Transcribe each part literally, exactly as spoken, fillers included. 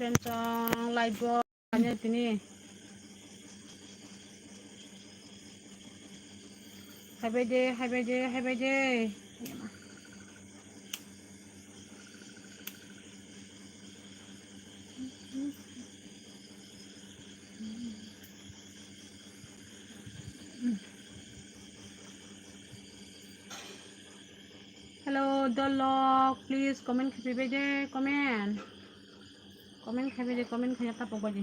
Friends, ang live o kanya tini. Haibai de, haibai de, haibai de. Hello, Dolok, please comment khe phaibai de, comment. Comment khe phaibai de, comment khe ta pokbai de.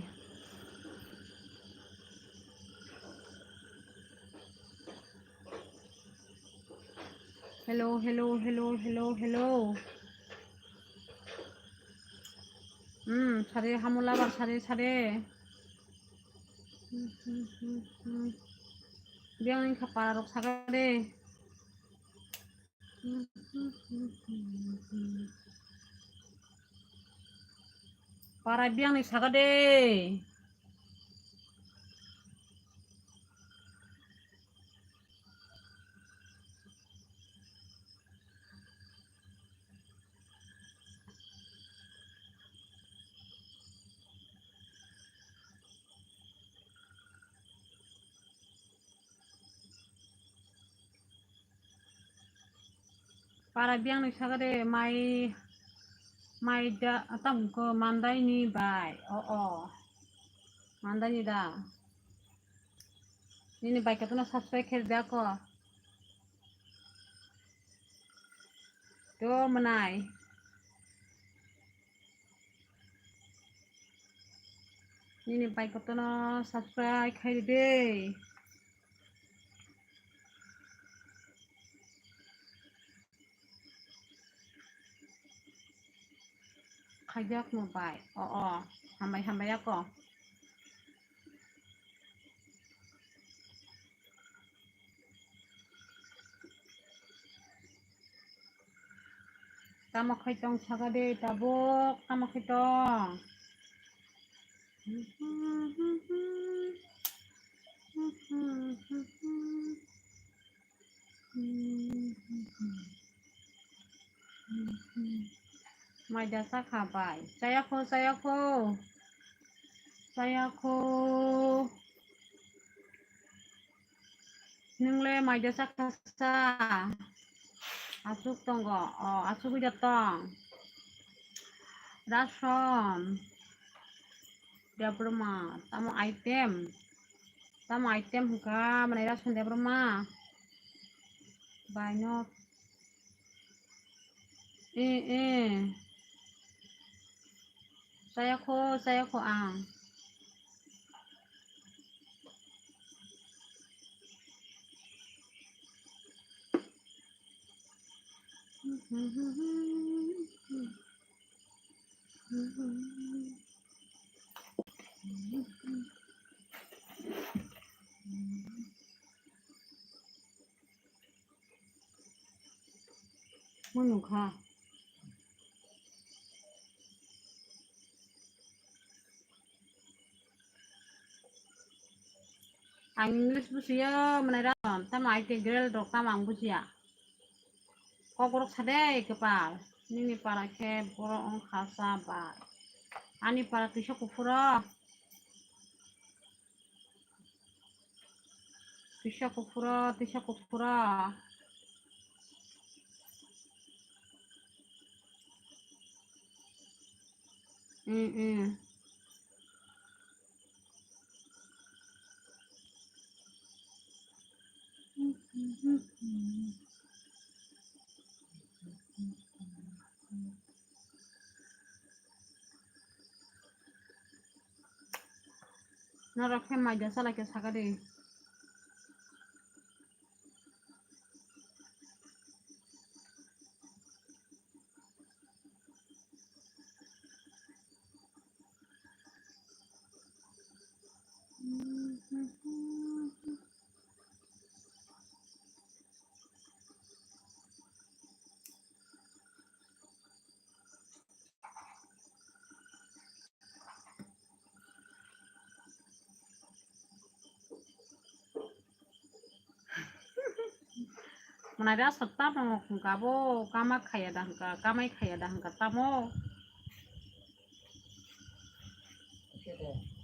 Hello, hello, hello, hello, hello. Hmm, sare hamula bar sare sare. Hmm, hmm, hmm, hmm. Biang ni khapar rok sagade. Para biang ni sagade. Para biang ni sagade mai, mai da, tamo ko mandai ni bai. O, o. Mandai ni da. Nini bai kotono subscribe khe da ko. To manai. Nini bai kotono subscribe khai de. Khaijak no bai. O, o. Hambai, hambai ako. Tamo khai tong sagade tabuk, tamo khai tong. Maida sakha bai. Chayakho, chayakho. Chayakho. Nwngle maida sakha sa. Aswk tongo. O, aswk wida tong. Rason. Debbarma. Tamo item. Tamo item hwnkha, mwnai Rason Debbarma. Bai no. Eh, eh. Chayakho, chayakho ang. Mo nukha. Ang English bujiya, mane ra, tamo I T girl rok tamo ang bujiya. Kokrok sa de kwpal. Nini para khe borok wng kha sa ba. Ani para twisa kuphuro. Twisa kuphuro, twisa kuphuro. Mm, mm. Norok khe maida chala khe saka de. Mwnai da sat tamo hwnka bo kama khaya da hwnka, kamai khaya da hwnka tamo.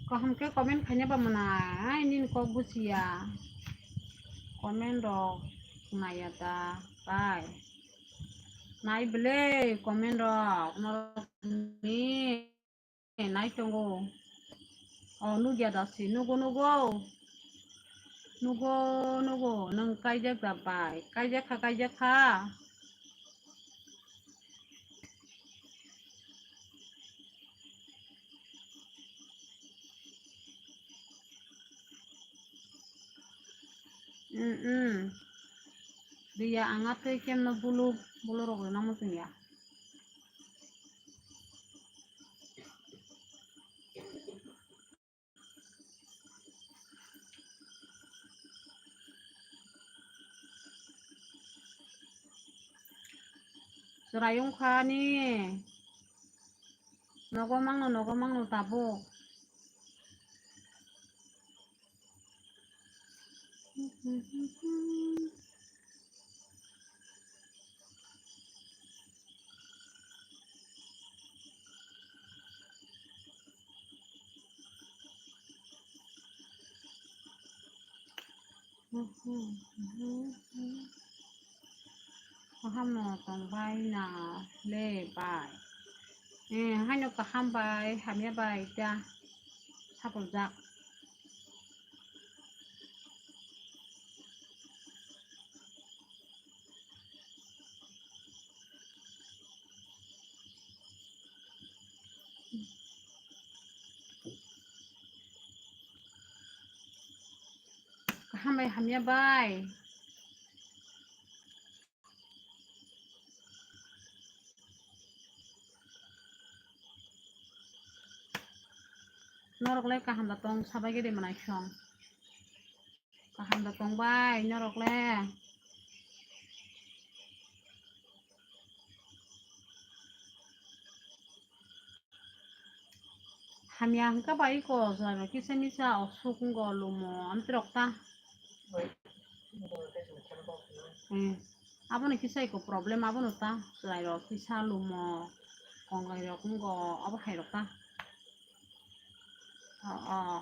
Kaham khe comment khaina ba mwnai, ai nini kok buchiya. Comment rok naiya da bai. Nai bwle comment rok norok ni nai tongo. O nugya da si, nugo, nugo. Nugo, nugo, nwng kaijak da bai. Kaijak kha, kaijak kha. Mm, mm. Riya ang atwi kemno bulu, bulu rok rwna muchung ya. Chwrai wngkha ani. Nogo mangno, nogo mangno tabuk. Kaham no tong bai na le bai. Eh, haino kaham bai, hamya bai ta sapor jak. Kaham bai, hamya bai. Norok le kaham da tong sabai gede manai song. Kaham da tong bai norok le. Hamya hwnkha bai ko jora kisa misa osuk wngkha lumo amtwrok ta. Hmm. Abono kisa iko problem abono ta chwrai rok kisa lumo kongai rok wngkha abo hai rok ta. Oh, oh.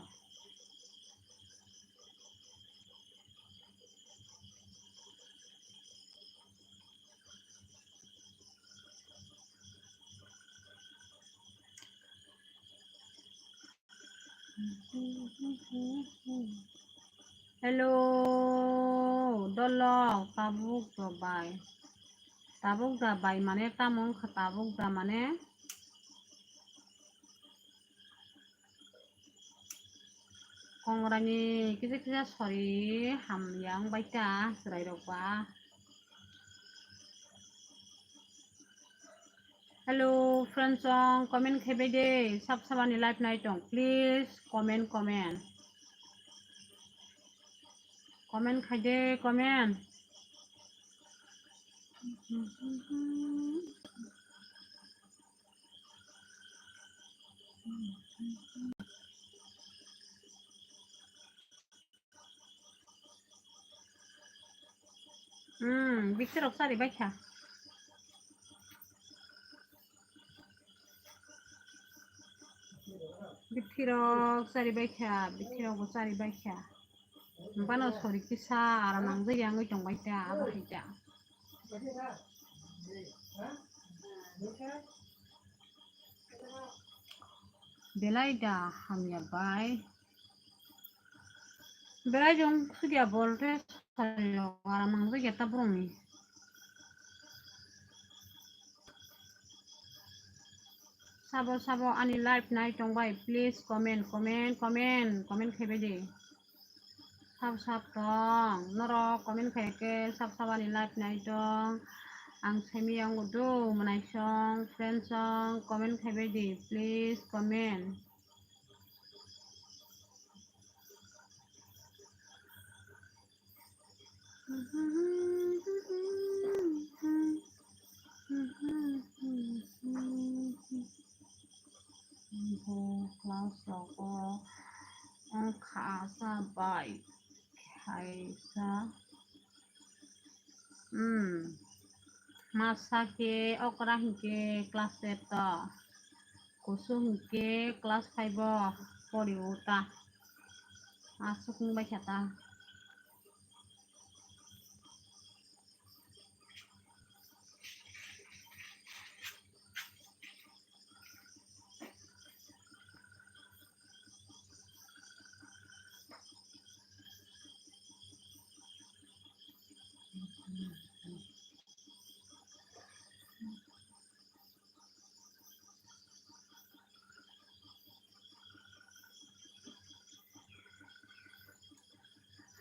Hello, dolok, tabuk da bai. Tabuk da bai mane tamo wngkha tabuk da mane? Kongrani kisa kisa sori hamya wngbai ta chwrai rok ba. Hello, friends song, comment khai bai de, sab sabani live nai tong, please, comment, comment. Comment khai de, comment. Hmm, bithi rok chari bai kha. Bithi rok chari bai kha, bithi rok bo chari bai kha. Bano sori kisa aro nangjak ya wngwi tong bai ta, abo hai ta. Belai da hamya bai. Belai jong sugya bolte sari rok aram nang jagya ta borok ni. Sabo sabo ani live nai tong bai, please comment, comment, comment, comment khai bai di. Sab sab tong, norok comment khai khe sab sab ani live nai tong. Ang semi yang udu manai song, friend song, comment khai bai di, please comment. Bo class rogo wngkha sa bai khaisa. Hmm. Masa khe okra hinkhe class eight to. Kusu hwnkhe class five o pori o ta. Aswk wngbai kha ta.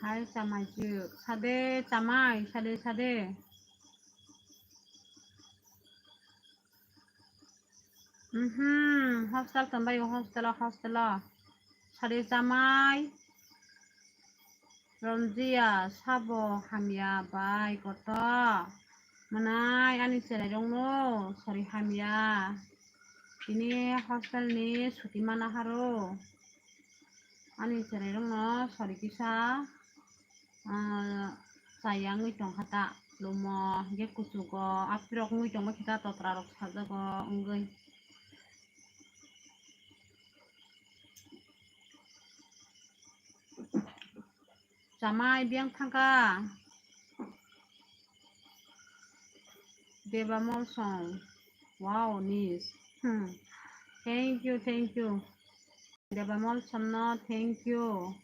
Hai chamai chwk, sade chamai, sade, sade. Mhm, hostel tongbai o, hostel o, hostel o. Sade chamai. Romjia, sabo hamya bai koto. Mwnai ani cherairokno sori hamya. Tini hostel ni suti mana haro. Ani cherairokno sori kisa, ah, chaya wngwi tongkha ta. Lumo hwnkhe kuchugo, apirok wngwi tongma khe ta totra rok sajago wngwi. Chamai biyang thangkha. Deba Molsom. Wow, nice. Hmm. Thank you, thank you. Deba Molsom no, thank you.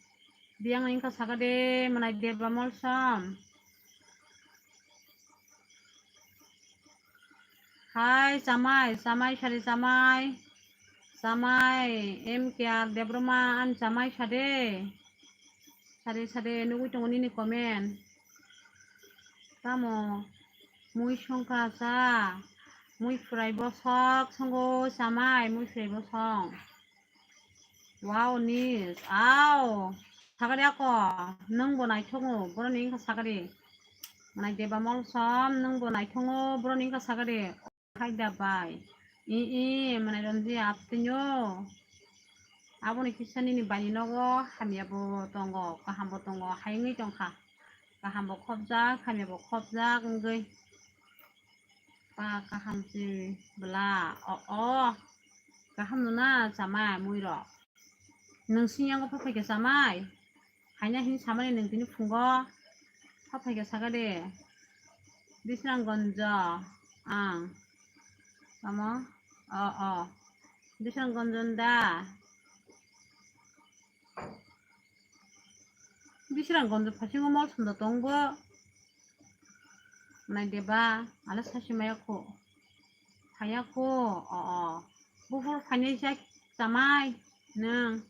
Biyang wngkha sakha de, mwnai Deba Molsom. Hai, chamai, chamai, sari chamai. Chamai, M K R Debroma, ani chamai sade. Sade, sade, nugui tongo nini comment. Tamo, mui songkha cha, mui phurai bosok, songo chamai, mui phurai bosong. Wow, nice. Aw, sakari ako, nwng bo naithok o, boroni wngkha sakari. Mwnai Deba Molsom, nwng bo naithok o, boroni wngkha sakari. Hai da bai. I, i, mwnai Romjia aptwino. Aboni kisa nini baini nogo hamya bo tongo, kaham bo tongo, hai wngwi tongkha. Kaham bo khopjak, hamya bo khopjak wngwi. Pa kaham se bwla. O, o. Kaham no na chamai mui rok. Nwng sini yango pha phaikha chamai. Haina hini samani nwng tini phungo. Pha phaikha saka de. Bisrang gonjo. Ang. Tamo? O, o. Bisrang gonjo da. Bisrang gonjo phasingo mol sumdo tongbo. Mwnai Deba, ala sasimaya kho. Haya kho, o, o. Buphur phainai jak chamai, nwng.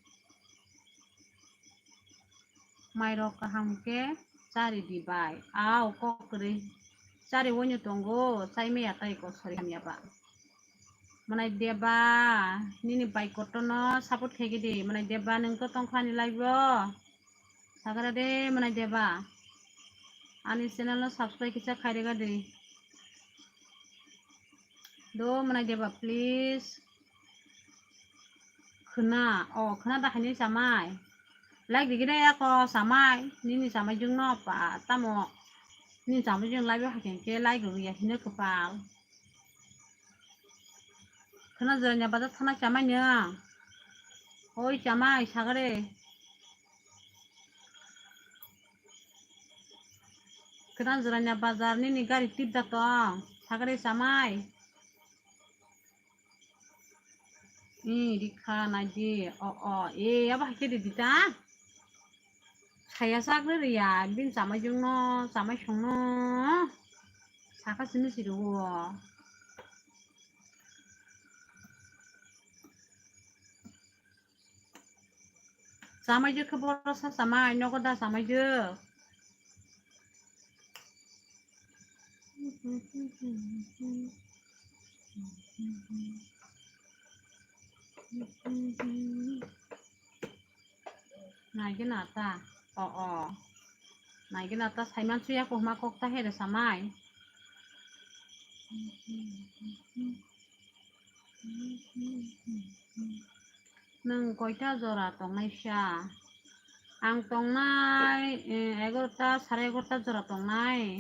Mairok kaham khe chari di bai. Aw, kok kwrwi. Chari wano tongo, chai maya tai kosori hamya ba. Mwnai Deba, nini bai kotorno support khaigidi. Mwnai Deba, nwng to tongkha ni live o. Sagra de Mwnai Deba. Ani channel no subscribe kisa khairega di. Do Mwnai Deba, please. Khna, o, khna da haini chamai. Like digi de ako chamai. Nini chamai jung no pa, tamo. Nini chamai jung live o hakeng ke like rw ya hino kwpal. Khna jora nya bazar thana chamai nya. Oi chamai sagare. Kwran jora ni bazar nini gari tip da tong. Sagre chamai. I rikha nai di. O, o. E, abo hai khe di di ta. Saya sagre ri ya. Bin chamai jung no, chamai sung no. Saka simi si ru o. Chamai jwk khe borok sa chamai, nogo da chamai jwk. Naigwna ta, o, o. Naigwna ta saiman suya kohma kok ta here chamai. Nwng koita jora tongnai sa? Ang tongnai, eh, egarota, sare egarota jora tongnai.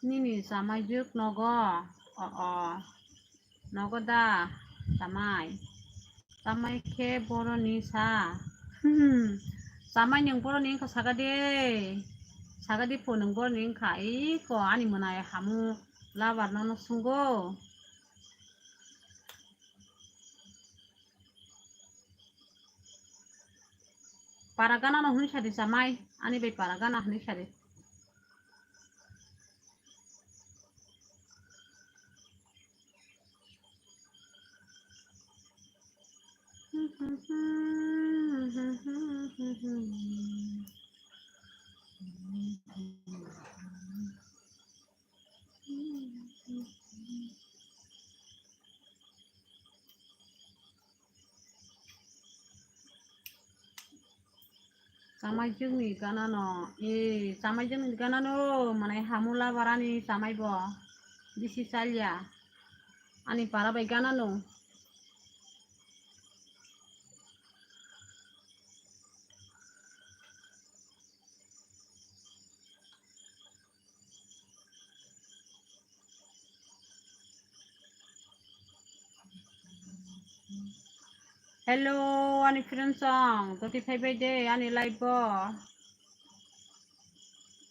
Nini chamai jwk nogo? O, o. Nogo da, chamai. Chamai khe boroni sa. Hmm. Chamai nwng boroni wngkha saka de. Saka de pho nwng boroni wngkha. Iko ani mwnai hamu labar nono sungo. Para gana no hwnwi sadi chamai, ani bai para gana hwnwi sadi. Chamaijwkni ganano, e, chamaijwkni ganano, mane hamu labarani chamaibo bisi chalya, ani para bai ganano. Hello, ani friend song, toti phaibai de, ani live bo.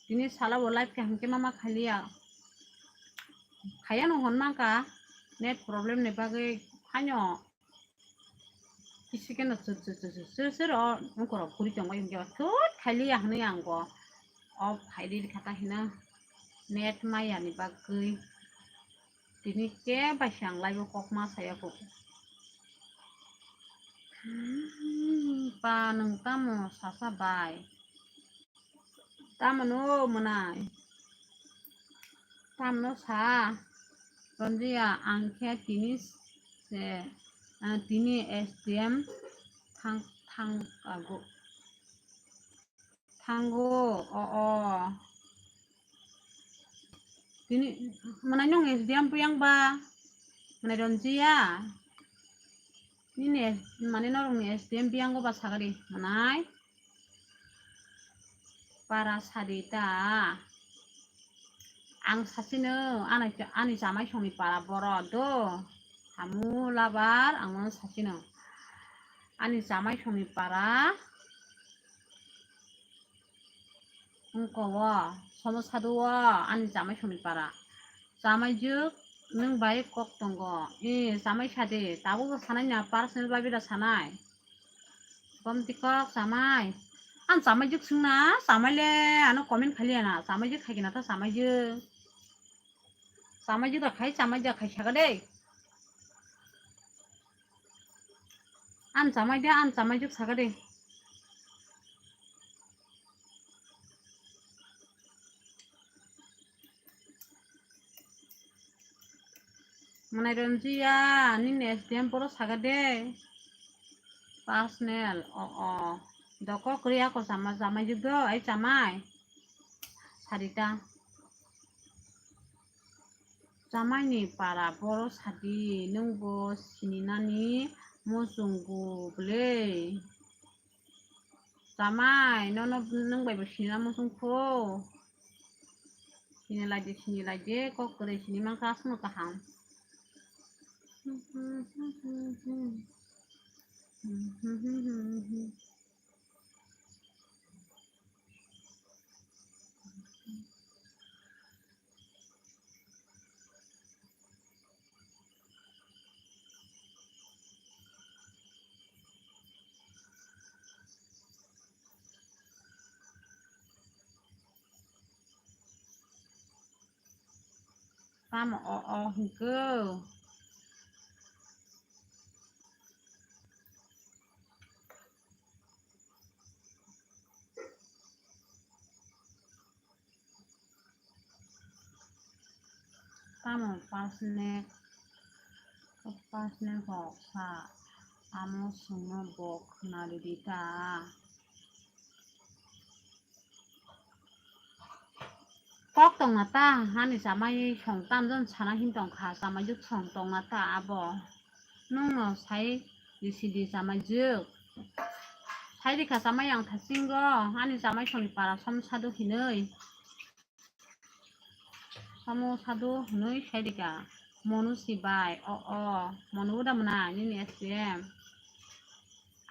Tini sala bo live kaham khe mama khaliya. Khaya no hon mangka, net problem ni bagwi khaino. Kisi keno chur chur chur chur chur chur o ungkorok guri tongo, hinkhe thut khailiya hwnwi ang bo off khaidi kha ta hino net maya ni bagwi. Tini khe bai se ang live o kok ma saya kho. Hmm, pa nwng tamo sasa bai? Tamano mwnai? Tamno sa? Ronjiya, ang khe tini se, ah, tini S D M thang, thang, ago. Thango, o, o. Tini, mwnai nwng S D M buyang ba? Mwnai Ronjiya? Nini S-, mane norokni S D M biyango ba sagadi, mwnai? Para sadi ta. Ang sachino, ani, ani chamai songni para boro do. Hamu labar, ang mano sachino. Ani chamai songni para. Wngkha o, somo sadu o, ani chamai songni para. Chamai jwk, nwng bai kok tongo. E, chamai sadi, tabuk bo sanai na, personal bai bida sanai. Komti kok chamai. Ang chamai jwk swngna, chamai le, ano comment khaliya na, chamai jwk khaikhe na ta chamai jwk. Chamai jwk da khai, chamai jwk khai saka de. Ang chamai de, ang chamai jwk saka de. Mwnai Ronjiya, nini S D M boro saka de. Personal, o, o. Doko kwrwi ako chama, chamai jwk do, ai chamai. Sarita. Chamaini para boro sadi, nwng bo sininani muchungo bwle? Chamai, nono nwng bai bo sinina muchung kho? Sini lai di, sini lai di, kok kwrwi sini mankha aswkno kaham. Tamo o o hwnkhe. Tamo personal, personal kok sa, amo swngno bo khwnarwdi ta. Kok tongna ta, ani chamai song tamjani sana hin tongkha, chamai jwk song tongna ta abo. Nwngno sai risi di chamai jwk. Sai rikha chamai ang thasingo, ani chamai songni para som sadu hinwi. Samo sadu hinwi sai rikha. Monu si bai, o, o, Monu da mwnai, nini S P M.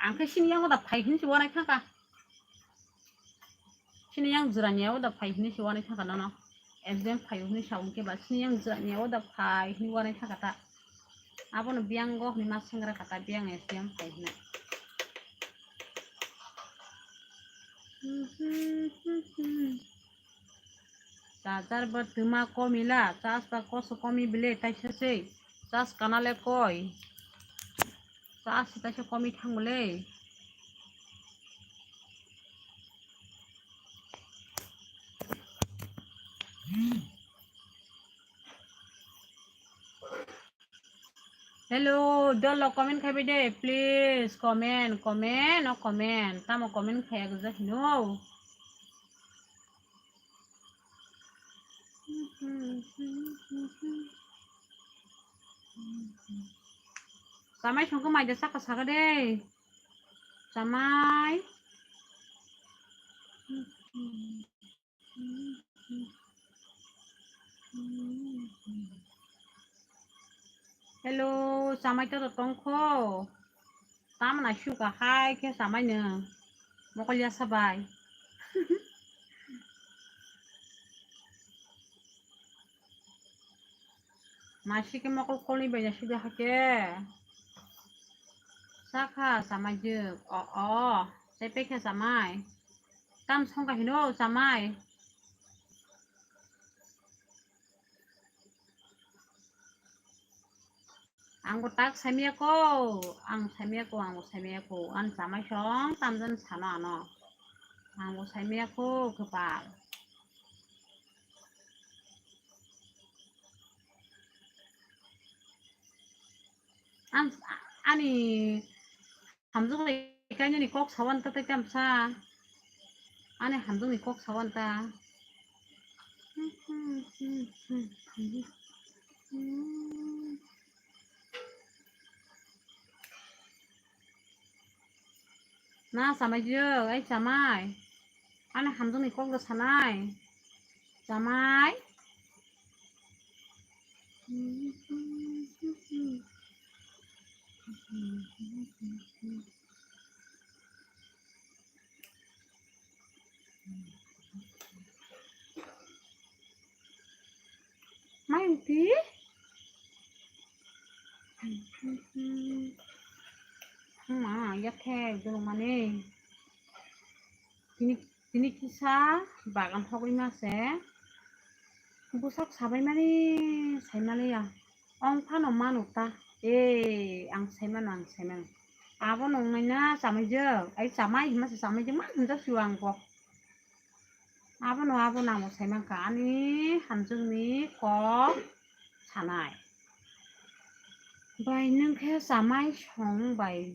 Ang khe sini yang da phai hinsi wanai thangka. Sini yang jwrani o da phai hinsi wanai thangka nono. S P M phai hinsi sa hwnkhe ba, sini yang jwrani o da phai hinsi wanai thangka ta. Abono biyang go hinsi ma sengra kata, biyang S P M phai hinai. Charger bo twma komila, charge ba koso komi bile taisa se, charge kana le koi, charge se taisa komi thang bile. Hello, dolo comment khai bai de, please comment, comment, no comment, tamo comment khai gujak hino. Chamai songkhe mai de saka saka de. Chamai. Hello, chamai to tongkho. Tamna shuka hai khe chamai no. Mokol ya sabai. Masi khe mokol kolni bai ya shuka hakhe. Sakha chamai jwk. O, o. Chai pekha chamai. Tam songkha hino chamai. Ang bo tak saimaya ko, ang saimaya ko, ang bo saimaya ko, ang chamai song tamjani sano ano. Ang bo saimaya ko, kwpal. Ang, ani Hamjwk ni kainani kok sawan ta tai tamsa. Ani hamjwk ni kok sawan ta. Na chamai jwk, ai chamai. Ani hamjwk ni kok da sanai. Chamai. Mai ti? Ma, ya khe, dulu mani. Tini, tini kisa bagan hogwi ma se. Bwsak sabai mani sai mani ya. Ong phano manu ta. Ee, ang sai mano, ang sai mano. Abo nongnai na chamai jwk. Ai chamai hima se chamai jwk ma hinjak siyo ang bo. Abono, abono ang bo sai mankha ani hamjwkni kok sanai. Bai nwng khe chamai song bai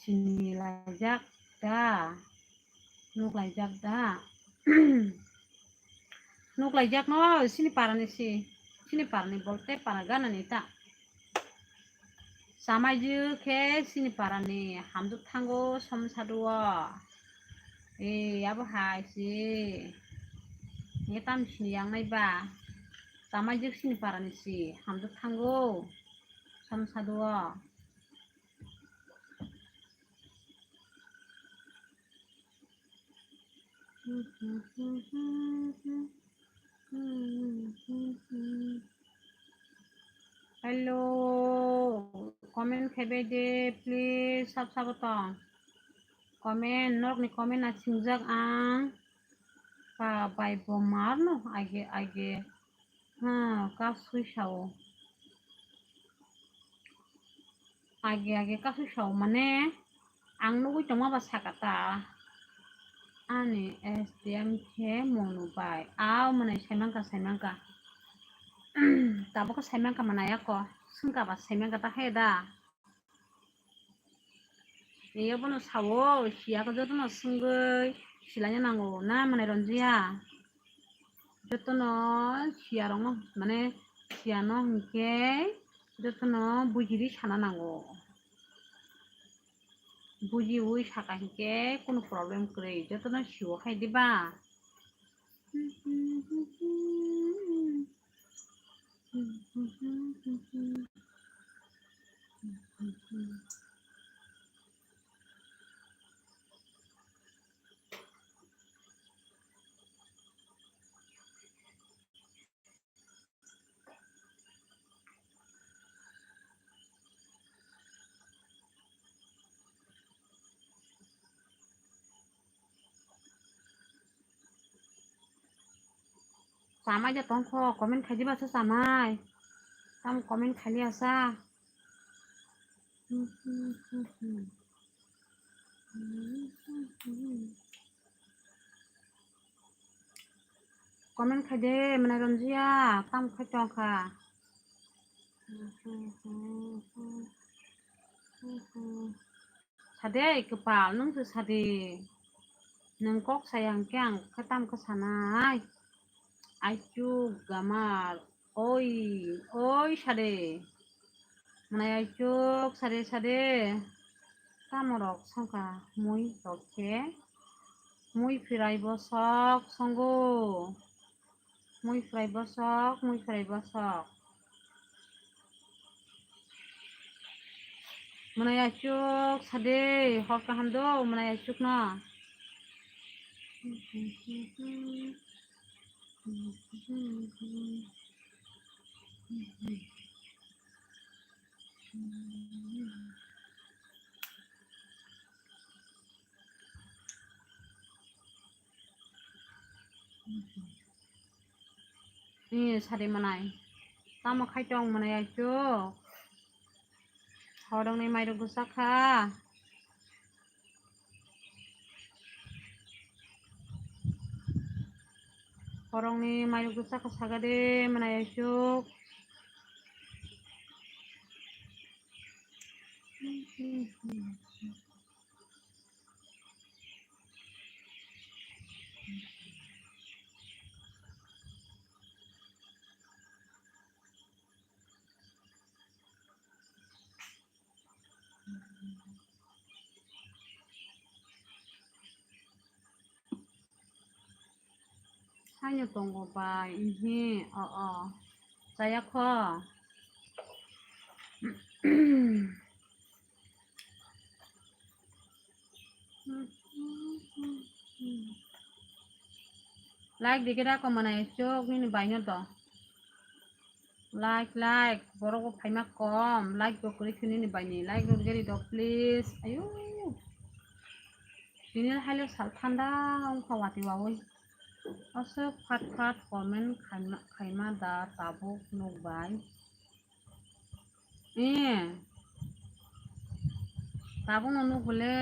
sini laijak da? Nuk laijak da? Nuk laijak no sini parani si, sini parani bolte para ganani ta. Chamai jwk khe sini parani hamjwk thango som sadu o. Ee, abo hai si. Nge tam sini yang nai ba. Chamai jwk sini parani si hamjwk thango som sadu o. Hello, comment khaibai de, please, sab sabo tong. Comment, norokni comment na singjak ang. Pa bai bo marno age age. Ha, kasui sao. Age age kasui sao mane ang nugui tongma ba saka ta. Ani S D M khe Monu bai. Au mane saimangka saimangka. Tabuk saimangka manaya ko. Sungka ba saimangka ta he da. Eyo bono sawo, siya ko jotono sungwi silaina nango, na mane ronjiya. Jotono siya rongno, mane siya no hinkhe jotono bujiri sana nango. Bujiwi saka hinkhe kunu problem kwrwi, jotono siwo khai diba. Samai ja tongkho, comment khaidi basa samai. Tam comment khali asa. Comment khaide, mwnai Ranjia, tam khai tongkha. Sade, kwpal, nwng se sade. Nwng kok saya hwnkhe ang khe tam khe sanai. Aichu gamar. Oi, oi, sade. Mwnai aichuk, sade, sade. Tamorok songkha mui rok khe. Mui phirai bosok songo. Mui phirai bosok, mui phirai bosok. Mwnai aichuk sade, hor kaham do, mwnai aichuk no. Ni sari mwnai. Tamo khai tong mwnai aichuk. Horongni mairok bwsakha. Horongni mairok bwsakha sagade mwnai aichuk. Haino tongo bai, ihi, o, o, chaya kho. Like dikhe da komanai chok nini baino do. Like, like, borok bo phaima kom, like bo kwrwi khe nini baini, like rw gari do please. Ayo. Tini hailo sal thanda wngkha wati wawi. Aswk phat phat comment khaima, khaima da tabuk nuk bai. Eh. Tabuk no nuk bole.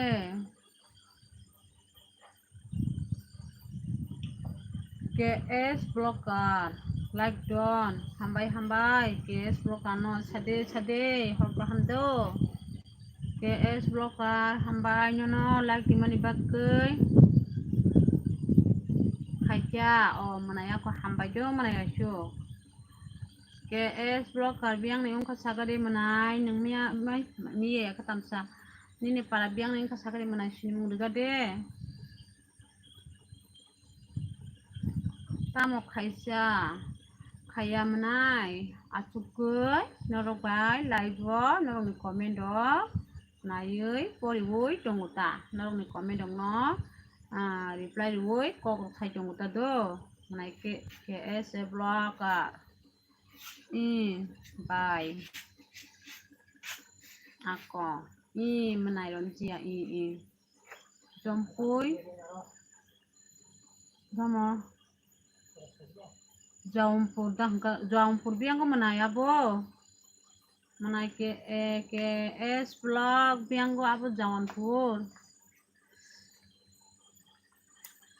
K S Vlogger, like don, hambai, hambai, K S Vlogger no, sade, sade, hor kaham do. K S Vlogger, hambai, nono, like dimani bagwi. Khaikya, o, mwnai ako hambai do, mwnai aisu. K S Vlogger, biyang ni wngkha sagade mwnai, nung miya, mai, miye katamsa. Nini para biyang ni wngkha sagade mwnai, sinimung riga de. Tamo khaisa khaya mwnai achukgwi norok bai live o norokni comment o naiwi poriwi tongo ta, norokni comment rokno, ah, reply rwwi kok rok sai tongo ta do, mwnai khe K S A Vlogger, i bai ako i mwnai Ranjia i i. Jompui. Dama. Jaumpur dah, Jaumpur biang ko manai abo. Manai ke, eh, K S Vlog biang ko abo Jaumpur.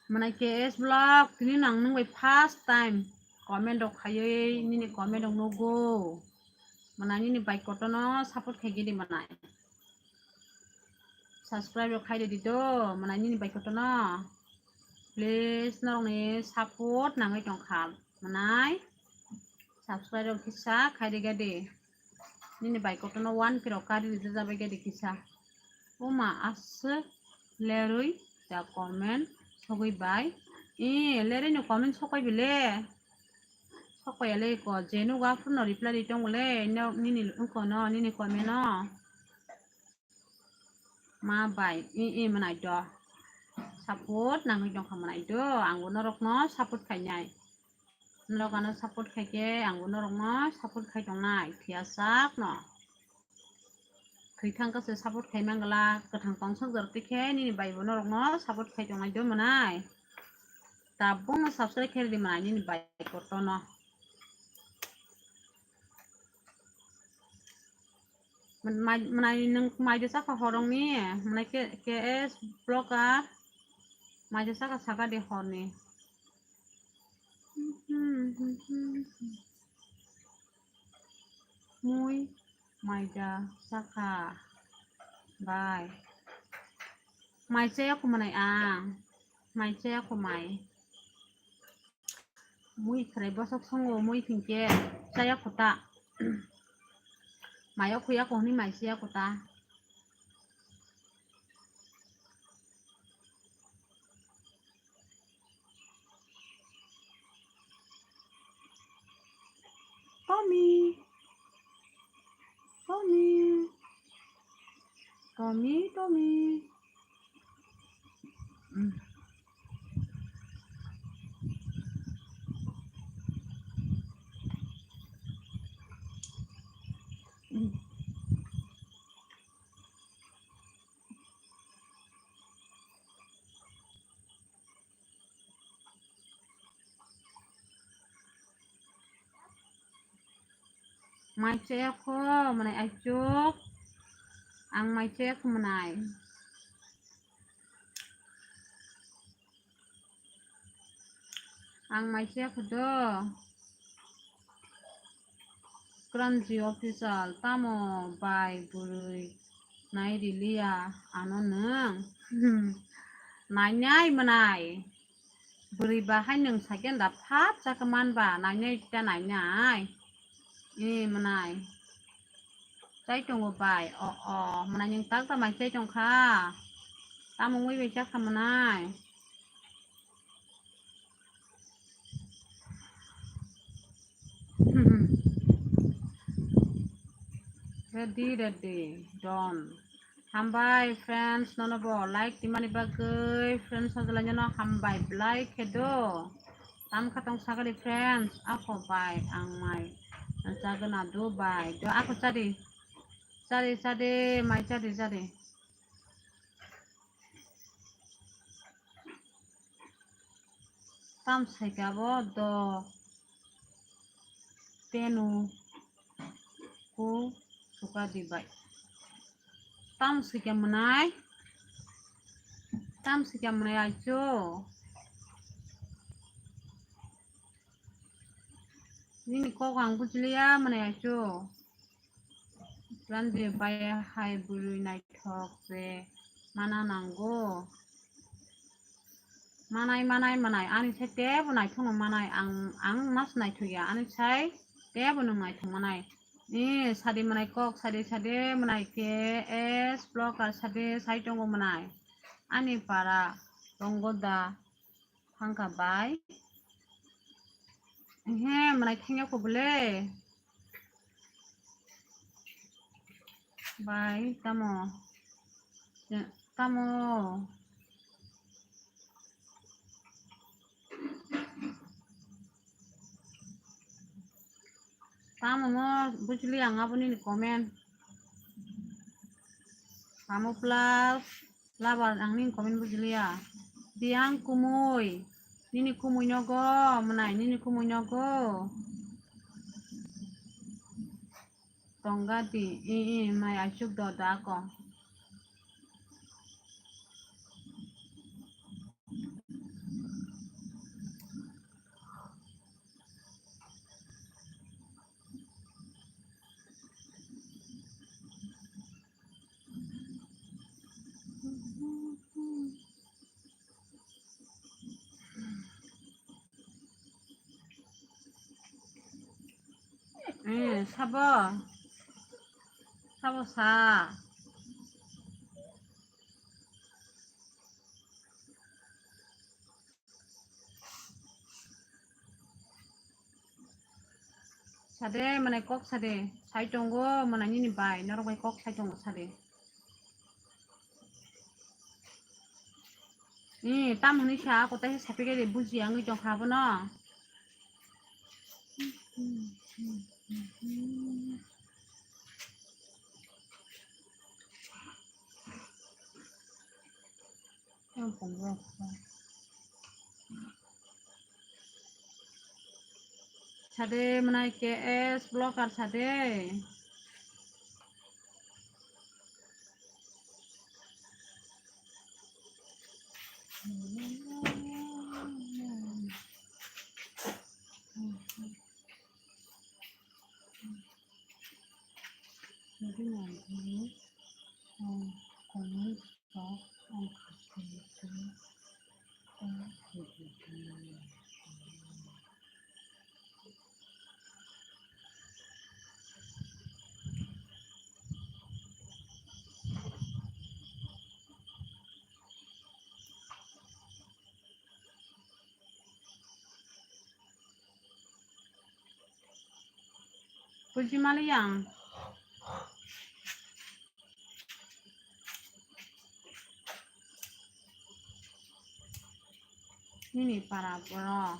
Manai K S Vlog, tini nang nung bai first time comment rok khayoi, nini comment rok nugo. Manai nini bai kotono support khai gidi manai. Subscribe rok khai di do, manai nini bai kotono. Please, norokni support nangwi tongkha, manai. Subscribe rok kisa khai di gadi. Nini bai kotono one K rok kari di jabai gadi kisa. Oma aswk lerwi da comment sogwi bai. E, lerwi no comment sokoi bile. Sok paya le ko, je nugo aphuru no reply ri tongo le, no, nini wngkha no, nini comment no. Ma bai, i, i, mwnai do. Support nangwi tongkha mwnai do, ang bo norok no support khainai. Norok ano support khaikhe, ang bo norok no support khai tongnai, phiya sak no. Thwi thang khe se support khai mangla, kwthang tong sak jor tikhe nini bai bo norok no support khai tongnai do mwnai. Tabuk no subscribe khai di mwnai nini bai kotor no. Mwnai, mwnai nwng mai de sakha horong ni, mwnai K S vlogger, mai de sakha saka de hor ni. Mui maida sakha bai. Mai chaya kho mwnai ang. Mai chaya kho mai. Mui khwrai bwswk songo mui hinkhe chaya kho ta. Mai o khuya kho hwnwi mai chaya kho ta. Tommy. Tommy. Tommy, Tommy. Mm. Mm. Mai chaya kho mwnai aichuk. Ang mai chaya kho mwnai. Ang mai chaya kho do. Kranji official, tamo bai bwrwi nai riliya ano nwng? Nainai mwnai. Bwrwi ba hai nwng second da phap chakhe man ba, nainai ta nainai. E mwnai. Chai tongo bai. O, o, mwnai nwng tak ta mai chai tongkha. Tamo wngwi bai chakha mwnai. Ready, ready, done. Hambai friends, nono bo like timani bagwi, friends sajwlai nono hambai belai khe do. Tam khatong sagadi friends, ako bai ang mai chagwna do bai do, ako chadi, chadi, chadi, mai chadi, chadi. Tam saikha bo do tenu ku suka di bai. Tam saikha mwnai, tam saikha mwnai aichu. Nini kok ang bujiliya mwnai aichu. Ranjit bai hai bwrwi naithok se mana nango. Manai, manai, manai. Ani se tebo naithokno manai. Ang, ang mas naithokya. Ani sai tebo nwng naithok manai. Ni sadi manai kok, sadi, sadi manai K S vlogger sadi sai tongo manai. Ani para tongo da. Thangkha bai. He, mwnai thangya kho bole. Bai, tamo. Tamo. Tamo mo bujili ang aboni ni comment. Tamo plus. Labar ang nini comment bujiliya. Diang kumui. Nini kumui nogo, mwnai nini kumui nogo. Tongga di, i, i, mai asuk do da ko. Eh, sabo. Sabo sa. Sade, mwnai kok sade. Sai tongo, mwnai nini bai, norok bai kok sai tongo sade. Ni, tam hwnwi sa, kotai se sapikhe de buji wngwi tongkha abono. Sade mwnai K S vlogger sade. Buji mali yang. Nini para borok.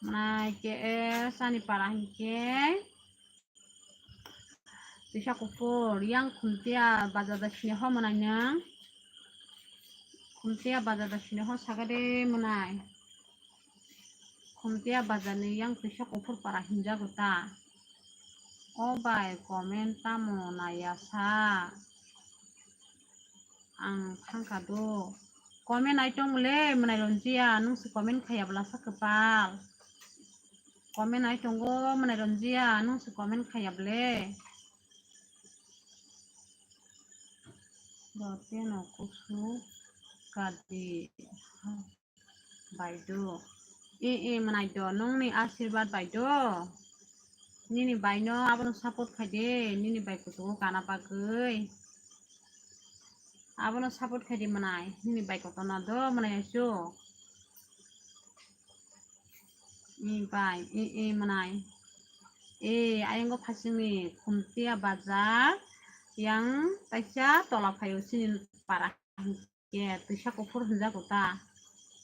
Mwnai K S ani para hinkhe. Tisa kuphur, yang khumtiya bazar da sini ho mwnai nang. Khumtiya bazar da sini ho sagade mwnai. Khumtiya bazar ni yang tisa kuphur para hinjago ta. O bai comment tamo naya sa. Ang thangkha do. Comment ai tong le mwnai Ronjia, nung se comment khaya bwla sa kwpal. Comment ai tongo mwnai Ronjia, nung se comment khaya bwle. Doteno kusu kadi. Bai do. E, e, mwnai do, nungni asirwad bai do. Nini bai no abono support khai de, nini bai kuchugo kana bagwi. Abono support khai de mwnai, nini bai kotorno do mwnai aswk. E bai, e, e, mwnai. E, ayang go phasingni Khumtiya bazar, yang taisa tola phaio sini para. Ke twisa kuphur hwnjago ta?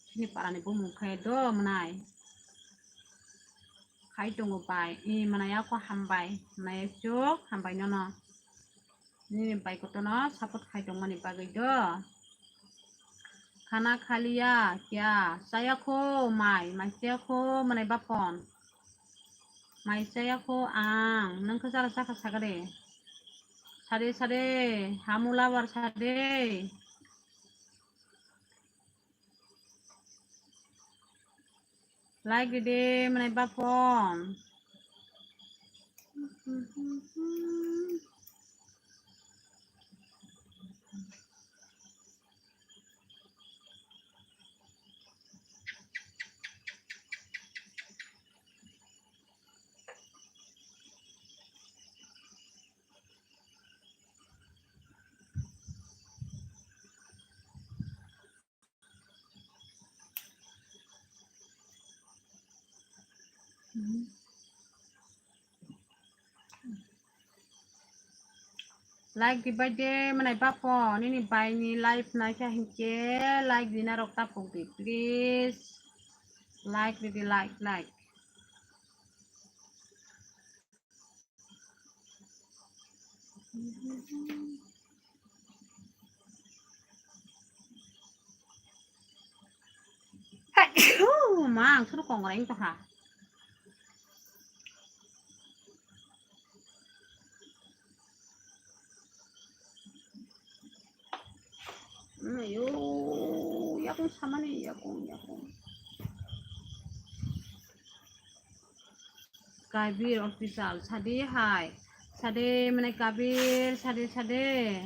Chini parani bumung khe do mwnai. Khai tongo bai. I mwnai ako hambai. Mwnai chuk hambai nono. Nini bai kotorno support khai tongmani bagwi do. Khana khaliya kya? Chaya kho mai, mai chaya kho mwnai bapon. Mai chaya kho ang, nang khe chara chakha sagade. Sade, sade, hamu labar sade. Like ride, mwnai bapon. Like ribai de mwnai bapon, nini bai ni live naikha hinkhe like rina rok tapuk di please. Like ridi, like, like. Hai, uh, mang, suru kongoreng to ha. Ayo, yakung samani, yakung, yakung. Kabir official, sade hai. Sade mane Kabir, sade, sade.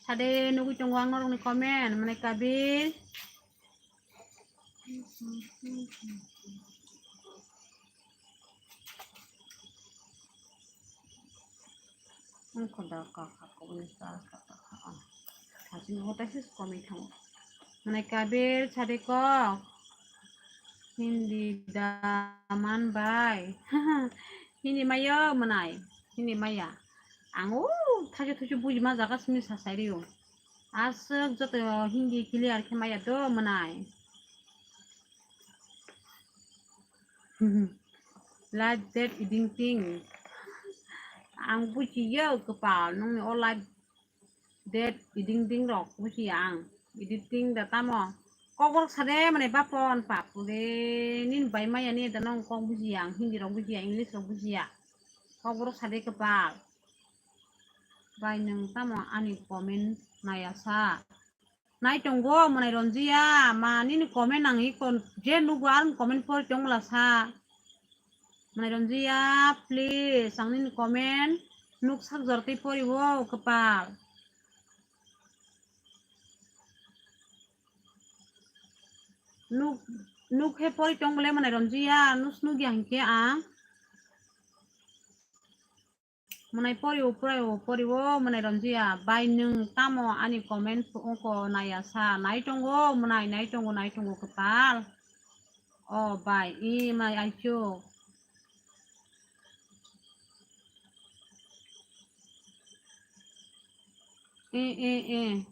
Sade nugui tongo ang norokni comment, mane Kabir. Ang kho da ka ka ko ni sa ka ka ka. Thasi no ta sis komi thang. Mane Kabir sade kok. Hindi da man bai. Hindi mayo mwnai. Hindi maya. Ang o thajo thujo buji ma jaga simi sasai rio. Aswk joto Hindi clear khe maya do mwnai. Live date editing. Ang bujiyo kwpal nungni o live date editing rok bujiya ang. Editing da tamo. Kokborok sade mane bapon papure nin bai maya ni da nong kok bujiya ang, Hindi rok bujiya, English rok bujiya. Kokborok sade kwpal. Bai nwng tamo ani comment naya sa? Nai tongo mwnai Ronjiya, ma nini comment ang iko je nugo ar comment pori tongla sa. Mwnai Ronjiya, please ang nini comment nuk sak jor tei pori o kwpal. Nuk, nuk he pori tong bole mwnai Ronjiya, nus nugya hinkhe ang. Mwnai pori o, pori o, pori o, mwnai Ronjiya, bai nwng tamo ani comment ongko naya sa, nai tongo, mwnai nai tongo, nai tongo kwtal. O bai, i mai aichuk. E, e, e.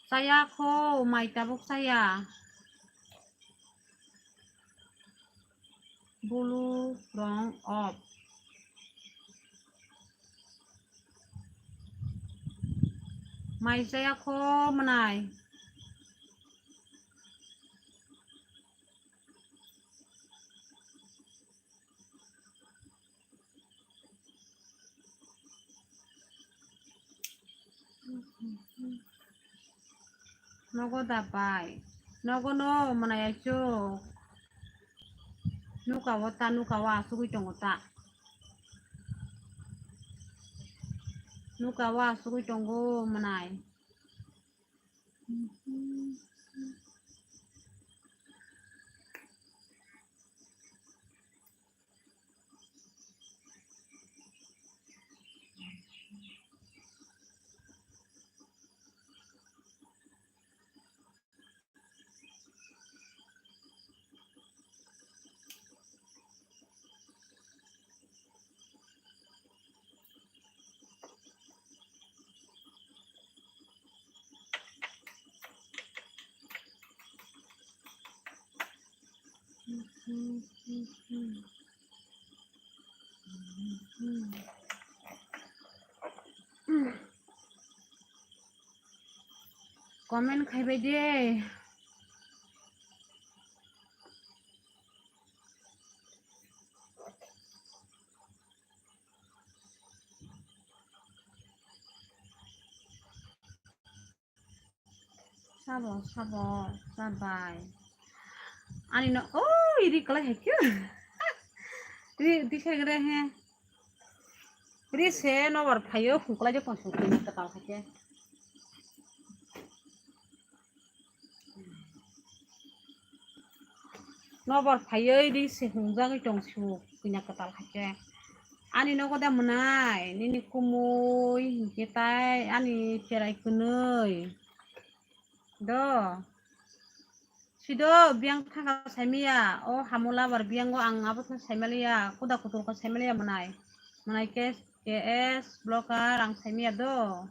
Chaya kho, mai tabuk chaya. Bulu rong off. Mai chaya kho mwnai. Nogo da bai. Nogo no mwnai aichuk. Nuka o ta, nuka o asugwi tongo ta. Nuka o asugwi tongo mwnai. Comment khaibai de. Sabo, sabo, sabai. Ani no, oi, ri kalai hai khe. Ri, di khai gre he. Ri se no bar phayo, khung kalai je pon sung kalai je pon sung. Nobar phaiwi ri se hungjagwi tong su, kwinak kwtal hai khe. Ani nogo da mwnai, nini kumui hinkhe tai ani cherai kwnwi. Do. Sido biyang thangka saimaya, o Hamu Labar biyango ang abo khe saimaliya, kuda kuturkha saimaliya mwnai. Mwnai khe K S Blocker ang saimaya do.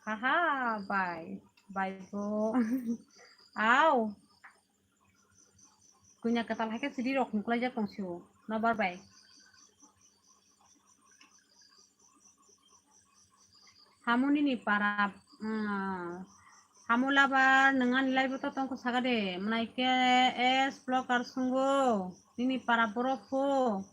Haha, bai, bai bo. Au. Kwinak kwtal hai khe sidi rok muklaijak tong sio. Nobar bai. Hamu nini para, mm, Hamu Labar, nwng ani live o to tongkha saga de. Mwnai khe S Blocker sungo. Nini para borok pho.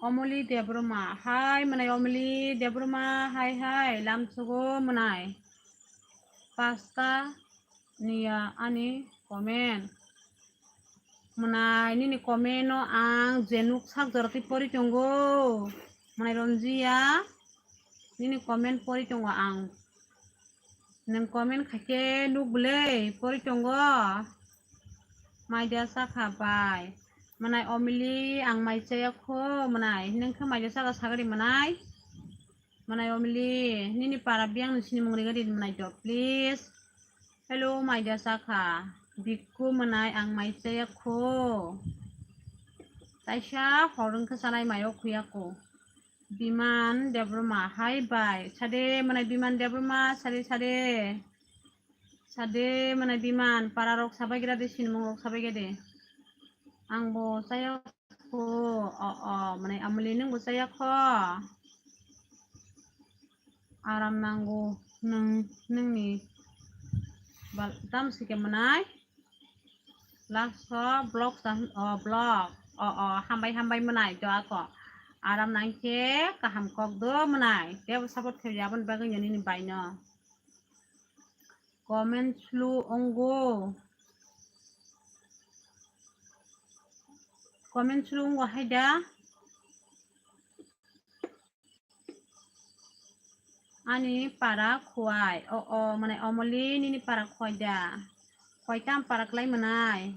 Omoli Debbarma, hai mwnai Omoli Debbarma, hai hai, lamsugo mwnai. Pasta niya ani comment. Mwnai nini comment no ang je nuk sak jora twi pori tongo. Mwnai Ronjiya nini comment pori tongo ang. Nwng comment khaikhe nuk bwlwi pori tongo. Mai dia sakha bai. Mwnai Omili, ang mai chaya kho, mwnai. Nung khe mai da saka sagari mwnai. Mwnai Omili, nini para biyang ni sinimung rigari mwnai do, please. Hello, mai da saka. Bikku mwnai, ang mai chaya kho. Taisa hor wngkha sanai mai o khuya kho. Biman Debbarma, hai bai. Sade mwnai Biman Debbarma, sade, sade. Sade mwnai Biman, para rok sabai gira de, sinimung rok sabai gira de. Ang bo chaya kho, o, o, mwnai Amuli nung bo chaya kho. Aram nango nung, nungni bal, tam sike mwnai. Last o block sa, o, block. O, o, hambai, hambai mwnai do ako. Aram nang khe kaham kok do mwnai. Tebo support khe aboni bagwi nini bai no. Comment slow ongo. Comment slow ongo hai da. Ani para khuai. O, o, mwnai Omoli nini para khuai da. Khuai tam para klai mwnai.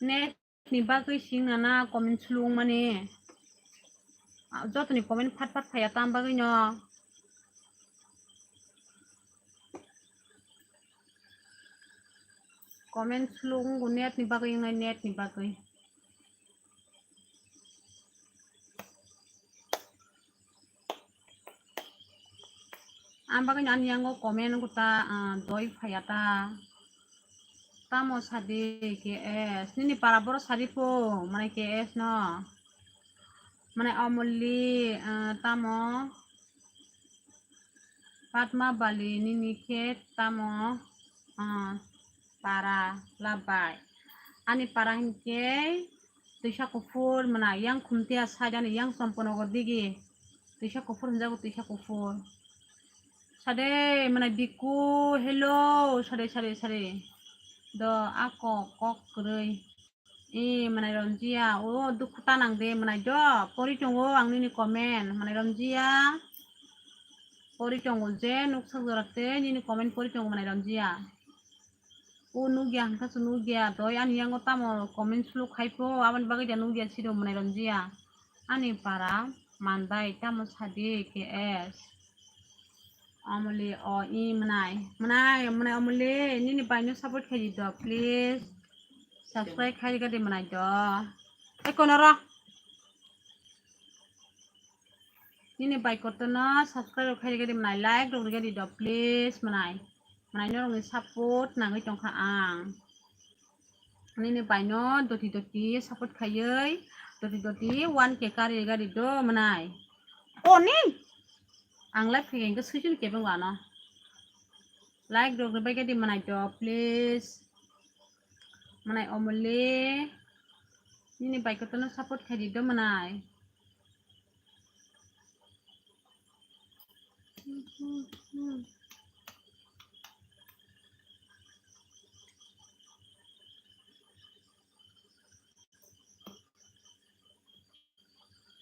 Net ni bagwi sing nana comment slow mani. Ah, jotoni comment phat phat phaiya tam bagwi no. Comment slow wngkha net ni bagwi, wngnai net ni bagwi. Ang bagwi ani yango comment wngkha ta, ah, doi phaiya ta. Tamo sadi K S. Nini para boro sadi po, mane K S no. Mane Omoli, ah, tamo Padma Bali nini khe tamo, ah, para labai. Ani para hinkhe Twisa Kuphur mwnai, yang Khumtia side ani yang Chomponogo digi. Twisa Kuphur hinjago, Twisa Kuphur. Sade mwnai Biku, hello, sade, sade, sade. Do ako kok kwrwi. E, mwnai Romjia, o dukhu ta nang de, mwnai do, pori tongo ang nini comment, mwnai Romjia. Pori tongo je, nuksa jora te, nini comment pori tongo, mwnai Romjia. O nukya, hwnkha se nukya, doi ani yango tamo comment slow khai po, aboni bagwi da nukya siro, mwnai Romjia. Ani para, mandai, tamo sadi, K S. Amoli, o, i, mwnai. Mwnai, mwnai, Amoli, nini bai no support khai di do, please. Subscribe khai di gadi mwnai do. Ei, kono ro. Nini bai koto no subscribe khai di gadi mwnai, like rok di gadi do, please, mwnai. Mwnai norok ni support nangwi tongkha ang. Nini bai no doti doti support khaiwi, doti doti one K kari gari do mwnai. Oni? Ang live khai hingke suisun kebeng wano. Like rok ribai gadi mwnai do, please. Mwnai Omoli. Nini bai koto no support khai di do mwnai.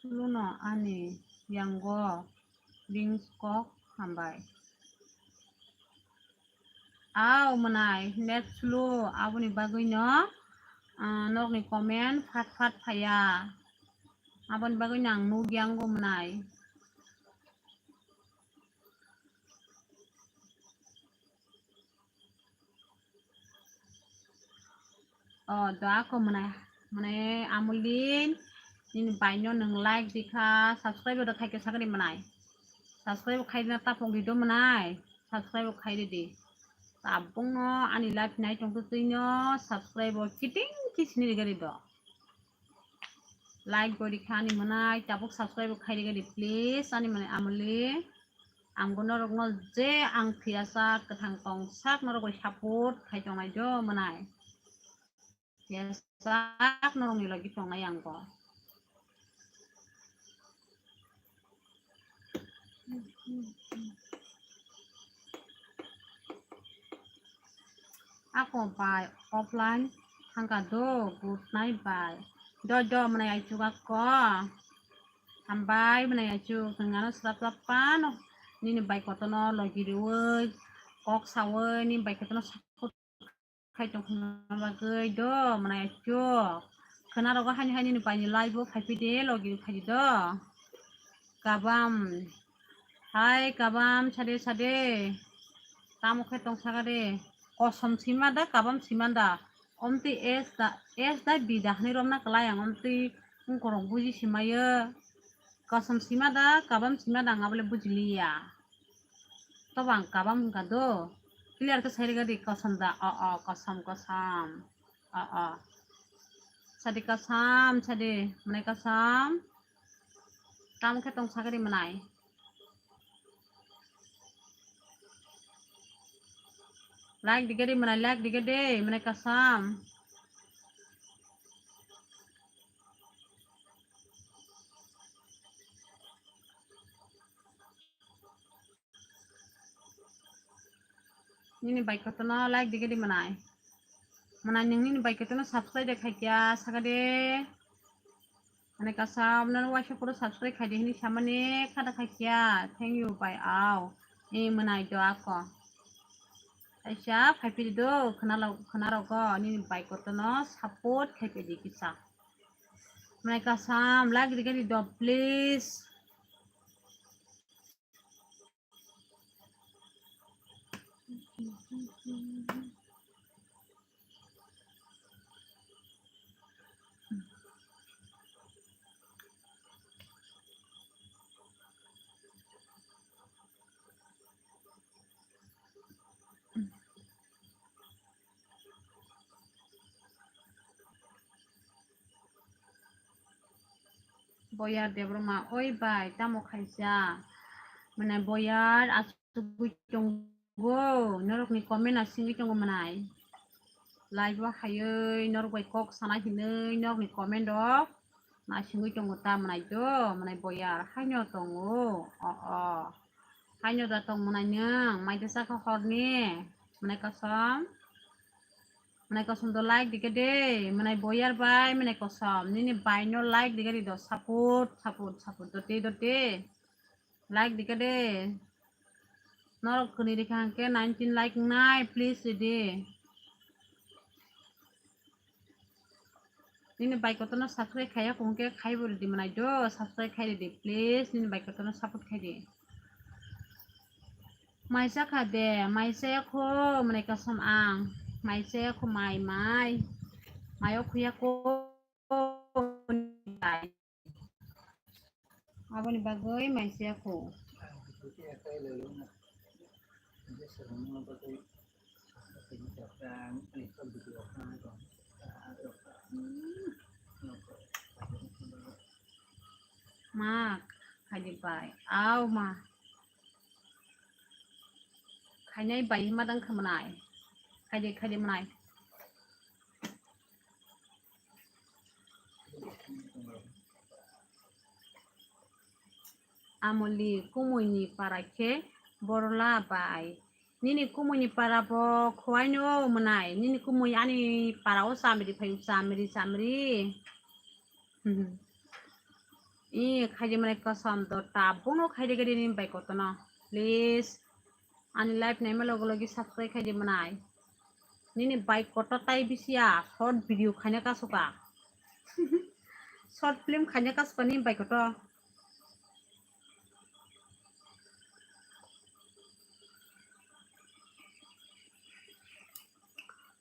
Luno ani yango ringskok hambai. Aw mwnai, net slow, aboni bagwi no, ah, nokni comment phat phat phaiya. Aboni bagwi no ang nukya wngo mwnai. O, do ako mwnai, mwnai Amulin, nini bai no nwng like di kha, subscribe do khai khe sakni mwnai. Subscribe khai na tapok di do mwnai, subscribe khai di di. Tabuk no ani live nai tong twi no subscribe kiting kisini rigari do. Like bo rikha ani mwnai, tabuk subscribe khai rikha di please ani mwnai Amuli. Ang bo norok no je ang phiya sak kwthang tong sak norok bai support khai tongnai do mwnai. Phiya sak norok ni logi tongnai ang bo. Ako bai offline thangka do, good night bai. Do do mwnai aichuk ako. Hambai mwnai aichuk, nwng ano swrap swrap pano. Nini bai kotono logi riwi, kok sawi, nini bai kotono support khai tongkhna bagwi do mwnai aichuk. Khwnarogo haini haini ni paini live o phaiphide logi phaidi do. Kabam. Hai kabam sade sade. Tamo khe tong saka de. Kosom sima da kabam sima da. Omtwi es da, es da bida hwnwi romna kwlai ang omtwi wngkorok buji simayo. Kosom sima da kabam sima da ang abole bujiliya. Tobo ang kabam wngkha do. Clear khe sai rega di kosom da. O o kosom kosom. O o. Sadi kasam sadi mwnai kasam. Tamo khe tong sakari mwnai. Like digari mwnai, like digade mwnai kasam. Nini bai kotono like dikhe di mwnai. Mwnai nwng nini bai kotono subscribe de khaikya saka de. Mwnai kasam nono waisa puro subscribe khaidi hini samani khada khaikya. Thank you bai au. E mwnai do ako. Kaisa phaipiri do khwnalo khwnarogo nini bai kotono support khaipedi kisa. Mwnai kasam like dikhe di do please. Boyar Debbarma, oi bai, tamo khaisa? Mwnai boyar, asugwi tongo, norokni comment asingwi tongo mwnai. Live o haiwi norok bai kok sana hinwi norokni comment rok nasingwi tongo ta mwnai do, mwnai boyar, haino tongo, o o. Haino da tong mwnai nwng, mai da saka horni, mwnai kosom. Mwnai kosom do like dikhe de, mwnai boyar bai, mwnai kosom. Nini bai no like dikhe di do, support, support, support, dote, dote. Like dikhe de. Norok kwnwi rikha hwnkhe nineteen like wngnai, please ridi. Nini bai kotorno subscribe khaiya khe hwnkhe khaibo ridi mwnai do, subscribe khai ridi, please. Nini bai kotorno support khai di. Maisa kha de, maisa ya kho, mwnai kasam ang. Maisa ya kho mai, mai. Mayo khuya ko. Aboni bagwi maisa ya kho. Ma, khaidi bai. Au ma. Khainai bai ma dang khamanai. Khaidi, khaidi manai. Amoli kumui ni para khe borola bai. Nini kumui ni para bo khwai no mwnai. Nini kumui ani para o chamri phai chamri chamri. Hmm. I khaidi mwnai kosom do tabuk no khaidi khaidi nini bai kotorno. Please. Ani live naima logo logi subscribe khaidi mwnai. Nini bai kotor tai bisi ya short video khaina kasuka. Short film khaina kasuka nini bai kotor.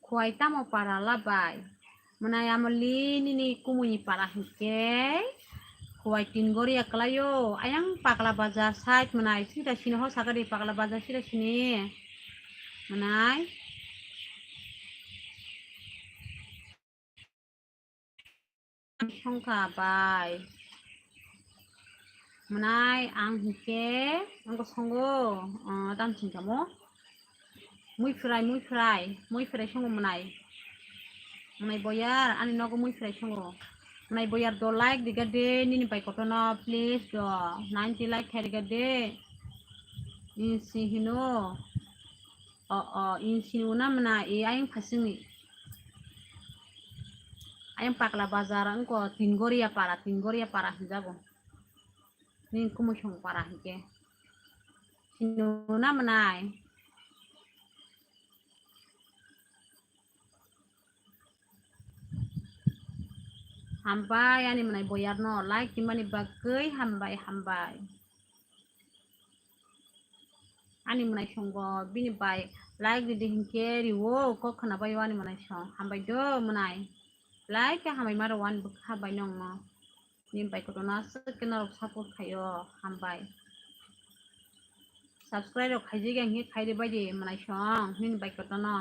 Khwai tamo para labai. Mwnai amoli nini kumui ni para hinkhe. Khwai tin goriya kwlaio. Ayang Pakla Bazar side mwnai sida sini ho sakadi Pakla Bazar sida sini. Mwnai. Songkha bai. Mwnai ang hinkhe ang songo, ah, tam singkamo. Mui fry, mui fry, mui fry songo mwnai. Mwnai boyar, ani nogo mui fry songo. Mwnai boyar do like diga de, nini bai kotorno please do. Ninety like khai diga de. Insi hino. O, o, insi una mwnai, e ayang phasingni. Ayang Pakla Bazar wngkha, Tingoria para, Tingoria para hinjago. Nini kumui song para hinkhe. Sini una mwnai. Hambai ani mwnai boyar no like rimani bagwi hambai, hambai. Ani mwnai songbo bini bai like ridi hinkhe riwo kok khwnabai o ani mwnai song. Hambai do mwnai. Like khe hambai ma rw ani bwkha bai nongno. Nini bai kotorno aswk khe norok support khaio, hambai. Subscribe rok khaijak ya hinkhe khairi baidi mwnai song nini bai kotorno.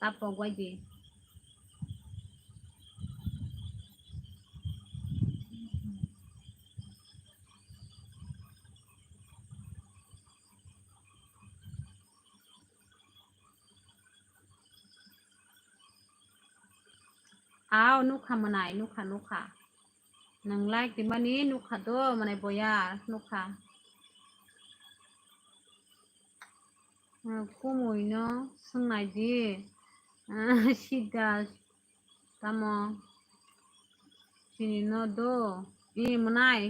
Ta pok baidi. Aw, nukha mwnai, nukha, nukha. Nwng like rimani nukha do, mwnai boyar, nukha. Hmm, kumui no swngnai di. Ah, sida tamo sini no do. I mwnai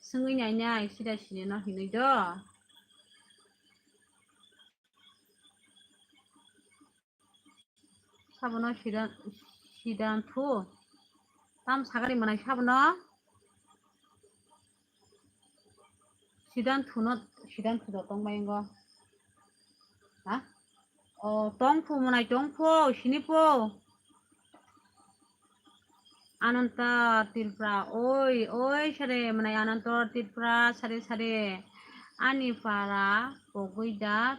swngwi nainai, sida sini no hinwi do. Sabono sidan, sidan thu. Tam sagari mwnai sabono. Sidan thuno, sidan thuno tongbai ngo. Ha? O, tong phu mwnai tong phu, sini phu. Ananta Tripura, oi, oi, sare, mwnai Ananta Tripura, sare, sare. Ani para, pogwi da,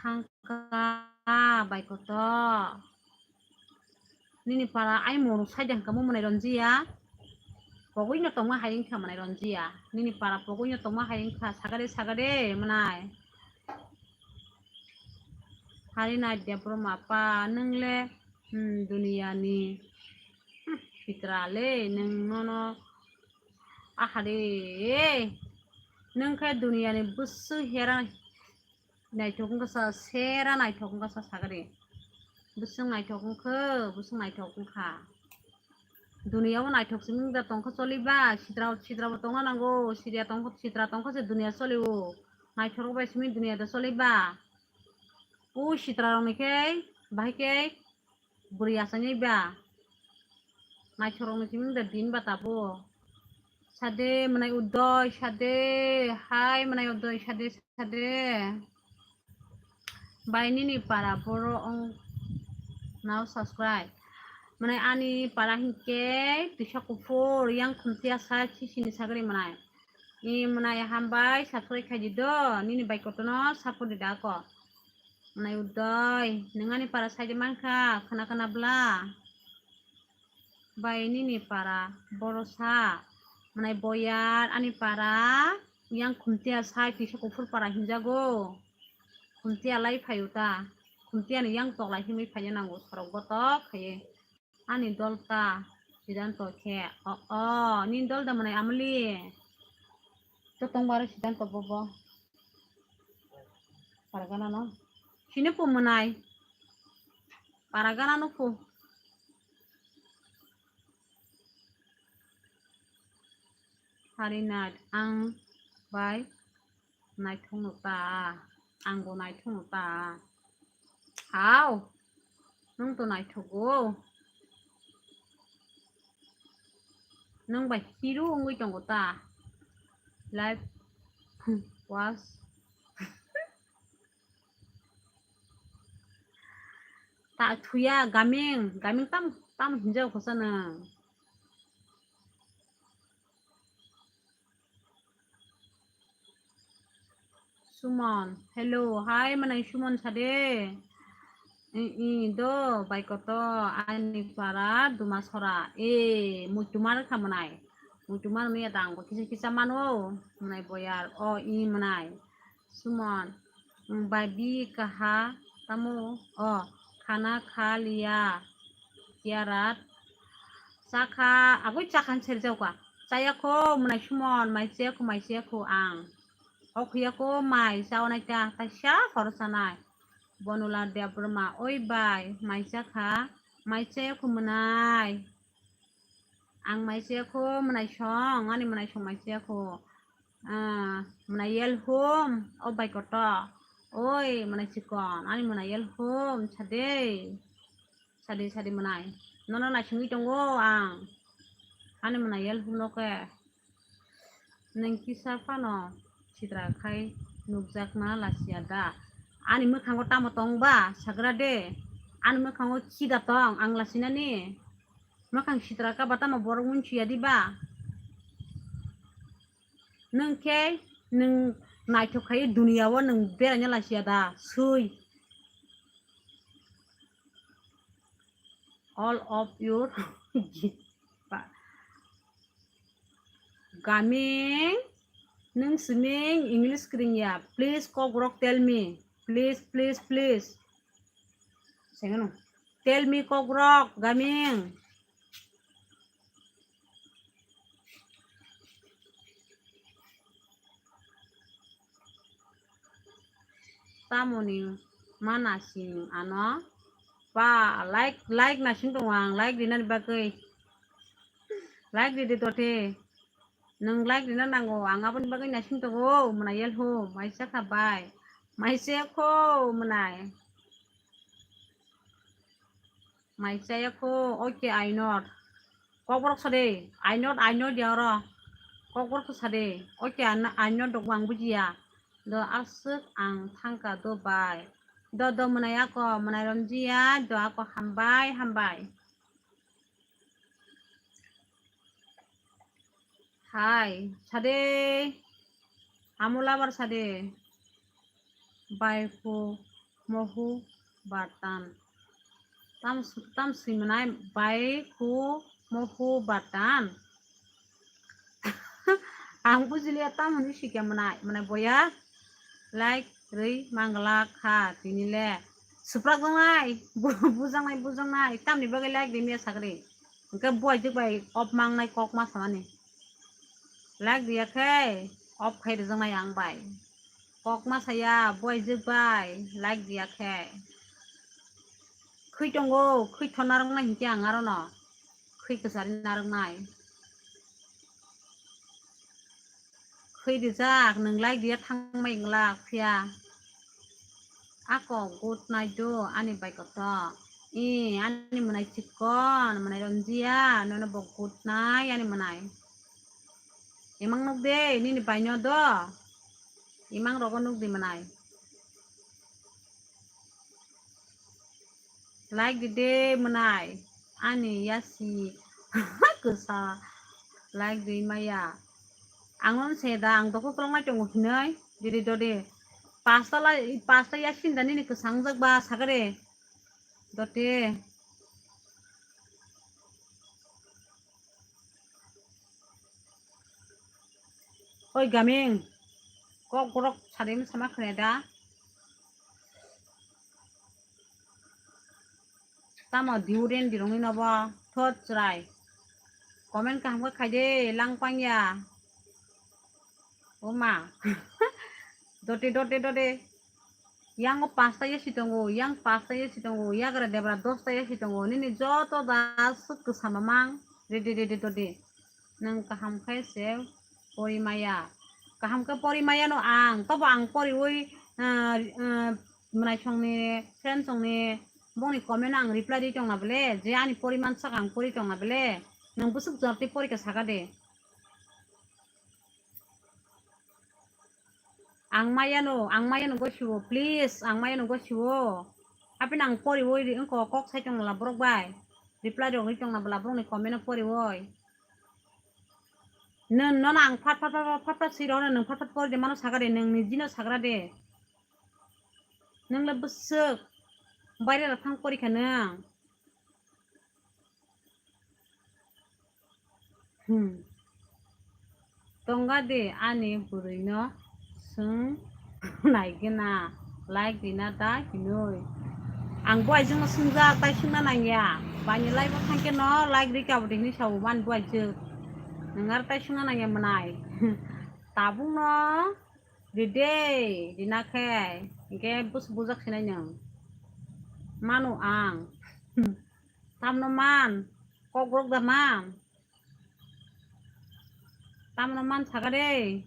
thang Ka bai koto. Nini para ai moro saida hwnkha mo mwnai ronjiya. Pogwi no tongma hai wngkha mwnai ronjiya. Nini para pogwi no tongma hai wngkha sagade sagade mwnai. Hari nai Debbarma pa nwngle, hmm, duniyani. Hmm, sitra le nwng nono ahade. Nwng khe duniyani bwswk hera Naithok wngkha sa, sera naithok wngkha sa sagari. Bwswng naithok wngkha, bwswng naithok wngkha. Duniya o naithok simi wngda tongkha choliba, sitra, sitra bo tongna nango, siriya tongkha, sitra tongkha se duniya choli o. Naithok rok bai simi duniya da choliba. O sitra rok ni khe, bahai khe, Bwrwi asani ba. Naisorok ni simi da din ba tabo. Sade mwnai Udoy, sade. Hai mwnai Udoy, sade, sade. Bai nini para boro ong nao subscribe. Mwnai ani para hinkhe tisa kuphur yang khumtiya sa sisini sagri mwnai. I mwnai hambai subscribe khaidi do, nini bai kotono support di da ako. Mwnai Udoy, nwng ani para saide mankha, khna khna bla. Bai nini para borosa. Mwnai Boyar, ani para yang khumtiya sai tisa kuphur para hinjago. Khumtiya lai phaio ta. Khumtiya ni yang toklai himwi phaina nango, sorok botok khaiwi. Ani dol ta Siddhanto khe. O, o, nini dol da mwnai Amuli. To tong baro Siddhanto bobo. Paragana no. Sini pu mwnai. Paragana no pu. Harinat ang bai. Naithokno ta, angbo naithokno ta. Hao, nwng to naithogo. Nwng bai hero wngwi tongo ta. Live was. Ta thuya gaming, gaming tam, tam hinjao khosa nwng. Sumon, hello, hai mwnai Sumon sade. I, i, do, bai koto, ani para, Dumasora. E, muitu mar kha mwnai. Muitu mar mwnai ta ang bo kisa kisa mano, mwnai Boyar. O, i mwnai. Sumon, mm, bai bi kaha tamo, o, khana kha liya, kiarat, chakha, agoi chakhan serjao ka, chaya kho mwnai Sumon, mai chaya kho, mai chaya kho ang, o khiya kho mai chaonai ta, taisa horo chanai, Bonula Debbarma, oi bai, mai chakha, mai chaya kho mwnai. Ang mai se kho mwnai song, ani mwnai song mai se kho. Ah, mwnai yel hum, o bai koto. Oi, mwnai chikon, ani mwnai yel hum, sade. Sade, sade mwnai. Nono naisingwi tongo ang. Ani mwnai yel huno khe. Nwng kisa phano sitra khai nukjakna lasiya da? Ani mwkhango tamo tong ba? Sagra de. Ani mwkhango chida tong, ang lasinani. Mwkhang sitra kha ba tamo borok munchiya di ba? Nwng khe nwng naithok khai duniya o nwng beraina lasiya da? Sui. All of your gaming, nwng swimming English kring ya? Please, Kokborok, tell me. Please, please, please. Sengano. Tell me, Kokborok, gaming. Tamoni ma nasing ano? Pa, like, like nasing tongo ang, like rinani bagwi. Like ridi dote. Nwng like rina nango, ang aboni bagwi nasing tongo, mwnai yel ho, maisa kha bai. Maisa kho, mwnai. Mai chaya kho, okay, I not. Kokborok sade, I not, I not ya oro. Kokborok sade, okay, I not, I not dok bang bujiya. Do aswk ang thangka do bai. Do, do mwnai ako, mwnai romjiya, do ako hambai, hambai. Hai, sade. Amo labar sade. Bai khu mohu batan. Tam, tam swi mwnai bai khu mohu batan. Ang bujiliya tam hwnwi sikya mwnai, mwnai boya. Like rwi mangla kha tini le. Suprak jangnai, bu-, bujangnai, bujangnai. Tamni bagwi like rimya sakri. Hwnkhe buaijwk bai off mangnai kok ma samani. Like riya khe off khai rwjaknai ang bai. Kok ma saya buaijwk bai like riya khe. Khwi tongo, khwi thon narwknai hinkhe ang arono. Khwi kwchari narwknai. Khwi rijak, nwng like riya thangmai wngla phiya. Ako good night do, ani bai koto. I, ani mwnai chikon, mwnai romjiya, nono bo good night, ani mwnai. Imang nuk de, nini bai no do. Imang rogo nuk di mwnai. Like di de mwnai. Ani yasi kwsa like di maya. Ang on se da, ang doko kolong nai tongo hinoi. Diri dode. Pasta lai, pasta yasin da nini kwsang jak ba sagare. Dote. Oi gaming. Kok borok sadim sama khne da. Tamo diuren dirongni nobo thot chwrai. Comment kaham khe khaide lang pangya. O ma. Dote, dote, dote. Yango pasta yasi tongo, yang pasta yasi tongo, yagra debra dosta yasi tongo. Nini joto da swk kwsa mamang. Rede, rede, dote. Nwng kaham khe se pori maya. Kaham khe pori maya no ang. Tobo ang poriwi, ah, ah, mwnai songni, friend songni, bongni comment ang reply di tongna bele. Je ani poriman saka ang pori tongna bele. Nwng bwswk jorti pori khe saka de. Ang maya no, ang maya no gosiwo, please, ang maya no gosiwo. Apin ang poriwi ri wngko kok sai tongla borok bai. Reply rok ri tongna bela borokni comment o poriwi. Nwng, nono ang phat, phat, phat, phat, phat, phat swi rw, nwng phat, phat pori de mano sagra de, nwng nijino sagra de. Nwng le bwswk baire la thang pori kha nwng. Hmm. Tongga de ani bwrwi no swng naigena, like rina da hinwi. Ang bo aijwk no swngjak, tai swngna nangya. Bani live o thangkhe no like rika bo de hinwi sao man bo aijwk. Nwng aro tai swngna nangya mwnai. Tabuk no ride, rina khe hinkhe bus bujak sinai nwng. Mano ang. Tamno man, kok borok da man. Tamno man saga de.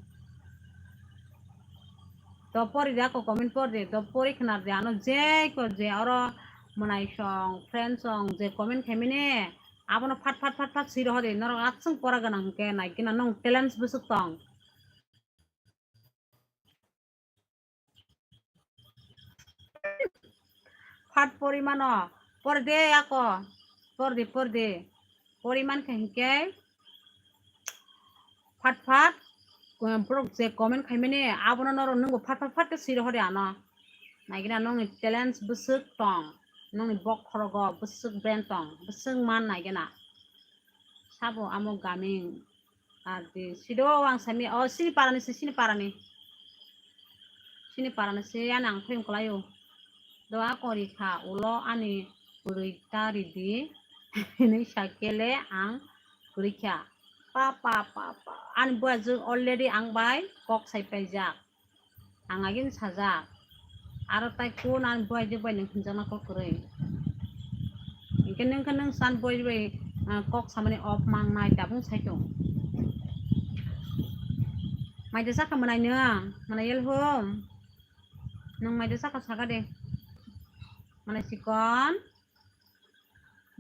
To pori de ako comment por de, to pori khna de ano je ko je oro mwnai song, friend song je comment khaimani. Abono phat phat phat phat swi rohor di. Norok aswng pora gwnang hwnkhe nai gina nwng talents bwswk tong. Phat porimano. Por de ako. Por de, por de. Poriman khe hwnkhe phat phat, um, borok je comment khaimani abono norok nwngbo phat phat phat khe swi rohor di ano. Nai gina nwngni talents bwswk tong. Nwngni bokhorogo bwswk brand tong. Bwswk man nai gina. Sabo amo gaming. Ar di sido ang sami, o sini parani si, sini parani. Sini parani si, ani ang phim kalaio. Do a kori kha, ulo ani kwrwi ta ridi. Hinwi sakele ang kwrwi kha. Pa, pa, pa, pa. Ani buaijwk already ang bai kok sai paijak. Ang agin sajak. Aro tai kun ani buaijwk bai nwng hwnjakna kok kwrwi. Hinkhe nwng khe nwng san buaijwk bai, ah, kok samani off mangnai tabung sai tong. Maida sakha mwnai nwng, mwnai yel hum. Nwng maida sakha saka de. Mwnai sikon.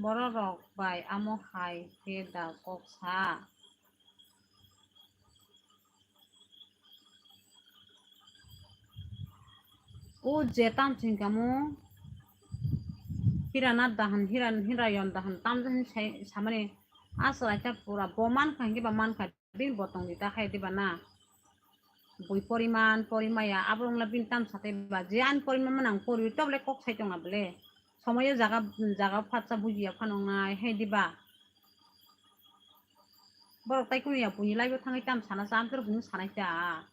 Borok rok bai amo hai khe da kok sa. O je tam chwng kamo Hirana dahan, Hiran-, Hirayon dahan tam dahan sai samani aswk aita pura bo mankha hinkhe ba mankha bini botong di ta khai diba na. Bui poriman, porimaya, abo wngla bini tam satai ba. Je ani poriman manang pori, tobole kok sai tongna bole. Somoyo jaga, jaga phatsa bujiya phano wngnai, hai diba? Borok tai kunu ya buini laibo thangwi tam sana cha, amtwrw buino sanai cha.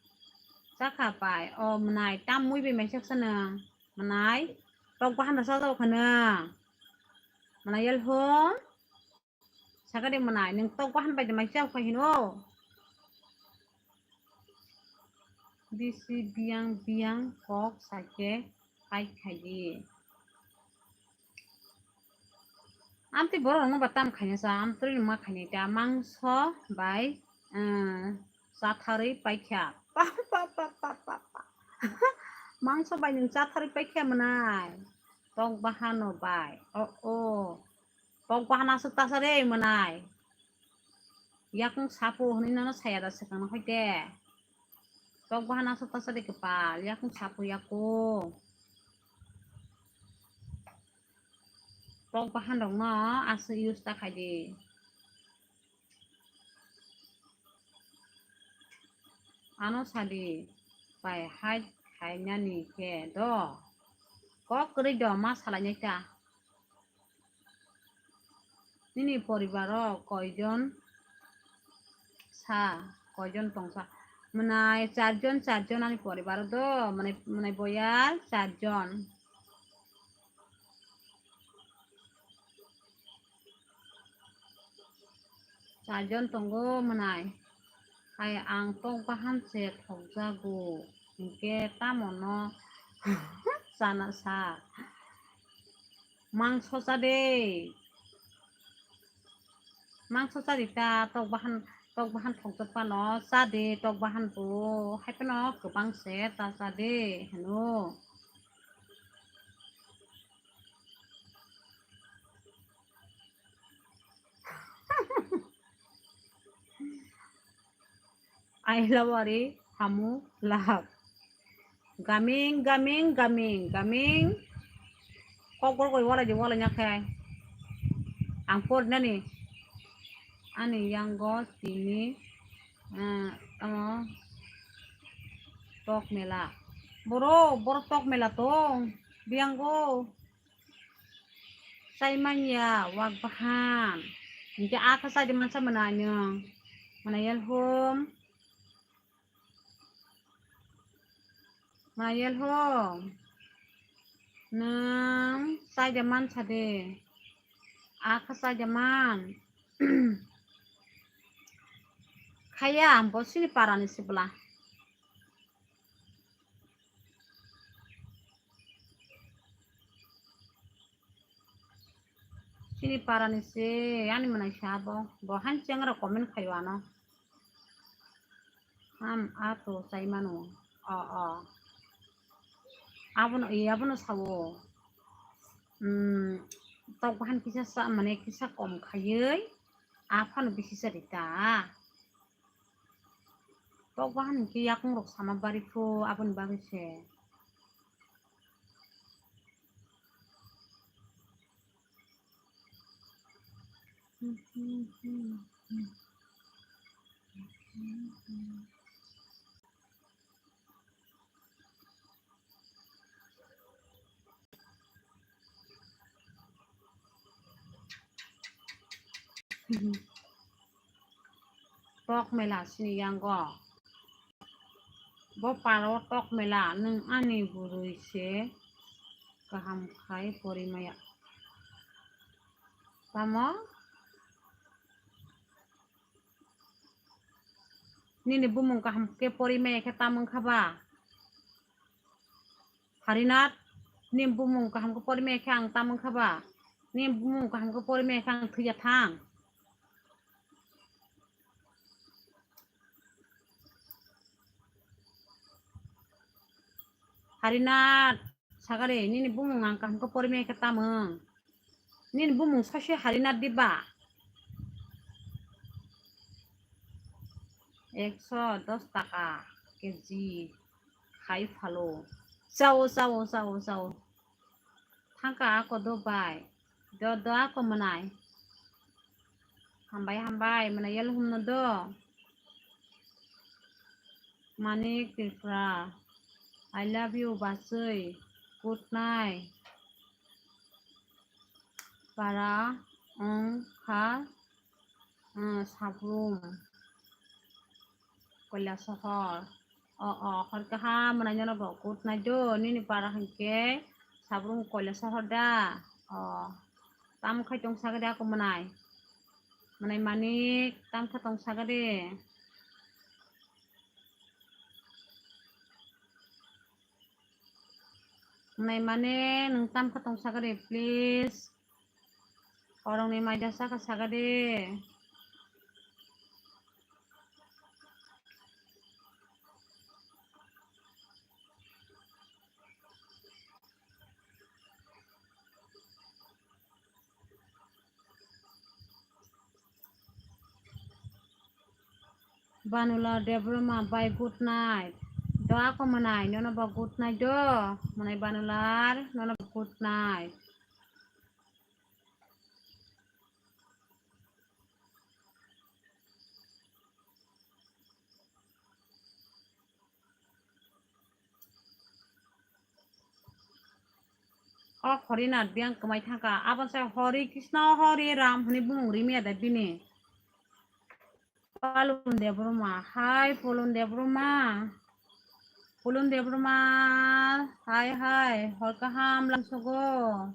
Chakha pai, o mwnai, tam mui bai maisaksa nwng. Mwnai, tok bahan rasa jao khano. Mwnai yel hum. Sakade mwnai, nwng tok bahan bai de mai chao khai hino. Bisi biyang biyang kok saikhe pai khaidi. Amtwi borok rokno ba tam khaina cha, amtwi rokno ma khaina ta mangso bai, eh, chatharwi paikha. Pa, pa, pa. Mangso bai nwng chatharwi paikha mwnai. Tok bahano bai. O, o. Tok bahan aswk tasa de mwnai. Yakung sapu hwnwi nono saya da swkang no hoite. Tok bahan aswk tasa de kwpal. Yakung sapu yakung. Tok bahan rokno aswk use ta khaidi. Ano sadi pai hai khainani khe do. Kok kwrwi do ma salainai ta. Nini poribaro koijon sa, koijon tongsa? Mwnai charjon, charjon ani poribaro do, mwnai, mwnai boyar charjon. Charjon tongo mwnai. Hai ang tok bahan se thokjago. Hinkhe tamo no chana sa. Mangso cha de. Mangso cha di ta tok bahan, tok bahan thokjak phano cha de tok bahan bo. Hai phano kwbang se ta cha de hino. I love Ari, Hamu, love. Gaming, gaming, gaming, gaming. Kok gor goi walai di, walai nya khe. Ang por nani. Ani yango tini, eh, tamo tok mela. Boro, boro tok mela tong. Biyango. Chai manya wak bahan. Hinkhe a khe chai de mansa mwnai nwng. Mwnai yel hum. Mwnai yel hum. Nwng chai de mansa de. A khe chai de man. Khaya ang bo sini parani sibla. Chini parani se ani mwnai sa bo. Bo han chengra comment khayo ano. Ham a to sai mano. O, o. Abono, e, abono sawo. Hmm. Tok bahan kisa sa, mane kisa kom khaiwi, aphano bisi sa di ta. Tok bahan hinkhe yakung rok sama bari phu, aboni bagwi se. Tok mela sini yango. Bo paro tok mela, nwng ani bwrwi se kaham khai pori maya. Tamo? Nini bumung kaham khe pori maya khe tamung kha ba? Harinath, nini bumung kaham khe pori maya khe ang tamung kha ba? Nini bumung kaham khe pori maya khe ang thwiya thang. Harinath, sagare, nini bumung ang kaham khe pori maya khe tamung. Nini bumung sase Harinath diba? Ekso dos taka keji khai phalo. Chao, chao, chao, chao. Thangka ako do bai. Do, do ako mwnai. Hambai, hambai, mwnai yal humno do. Manik Tripura, I love you, bachwi. Good night. Para wng kha, uh, Sabrum, Koilasohor. O, o, hor kaham, mwnai nono bo good night do. Nini para hinkhe Sabrum Koilasohor da. O, tam khai tong sagade ako mwnai. Mwnai Manik, tam kha tong sagade. Nai mane nwng tam kha tong sagade, please. Orongni maida saka sagade. Banular Debbarma bai good night. Do ako mwnai, nono bo good night do. Mwnai Banular, nono bo good night. O Horinath biyang kwmai thangkha. Abo se Hori Krishna, Hori Ram hwnwi bumung rimiya da bini. Palun Debbarma. Hai, Pulun Debbarma. Pulun Debbarma. Hai, hai. Hor kaham langsogo.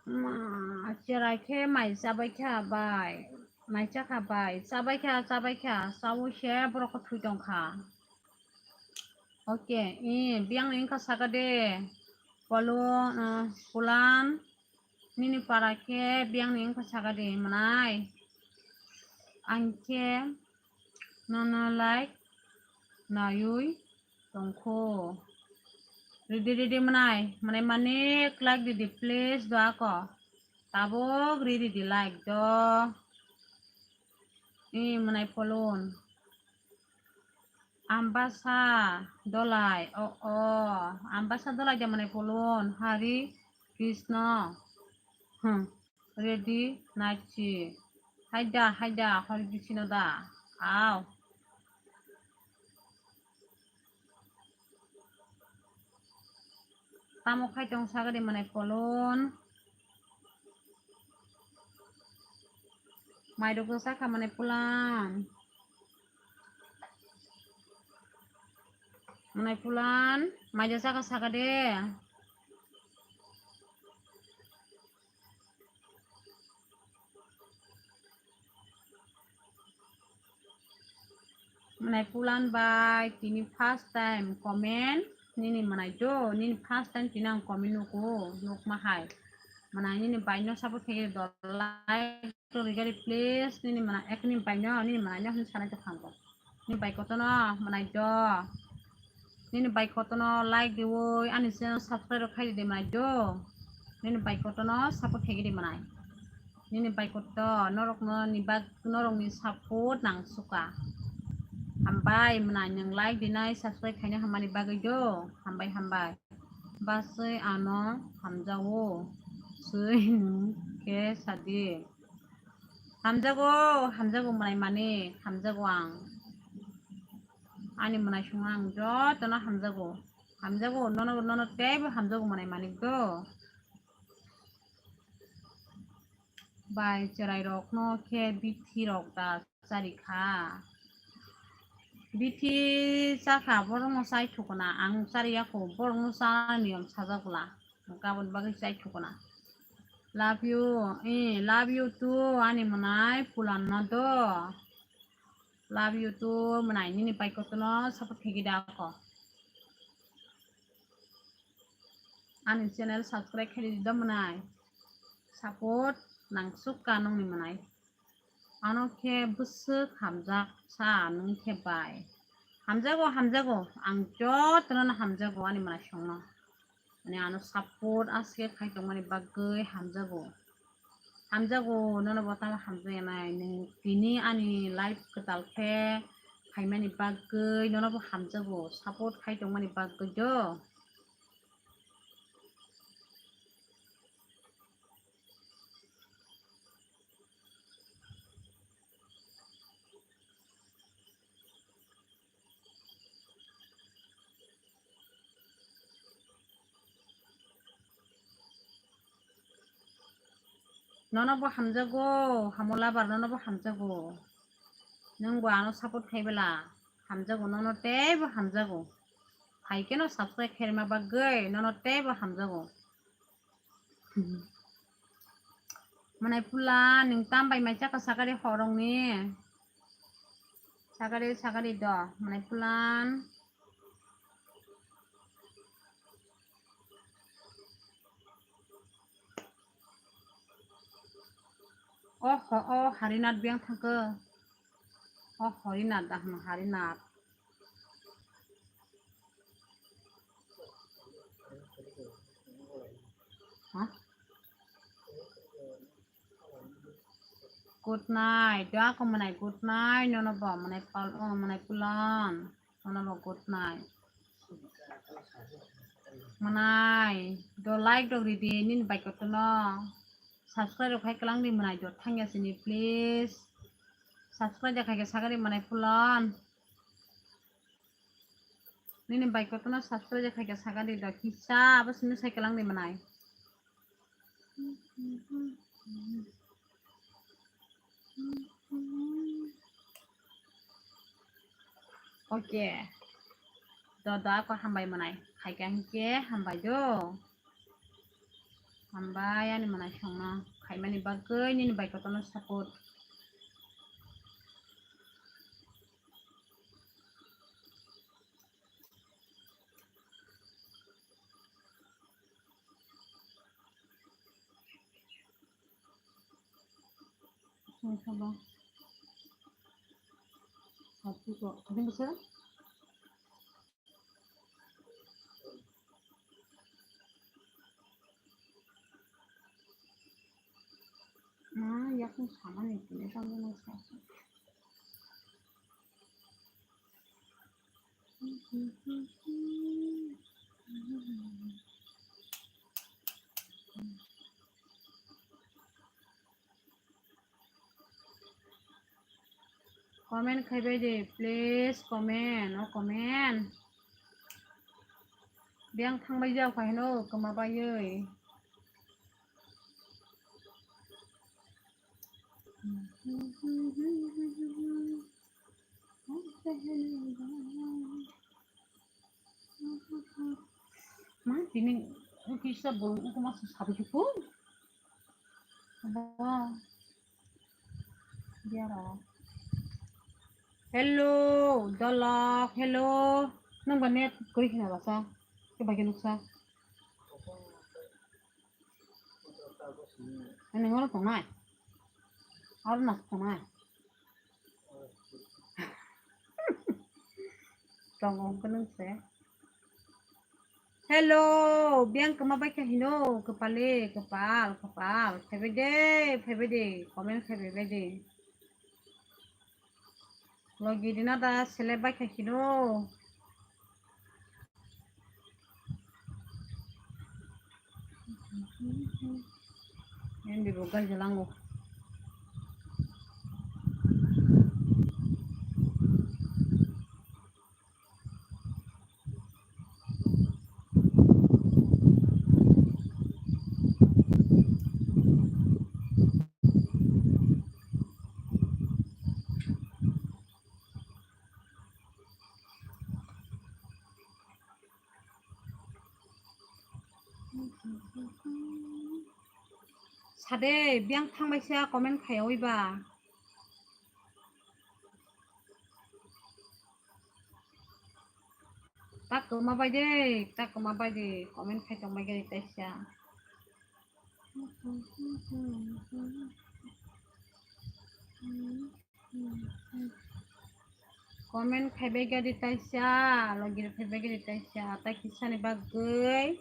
Ma, cherai khe mai chabai kha bai. Mai cha kha bai. Chabai kha, chabai kha. Chaui se borok khe thwi tong kha. Okay, i, biyang ni wngkha saka de. Polo, uh, Pulan, nini para khe biyang ni wngkha saka de, mwnai. Ang khe nono like naiwi tongkho. Ridi, ridi, mwnai. Mwnai manik like ridi, please, do ako. Tabuk ridi, ridi, like do. I, mwnai Polon. Ambasa Dolai, o, o. Ambasa Dolai de mwnai Polon. Hari Krishna. Hmm. Ridi, nachi. Haida, haida, Hari Krishna da. Aw. Tamo khai tong sagadi mwnai Polon. Mai rok saka mwnai Pulan. Mwnai Pulan, mai ja saka sagade. Mwnai Pulan bai tini first time comment nini mwnai do, nini first time tini ang comment nugo, nukma hai. Mwnai nini bai no support khe do like to rigari please, nini mwnai ek nini bai no, nini mwnai no hin sanai to khango. Nini bai kotono mwnai do. Nini bai kotono like diwoi, ani channel subscribe rok khai di mwnai do. Nini bai kotono support khaigwi di mwnai. Nini bai koto norokno ni bak, norokni support nang suka. Hambai mwnai, nwng like dinai, subscribe khaina hammani bagwi do. Hambai, hambai. Baswi ano hamjago. Swi nwng khe sadi. Hamjago, hamjago mwnai mani, hamjago ang. Ani mwnai songno ang jotono hamjago. Hamjago, nono, nono teibo hamjago mwnai mani do. Bai chwrairokno khe bithi rok da chari kha. Bithi chakha borokno chai thukuna, ang chariya kho, borokno chana niyom sajak bwla. Kabun bagwi chai thukuna. Love you, eh, love you too, ani mwnai pulanno do. Love you too, mwnai nini bai kotono support khaigwi da kho. Ani channel subscribe khaidi do mwnai. Support nang sukha nongni mwnai. Ano khe bwswk hamjak sa nwng khe bai. Hamjago, hamjago. Ang jotono hamjago ani mwnai songno. Ani ano support aswk khai tongmani bagwi hamjago. Hamjago, nono bo tamo hamjakya nai. Nwng tini ani live kwtal khe phaimani bagwi nono bo hamjago. Support khai tongmani bagwi do. Nono bo hamjago, hamo labar nono bo hamjago. Nwng bo ano support khai bwla hamjago, nono teibo hamjago. Hai khe no subscribe khaima bagwi nono teibo hamjago. Mwnai pulan, nwng tam bai mai chakha sakari horongni. Sakari, sakari do, mwnai pulan. Oho, o Harinath biyang thangkhe. O Harinath dah, Harinath. Ha? Good night. Doa ko mwnai good night. Nono bo mwnai pal, oh, mwnai pulan. Nono bo good night. Mwnai. Do like do ridi nini bai kotono. Subscribe rok khai kwlang di mwnai do thangya sini please. Subscribe da khai khe sakari mwnai pulan. Nini bai kotono subscribe khaikha sakha di do kisa abo simi sai kwlang di mwnai. Okay. Do do ako hambai mwnai. Khaikha hinkhe hambai do. Hambai ani mwnai songno khaimani bagwi nini bai kotono support. Ma, yakung samani tini tangwi nang sa. Comment khai bai de, please comment, o comment. Biyang thang bai jak phai hino, kwma baiwi. Ma, tini kisa bolong ungkuma sabi juku. Ba. Biaro. Hello, Dolok, hello. Nang ba net kori khna basa. Ke bai ke nuksa. Ani ngoro tongnai. Aro nas tongnai. Tong ong khe nung se. Hello, biyang kwma bai kha hino, kwpale, kwpal, kwpal, phaibai de, phaibai de, comment phaibai bai de. Logi rina da select bai kha hino. Endi bo gai jalango. Sade, biyang thangbaisa comment khaiwi ba. Tak kwma bai de, tak kwma bai de, comment khai tong bai gari taisa. Comment khai bai gari taisa, logi rok phai bai gari taisa, ta kisa ni bagwi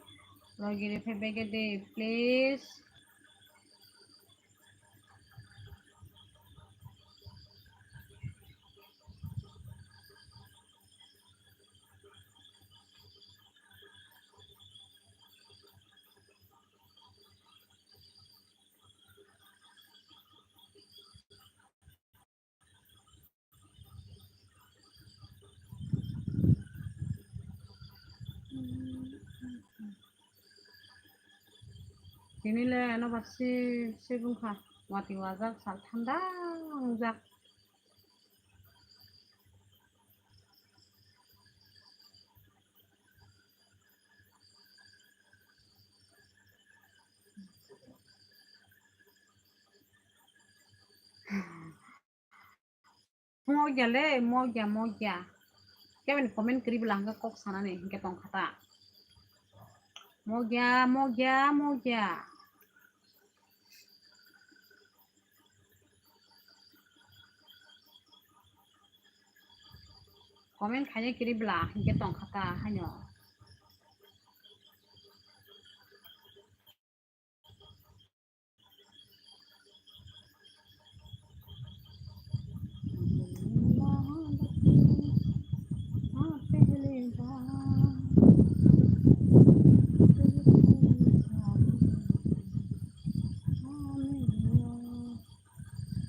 logi rok phai bai gari, please. Tini le ano bak si, si bwkha, wati wajak, sal thanda wngjak. Mogya le, mogya, mogya. Keboni comment kwrwi bwla hwnkhe kok sanani hwnkhe tongkha ta. Mogya, mogya, mogya. Comment khaina kwrwi bwla hwnkhe tongkha ta haino.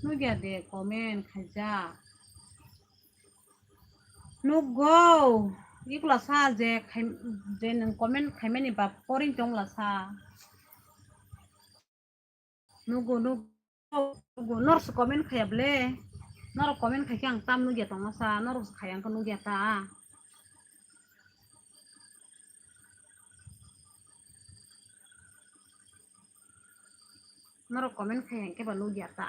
Nugya de comment khaijak. Nugo, ikula sa je khai-, je nwng comment khaimani ba poring tongla sa. Nugo, nugo, nugo, norok se comment khaya ble. Norok comment khai khe ang tam nugya tongma sa, norok se khai ang khe nugya ta. Norok comment khai ang khe ba nugya ta.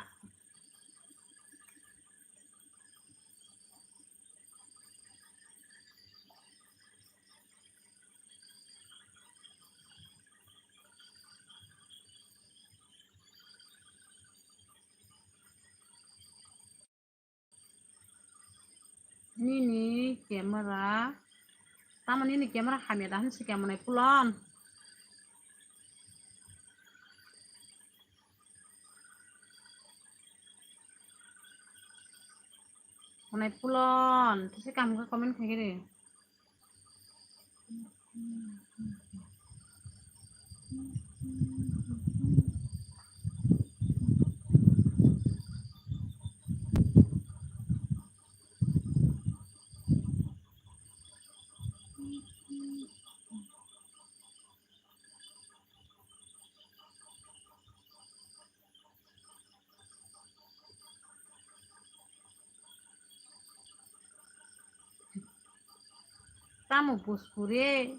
Nini camera, tamo nini camera hamya da hinsi khe monai pulon. Monai pulon, tisi kaham khe comment khai khe di. Tamo Bhojpuri?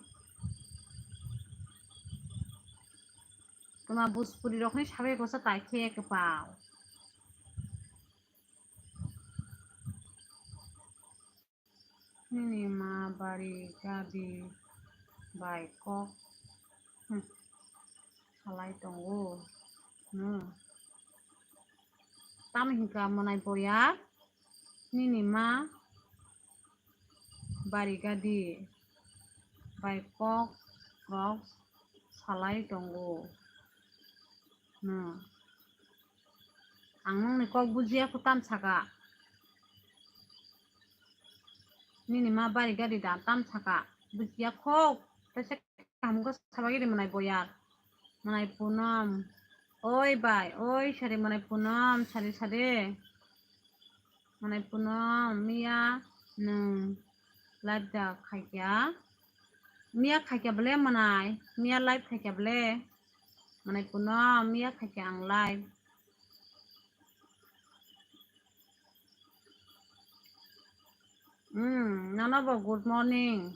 Toma Bhojpuri rokni sabai kosa tai khe kwpal. Nini ma bari gadi bai kok, hmm, salai tongo. Hmm. Tamo hinka monai boya nini ma bari gadi bai kok rok salai tongo. Hmm. Ang nokni kok bujiya kho tam saka. Nini ma bari gari da tam saka. Bujiya kho. Tese kaham khe sabagiri mwnai boyar. Mwnai Punom. Oi bai, oi sari mwnai Punom, sari sari. Mwnai Punom, miya nwng live da khaikya. Miya khaikya bole mwnai, miya live khaikya bole. Mwnai Punom, miya khaikya ang live. Hmm, nono bo good morning.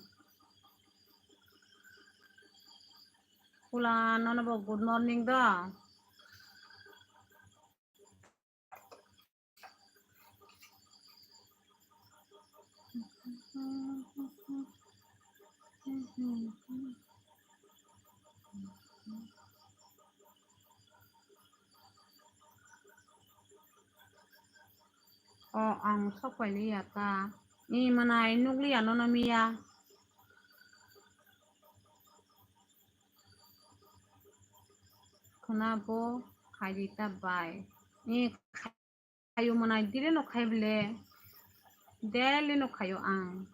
Kula, nono bo good morning do. O, ang sok pailiya ta. Ni mwnai nukliya nono miya. Khuna bo khaidi ta bai. Ni khayo mwnai daily no khai bole. Daily no khayo ang.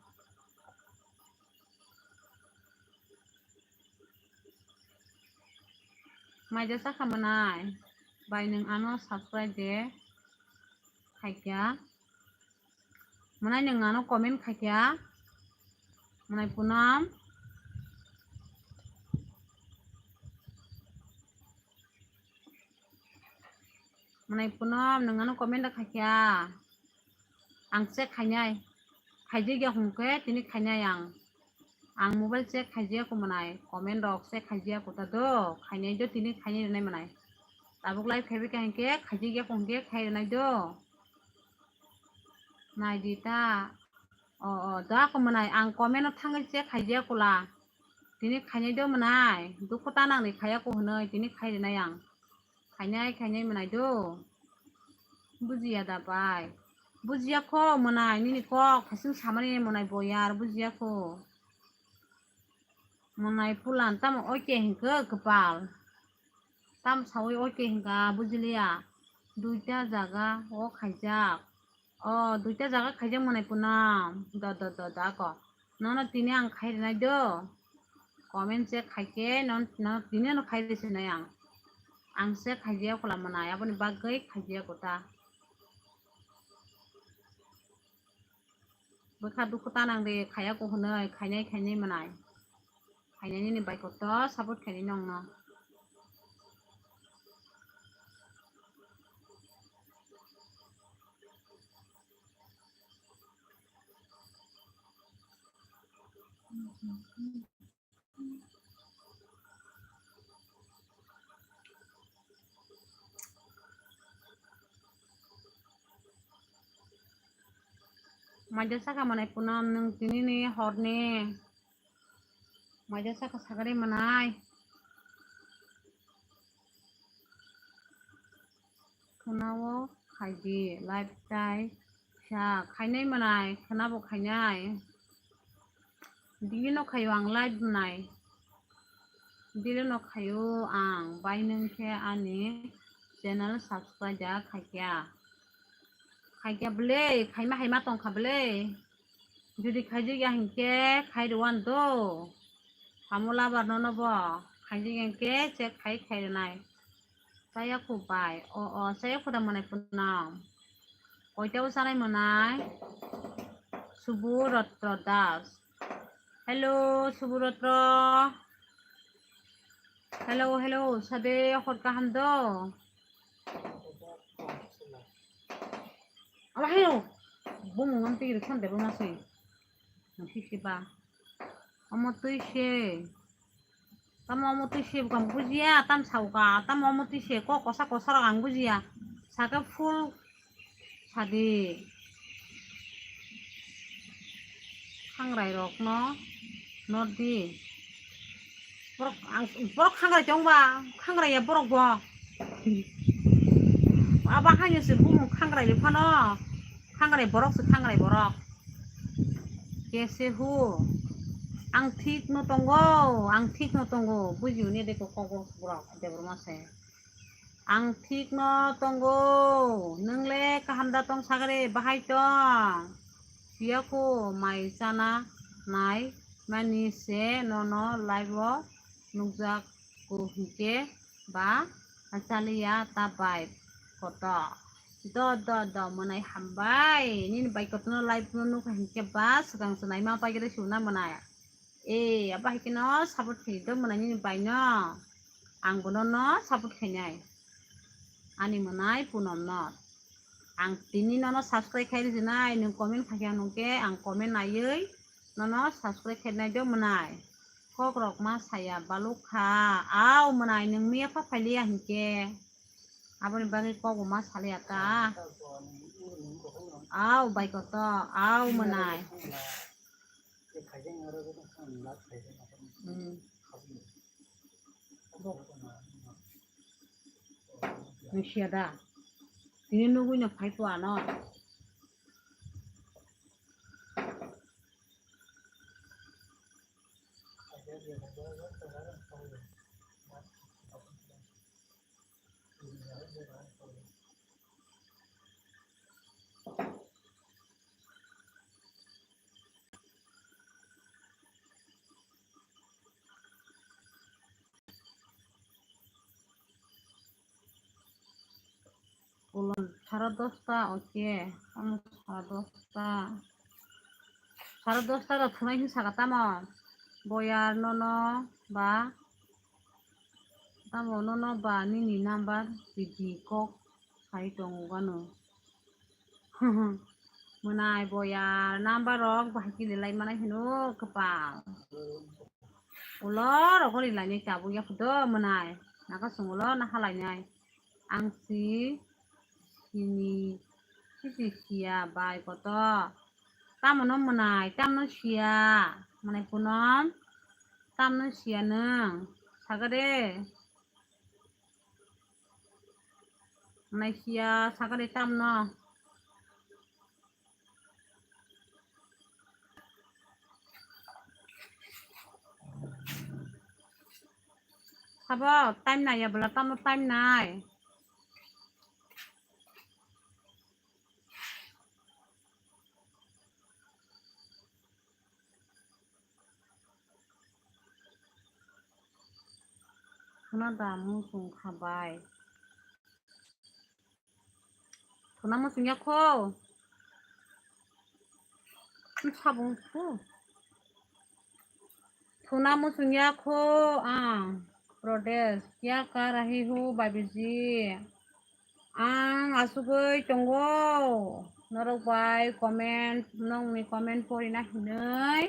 Maija sakha mwnai bai nwng ano subscribe de khaikya. Mwnai nwng ano comment khaikya. Mwnai Punom. Mwnai Punom, nwng ano comment da khaikya. Ang check khainai. Khaijak ya hwnkhe tini khainai ang. Ang mobile check khaijak ya kho mwnai. Comment rok check khaijak ya kho ta do. Khainai do tini khainai rwnai mwnai. Tabuk live khaibai kha hwnkhe khaijak ya kho hwnkhe khai rwnai do. Naidi ta. O, o, da kho mwnai, ang comment o thangwi check khaijak kho la. Tini khainai do mwnai, dukhu ta nangni khaiya kho hwnwi, tini khai rwnai ang. Khainai, khainai mwnai do. Bujiya da bai. Bujiya kho mwnai, nini kok, hasing samani mwnai boyar, bujiya kho. Mwnai pulan tamo oike hinkhe kwpal. Tam sawi oike hinka bujiliya. Duita jaga o khaijak. O duita jaga khaijak mwnai Punom. Do, do, do, do, ako. Nono tini ang khai rinai do. Comment se khaike, non, non tini ano khai risi nai ang. Ang se khaijak kho la mwnai, aboni bagwi khaijak kho ta. Bwkha dukhu ta nang de, khaiya kho hwnwi, khainai, khainai mwnai. Khainai nini bai koto support khainai nongno. Maija saka mwnai Punom nwng tini ni hor ni. Maija saka sakari mwnai. Khwnao khaidi live tai sa khainai mwnai, khwnabo khainai. Dili no khaio ang live mwnai. Dili no khaio ang, bai nwng khe ani channel subscribe da khaikya. Khaikya bwle, khaima haima tongkha bwle. Jodi khaijak ya hinkhe khai rwan do. Hamo labar nono bo. Khaijak ya hinkhe check khai khai rwnai. Chaya kho bai. O, o, chaya kho da mwnai Punom. Koita o chanai mwnai? Subhu Rotro Das. Hello, Subhu Rotro. Hello, hello, sade hor kaham do? Aba hello. Bumung ang tigir khande bo masui. Nang sisi ba. Omo twi se. Tamo omo twi se bukan bujiya, tam sauka. Tamo omo twi se ko kosa kosa rok ang bujiya. Saka full sadi. Khangrai rok no nor di. Borok ang, borok khangrai tong ba, khangrai ya borok bo. Aba haino se bumung khangrai le phano. Khangrai borok se khangrai borok. Kese hu. Ang thik no tongo, ang thik no tongo, buji hwnwi de kok kok borok Debbarma se. Ang thik no tongo, nwng le kaham da tong sagre, bahai tong? Phiya kho mai chana nai mani se nono live o nukjak ko hinkhe ba chaliya ta bai koto. Do, do, do, mwnai hambai. Nini bai kotono live no nukha hinkhe ba swkang se naima paigre suna mwnai. E, abo hai kheno support khaidi do mwnai nini bai no. Ang bono no support khainai. Ani mwnai Punom no. Ang tini nono subscribe khai rijinai, nwng comment khaikha nungkhe ang comment naiwi nono subscribe khainai do mwnai. Kok rok ma saya baluk kha. Au mwnai nwng miya pha phailiya hinkhe. Aboni bagwi kok bo ma saliya ta. Au bai koto, au mwnai. Hmm. Nwng siya da? Tini nugwi no phai to ano. Ulo sare dosta, oke. Tamo sare dosta. Sare dosta rok thunai hin saka tamo? Boyar nono ba. Tamo nono ba nini number ridi kok sai tongo gano. Mwnai boyar number rok bahai kini lai manai hino kwpal. Ulo rok ri lainai tabuk ya phudo mwnai. Naka sung ulo na halainai. Ang si sini sisi siya bai koto. Tamo no mwnai, tamo no siya. Mwnai Punom, tamo no siya nwng. Saga de. Mwnai siya, saga de tamo no. Sabo time nai ya bwla, tamo time nai. Khuna da muchung kha bai. Thuna muchung ya kho. Sabung kho. Thuna muchung ya kho ang. Prodesh, kya kar rahi ho, bhabiji? Ang asugwi tongo. Norok bai comment, nokni comment porina hinwi.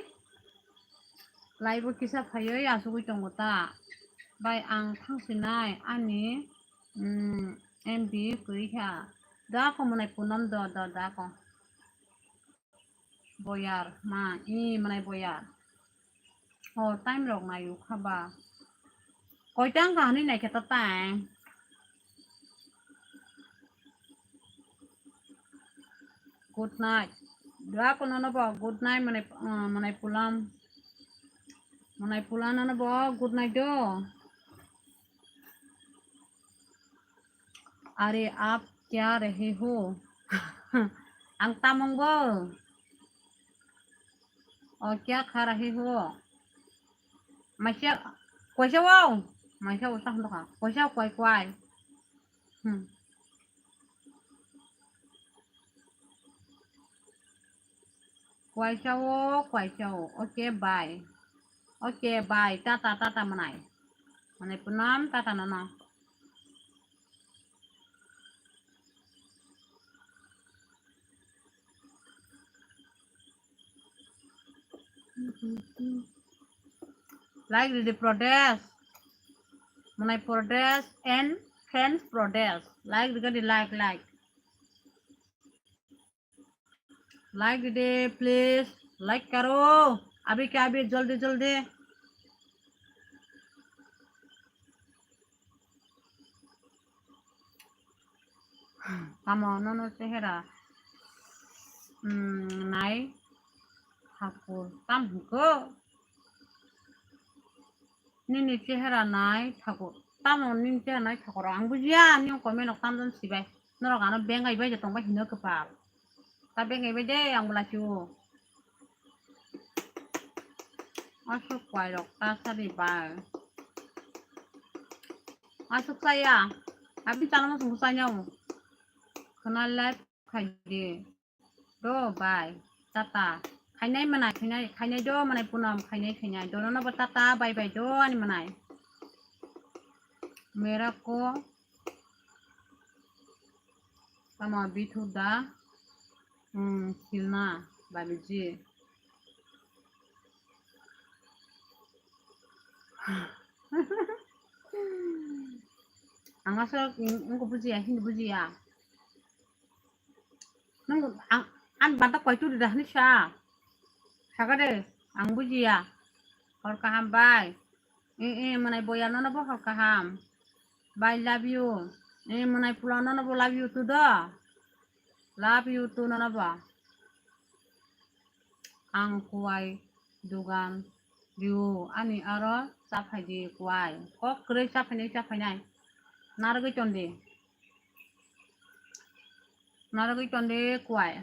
Live o kisa phaiwi asugwi tongo ta. Bai ang thangsinai ani, mm, M B kwrwi kha. Da kho mwnai Punom do, do, da kho. Boyar, ma, i mwnai boyar. O, time rok nai u kha ba. Koita wngkha hwnwi nai khe ta time. Good night. Da kono no bo good night mwnai, ah, mwnai Punom. Mwnai Punom no bo good night do. Are aap kya rahe ho? Ang tamung bo. O kya kha rahe ho? Maisa, koisa wo? Maisa wo ta hwn kha. Koisa kwai kwai. Hmm. Kwaisa o, kwaisa o. Okay, bye. Okay, bye. Tata, tata mwnai. Mwnai Punom, tata nono. Like ridi Prodesh. Mwnai Prodesh and friends Prodesh. Like ridi, like, like. Like dide, please. Like karo. Abhi ke abhi, jaldi, jaldi. Tamo nono chehera, mm, nai hakur tam hwnkhe. Nini chehera nai thakur. Tamo nini chehera nai thakur. Ang bujiya, nini comment rok tamjani sibai. Norok ano bengai bai je tongbai hino kwpal. Ta bengai bai de, ang bwla chu. Aswk kwai rok ta sari bai. Aswk saya. Abi chana mo sung saya. Khana live khai de. Do, bye. Tata. Khainai manai, khainai, khainai do, manai punam, khainai, khainai. Do, nono bo tata, bye, bye do, ani manai. Mera ko. Tama bithu da. Hmm, khilna, babiji. Ang aswk, ang, ang ko bujiya, hindi bujiya. Nung ang, ang banta koi tu dah ni sa. Saka de, ang bujiya. Hor kaham bai. Eh, eh, manai boya nono bo hor kaham. Bye, love you. Eh, manai pula nono bo love you tu do. Love you tu nono bo. Ang kuai dugan rio ani aro chaphai di kuai. Kok kwrwi chaphainai chaphainai. Narwgwi ton di. Narwgwi ton di kuai.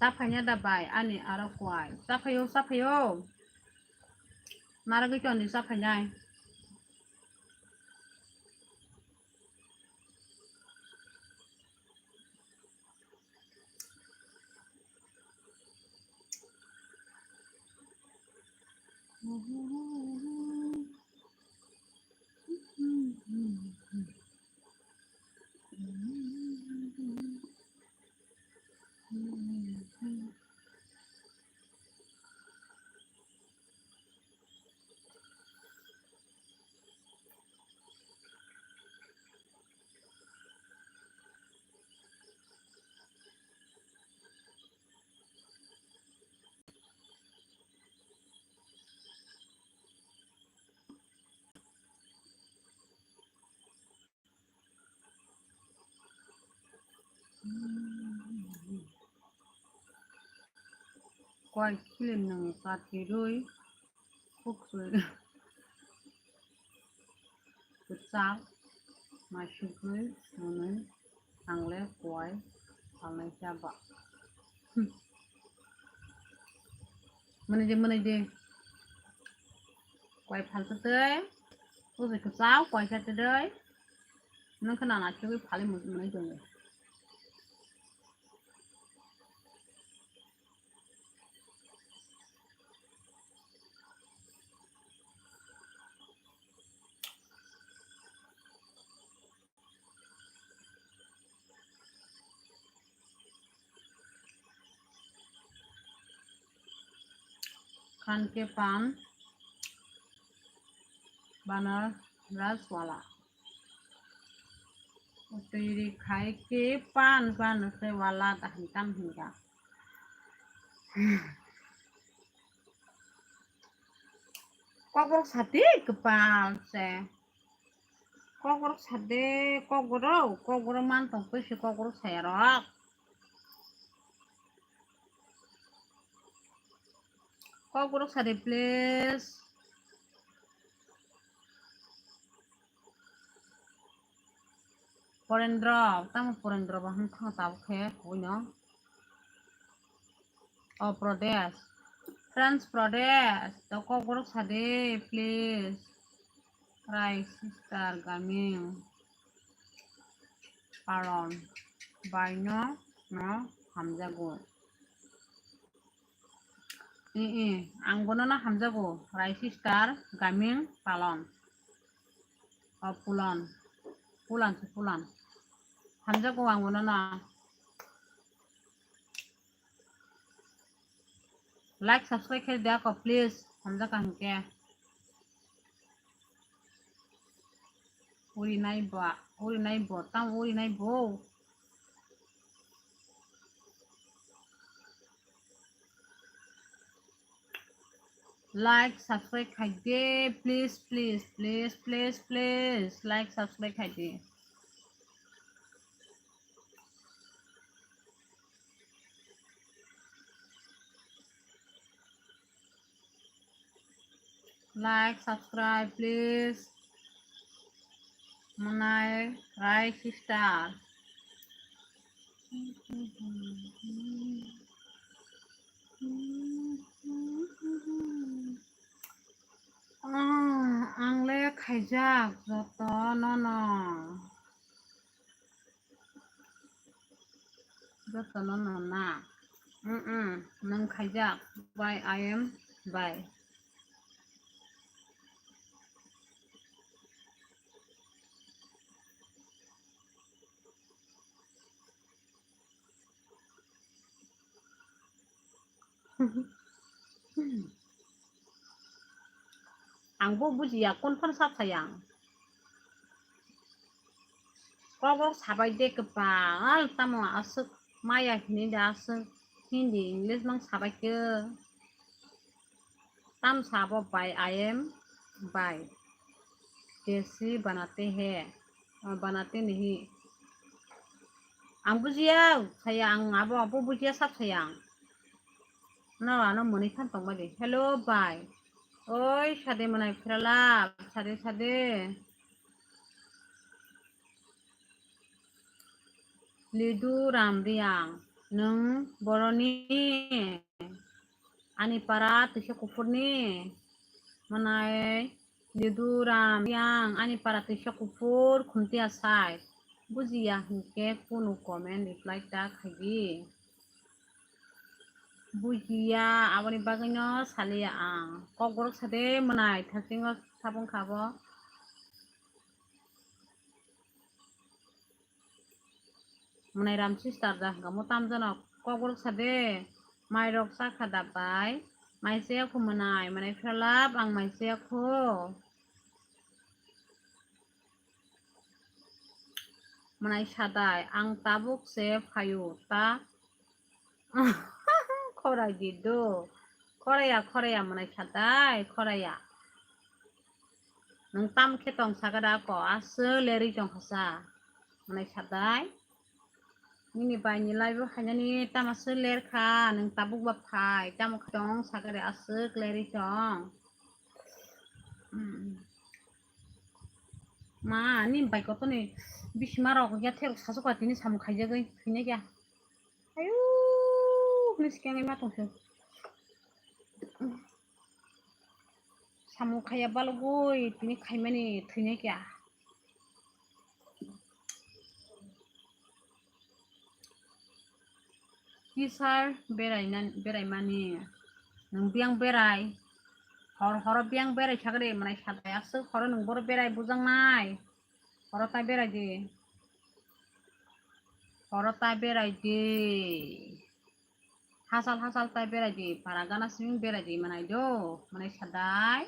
Chaphaina da bai, ani aro kuai. Chaphaio, chaphaio. Narwgwi toni chaphainai. Koi kilim nang kati rui, kuk sui. Kwchak, maisugwi, mwnwi, thangle, kuai, phalnai khe ba. Hmm. Mwnwi de, mwnwi de. Kuai phaltwtwi, kuchuk kwchak, kuai khe twdwi. Nwng khe nana chugwi phalwi mwnwi tongo. Khan ke pan banaras wala. Twi ri khai ke pan, pan se wala ta hintam hinga. Kokborok sati kwpal se. Kokborok sade, kokborok, kokborok man tong khe se kokborok sayarok. Kokborok sade, please. Porendro, tamo Porendro bo hwn thang tabuk khe, kuino. O Pradesh, France Pradesh, to kokborok sade, please. Rai sister gaming paron baino no hamjago. I, i, ang bono no hamjago, Rai Sister, Gaming, Palon. O, Pulon. Pulan se Pulan. Hamjago ang bono no. Like, subscribe khe de ako, please. Hamjak ang hingke. Uri nai ba, uri nai bo, tam uri nai bo. Like, subscribe khai de, please, please, please, please, please. Like, subscribe khai de. Like, subscribe, please. Manai, Rai Sister. Ah, ang le khaijak joto nono. Jotono no na. Mm-mm. Nwng khaijak. Bye, I am bye. Ang bo bujiya, kon phano sap sayang. Kok rok sabai de kwbang, tamo aswk maya hini de aswk Hindi, English mang sabai khe. Tam sabo by I am by. Jaise banate hai, ah, banate nahi. Ang bujiya, saya ang abo, abo bujiya sab saya ang. No, ano mani than tong mali. Hello, bye. Oi, sade manai pheralap, sade, sade. Lidu Ram Riang, nwng boroni? Ani para Twisa Kuphurni? Manai Lidu Ram Riang, ani para Twisa Kuphur, Khuntia sai. Bujiya hinkhe kunu comment reply ta khaidi. Bujiya, aboni bagwino saliya ang. Kokborok sade mwnai, thaksingo sabong khabo. Mwnai Ram Sister da hwnkha mo tamjano kokborok sade. Mairok chakha da bai? Mai chaya khu mwnai, mwnai pheralap ang mai chaya khu. Mwnai sadai, ang tabuk se phaio ta. Khorai di do. Khoraya, khoraya, mwnai sadai, khoraya. Nwng tam khe tong saka da ko, aswk lerwi tong khasa. Mwnai sadai. Nini bai ni live o hainani tamo aswk ler kha, nwng tabuk ba phai, tamo khe tong saka de aswk lerwi tong. Hmm. Ma, ni bai kotoni bisima rok ya therok sasok ka tini samung khaijagwi thwinai kya. Ayu, hwnwi sikang ma tongse. Samung khaiya balugwi tini khaimani thwinai kya. Kisar beraina, beraimani. Nwng biyang berai. Hor horo biyang berai sagri, mwnai sadai aswk horo nwng boro berai bujaknai. Horo tai berai di. Horo tai berai di. Hachal hachal tai berai di. Para gana simi berai di mwnai do. Mwnai sadai.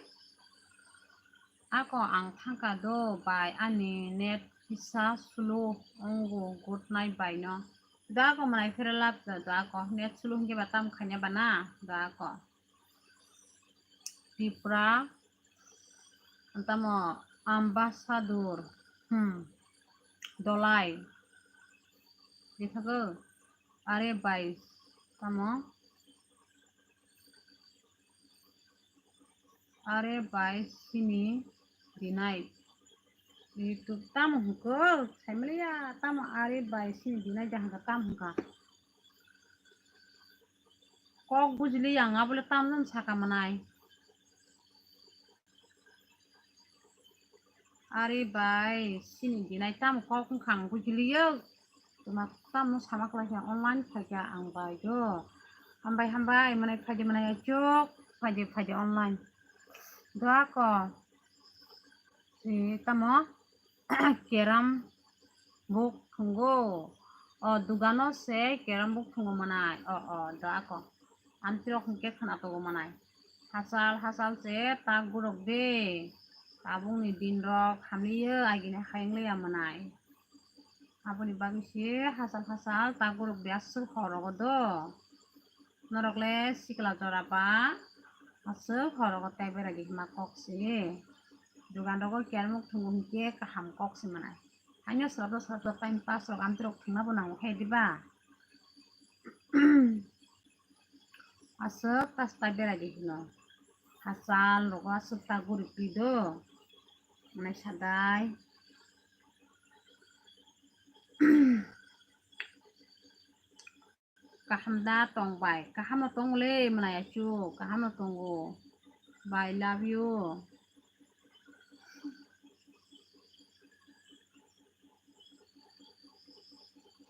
Ako ang thangka do bai, ani net kisa slow wngo, good night bai no. Do ako mwnai pheralap do ako net slow hwnkhe ba tam khaina bana do ako. Tripura, tamo ambassador, hmm, Dolai. Dithago, are bai, tamo? Are bai sini dinai. Itu tamo hwnkhe, saimaliya, tamo are bai sini dinai jahangkha, tamo hwnkha. Kok bujili yang abole tamjani saka manai. Are bai, sini dinai tamo kok wngkha ang bujiliyo. Tuma tamo sama khlaikha, online phaikha ang bai do. Hambai, hambai, mwnai phaidi, mwnai achuk, phaidi, phaidi online. Doa ko. Si tamo, keram buk thungo. O, dugano se keram buk thungo mwnai. O, o, doa ko. Amtirok hwnkhe khwna togo mwnai. Hachal, hachal se tak gurok de. Tabukni dinrok hamliyo agini hayung liya mwnai. Aboni bagwi se hachal hachal tak gurok de aswk horogo do. Norok le sikla jora ba aswk horogo tai berai di hima kok se. Dugan rogo kermuk thungo hinkhe kaham kok se mwnai. Haino srapta srapta time pass rok amtirok thwngna bo nango khe diba? Aswk ta stai berai di hino. Hachal rogo aswk ta guri pi do. Mwnai sadai. Kaham da tong bai? Kaham no tong le mwnai achu, kaham no tongo. Bai, love you.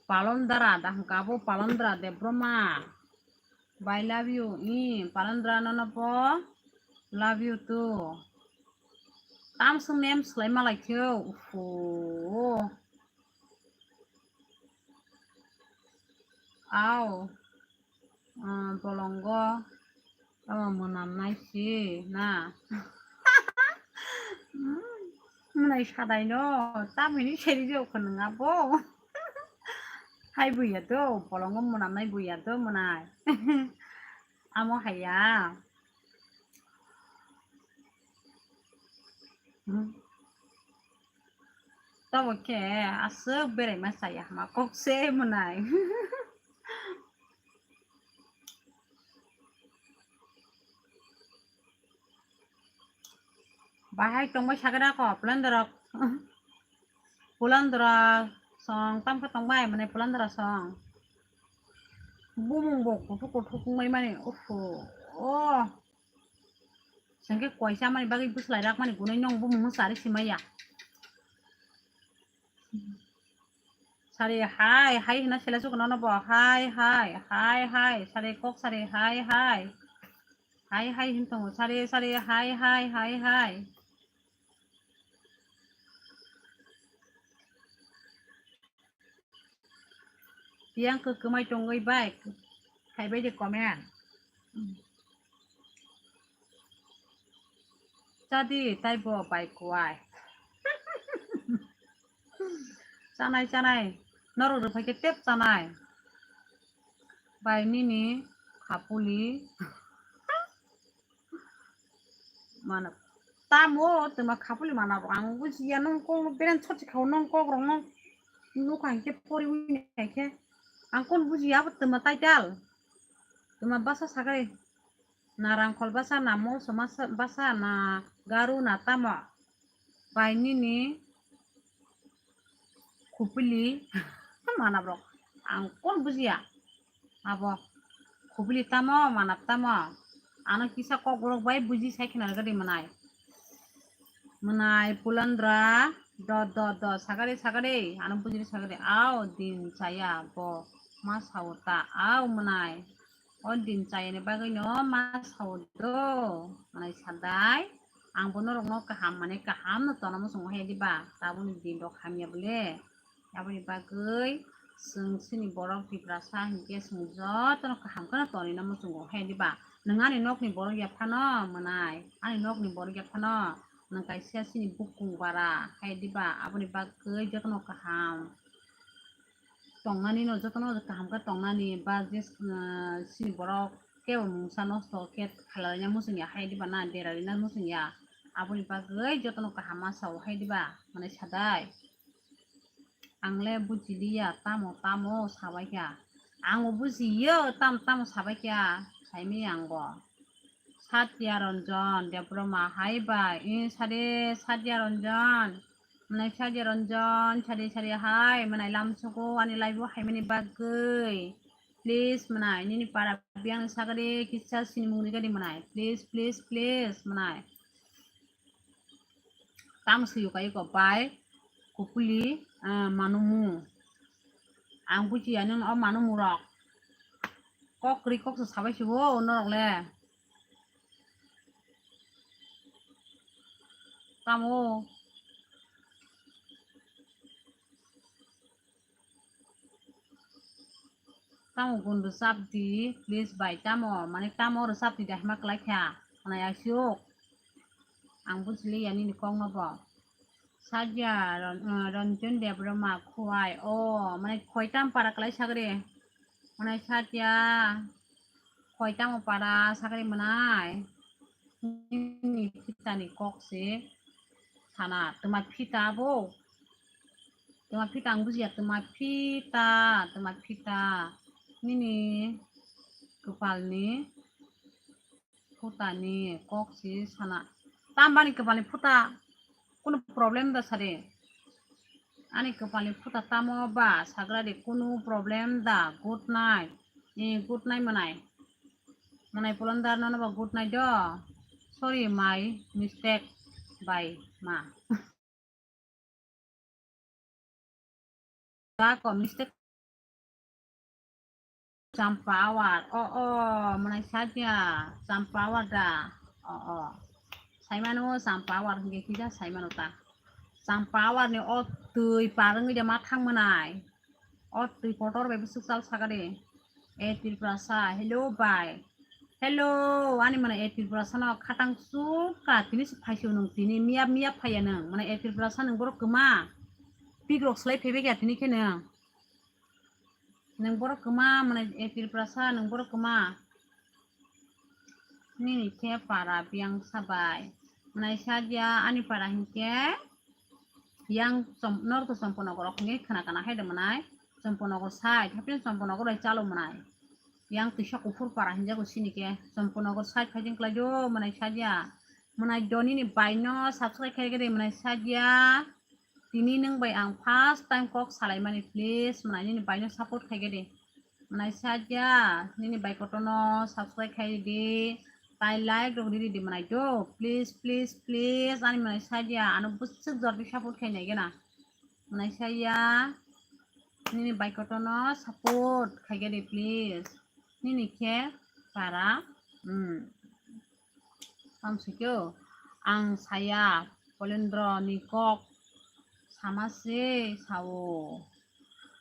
Palondra da hwnkha abo, Palondra Debroma. Bai, love you. I Palondra nono po love you too. Tamswk nem swlai malai khe, ufu. Au. Ah, bolongo. Tamo mwnam nai si na. Mwnai sadai no, tamini seri jok nwnga bo. Hai buya do, bolongo mwnam nai buya do mwnai. Amo haya. Hmm. Tamo khe aswk berai ma saya hama kok se mwnai. Bahai tongbai sakhe da ko, Pulandra rok. Pulandra song, tamkhe tongbai, mane Pulandra song. Bumung bo kuthuk kuthuk wngbai mani, ufu, oh. Sengke koisa mani bagwi bwslai rak mani gunui nong bumung sari simaya. Sari hai, hai hina sela suk nono bo, hai, hai, hai, hai, sari kok sari hai, hai. Hai, hai hin tongo, sari, sari, hai, hai, hai, hai. Tiyang kwkwmai tongwi bai, khaibai de comment. Chadi taibo bai kuai. Chanai, chanai. Norok rwphai khe tep chanai. Bai nini khapuli. Mano. Tamo twma khapuli mana rok ang bujiya nong kok beren choti khao nong kok rok nong nukha hinkhe pori wi nai khe. Ang kon bujiya abo twma title. Twma basa sagai. Na rangkhol basa, na molso masa-, basa, na garu, na tamo. Bai nini khupili manabrok. Ang kon bujiya. Abo khupili tamo, manab tamo. Ano kisa kokborok bai buji sai khna rwgadi mwnai. Mwnai Pulandra, do, do, do, sagade, sagade, ano bujiri sagade, ao din chaya bo ma sao ta, ao mwnai. O din chayani bagwino ma sao do, mwnai sadai. Ang bo norokno kaham, mane kaham no tona muchungo hai diba, tabukni din rok hamya bole. Aboni bagwi chwng chini borok Tiprasa hinkhe chwng jotono kaham kheno tonina muchungo hai diba. Nwng ani nokni borok ya phano mwnai, ani nokni borok ya phano nwng kaisa chini bukung bara hai diba, aboni bagwi jotono kaham. Tongnani no jotono kaham khe tongnani ba je, ah, chini borok kebo mungsa nosto khe khalai na muchung ya hai diba na, derari na muchung ya, aboni bagwi jotono kaham ma sao hai diba, mane sadai. Ang le bujiliya tamo tamo sabaikha, ang o bujiyo tam tamo sabaikha, saimi ang bo. Satya Ranjan Debbarma hai bai, i sade Satya Ranjan, mwnai Satya Ranjan, sade sade hai, mwnai lamsogo ani live o hai mani bagwi. Please mwnai, nini para biyang sagade kisa sinimung rigadi mwnai. Please, please, please mwnai. Tam suyu kai ko bai, kupuli, ah, manumu. Ang bujiya nung o manumu rok. Kok kwrwi kok se sabai se bo norok le. Tamo? Tamo gun rwchap di, please bai, tamo, mane tamo rwchap di, dahima kwlai kha, mane aisuk, ang bujili ya nini kok no bo. Sadia Ron-, uh, Ranjan Debbarma Khowai, o, mane khoi tam para kwlai sagri, mane sadia khoi tamo para sagri mwnai, nini phitani kok se sana, twma phita bo. Twma phita ang bujiya, twma phita, twma phita. Nini kwpalni phutani kok si sana. Tambani kwpalni phuta kunu problem da sari. Ani kwpalni phuta tamo ba sagra de kunu problem da. Good night. Eh, good night mwnai. Mwnai pulandar nono ba good night do. Sorry, my mistake, bai ma. Kako mistake. Champawar. O, o, mwnai sadia. Champawar da. O, o. Saimano Champawar hingke kisa saimano ta. Champawar ni o twi parwngwi de ma thang mwnai. O twi kotor bai bwswk chal saka de. E Tripurasa, hello bai. Hello, ani mane e Tripurasa no khatang sukha, tini se phaisio nwng, tini miyap miyap phaiya nwng, mane e Tripurasa nwng borok kwma, pik rok slai phaibai kha tini khe nwng, nwng borok kwma, mane e Tripurasa nwng borok kwma, nini khe para biyang sabai, mane sadia ani para hinkhe yang chom-, norok to Chomponogor rok hinkhe khna kana hai de mwnai, Chomponogor side, hapin Chomponogor bai chalo mwnai. Yang twisa kuphur para hinjago sini khe, Chomponogor side khai jeng khlai jo, mwnai sadia. Mwnai do nini bai no subscribe khai gede, mwnai sadia. Tini nwng bai ang first time kok salai mani, please, mwnai nini bai no support khai gede. Mwnai sadia, nini bai kotor no subscribe khai di. Tai like rok riri di mwnai do, please, please, please, ani mwnai sadia, ano bwswk jordi support khai nai gana. Mwnai saya, nini bai kotor no support khai gede, please. Nini khe para, hmm. Tamo sikyo, ang saya, Polendro ni kok sama se sao.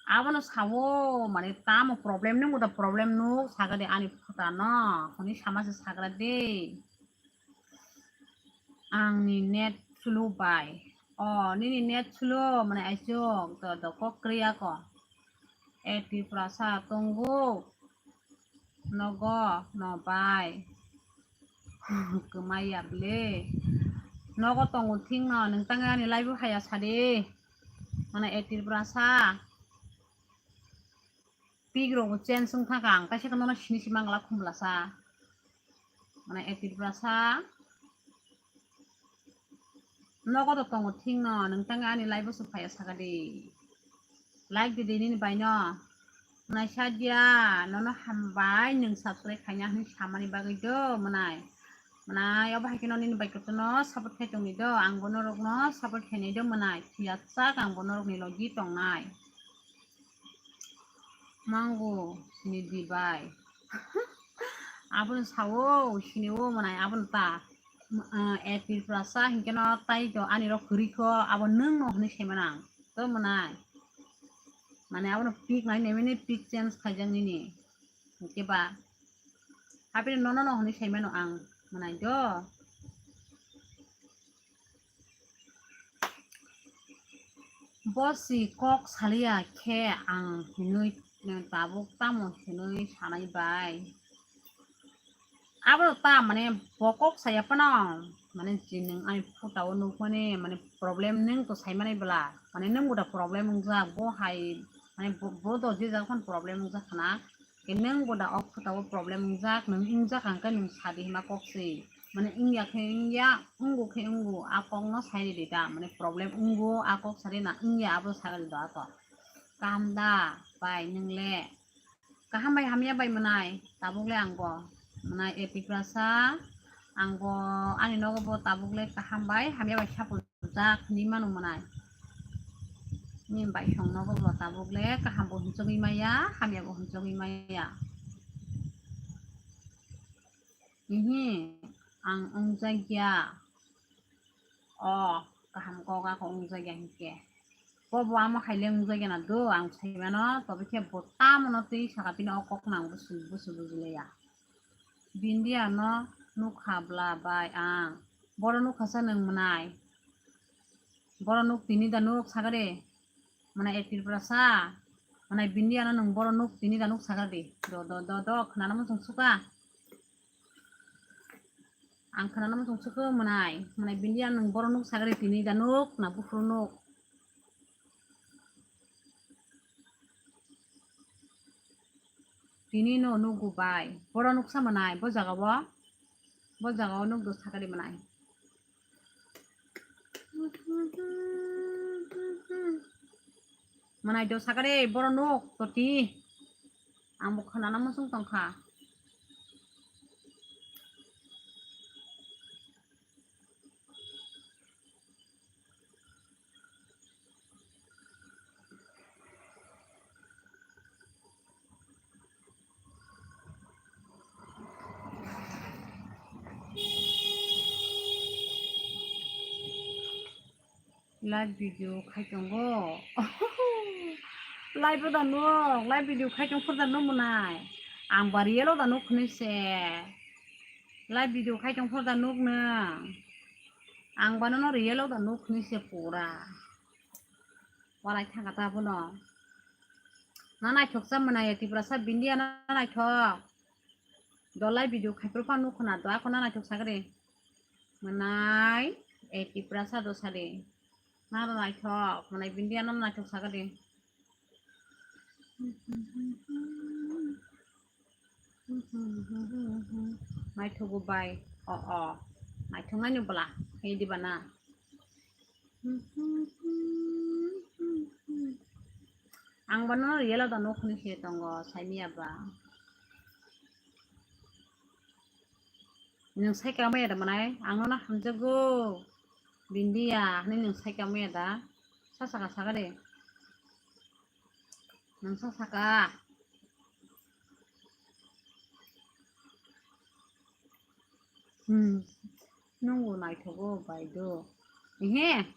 Abono sao, mane tamo problem nung, uda problem nuk, saga de ani phuta no, hwnwi sama se sagra de. Ang ni net slow bai. O, nini net slow, mane aisuk, to, to, kok kriya ko. E Tripurasa tongo. Nogo, no bai. Kwmai ya ble. Nogo tongo thing no, nwng tang ani live o haya sadi. Mane e Tripurasa. Pik rok bo change wng thang kha, ang kaisa khe nono sini si mangla khumlasa. Mane e Tripurasa. Nogo to tongo thing no, nwng tang ani live o se phaya saka di. Like di di nini bai no. Mwnai sadia, nono hambai nwng subscribe khaina hwnwi samani bagwi do mwnai. Mwnai obo hai khe no nini bai kotor no support khai tongni do, ang bo norok no support khainai do mwnai. Phiya chak ang bo norok ni logi tongnai. Mango sini di bai. Abono sao sini o mwnai abono ta. Eh, Tripurasa hinkhe no tai do ani rok kwrwi kho abo nwng no hwnwi sai mano ang. To mwnai. Mane abono pik nai nemene pik change khaijak nini. Hinkhe ba. Habire nono no hwnwi sai mano ang mwnai do. Bo si kok saliya khe ang hinwi, eh, tabuk tamo hinwi sanai bai. Abo ta mane bo kok saya phano mane je nwng ani photo o nukmani mane problem nwng to saimanai bwla mane nwng bo da problem wngjak bo hai mane bo, bo do je jak phano problem wngjak khna. Ke nwng bo da o photo o problem wngjak, nwng wngjak hwnkhe nwng sadi hima kok se. Mane wngya khe wngya, wngo khe wngo, a kok no sai ridi da. Mane problem wngo, a kok sadi na wngya abo sagri do ato. Kaham da, bai nwng le. Kaham bai hamya bai mwnai, tabuk le ang bo. Mwnai e Tiprasa, ang bo ani nogo bo tabuk le kaham bai hamya bai support jak hinwi mano mwnai. Ni bai song nogo bo tabuk le kaham bo hwnchogwi maya, hamya bo hwnchogwi maya. Ihi, ang wngjakya. O, kaham kok ako wngjakya hinkhe. Bo bo amo khaile wngjakya na do, ang saimano, tobe khe bo tamono twi saka bini o kok nang busu, busu bujileya. Bindia no nukha bla bai ang. Boro nukha sa nwng mwnai. Boro nuk tini da nuk sagade. Mwnai e Tripura sa. Mwnai Bindia no nwng boro nuk tini da nuk sagade. Do, do, do, do, khwnana muchung suka. Ang khwnana muchung suka mwnai. Mwnai Bindia nwng boro nuk sagade tini da nuk na buphuru nuk. Tini no nugo bai. Boro nuksa mwnai, bo jaga o. Bo jaga o nuk do sakari mwnai. Mwnai do sakari, boro nuk to tini. Ang bo khwnana muchung tongkha. Live video khai tongo. Live o da nuk, live video khai tong phur da nuk mwnai. Ang ba real o da nuk khwnwi se. Live video khai tong phur da nuk nwng. Ang ba nono real o da nuk khwnwi se pura. Walai thangkha ta bono. Na naithok cha mwnai Tiprasa Bindia na naithok. Dolai video khai phuru phano khwna do, ako na naithok sagri. Mwnai, e Tiprasa do sari. Na do naithok, mwnai Bindia no naithok sagri. Naithogo bai. O, o. Naithok nai ni bwla. He diba na. Ang bono real o da nuk hwnwi se tongo, saimiya ba. Nwng sai ka maya da mwnai, ang no na hamjago. Bindia hwnwi nwng sai ka maya da. Sa saka saka de. Nwng sa saka. Hmm. Nungbo naithogo bai do. Ehe.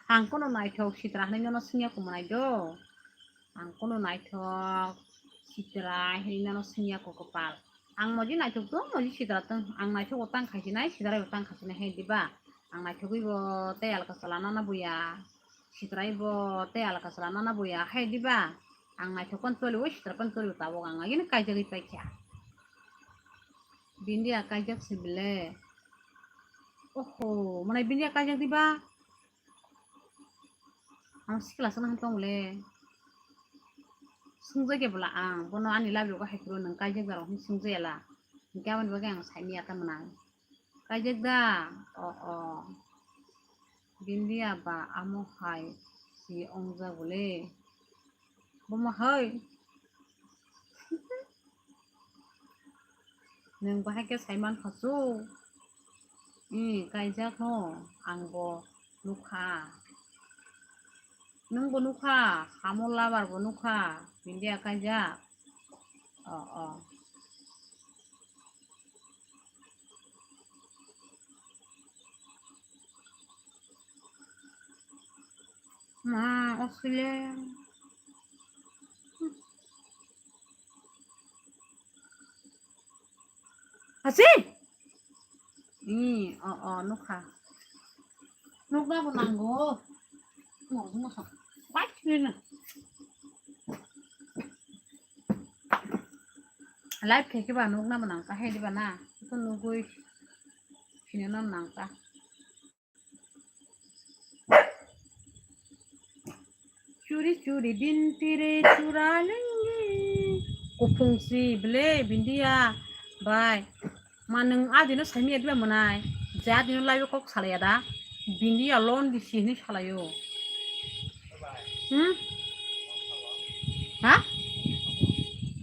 Ang kono naithok sitra hinwi nono swngya kumunai do. Ang kono naithok sitra hinwi nono swngya ko kwpal. Ang moji naithok tong, moji sitra tong. Ang naithogo tang khaisinai, sitra bo tang khaisinai hai diba. Ang naithogwi bo tei alka chala nana buya. Sitrai bo tei alka chala nana buya hai diba. Ang naithok pan choli, o sitra pan choli tabok ang agini kaijagwi paikha. Bindia kaijak se bele. Oho, mwnai Bindia kaijak diba? Ang sikla sana hantong le. Sungja ke bela ang, bono ani labi ko hai kuro nang kaijak daro hin sungja la. Hingke aboni bagwi ang saini ata mwnai. Kaijak da? O, o. Bindia ba amo hai si ongjak bole. Bomo hai. Nwng bahai khe saiman kha chu. I, kaijak no, ang bo nukha. Nwng bo nukha, hamor labar bo nukha, Bindia kaijak. O, o. Ma, osile. Asi? Ni, o, o, nukha. Nukna bo nango. Nukna sa. Bai, nina. Live khe khe ba nukna bo nangkha, hai diba na? Ito nugui. Sini no nangkha. Churi churi bintire chura lengi. Kuphung si ble Bindia bai. Ma nwng adino saimi adila mwnai. Je adino live kok salaya da. Bindia lon di si hini salayo. Hmm? Ha?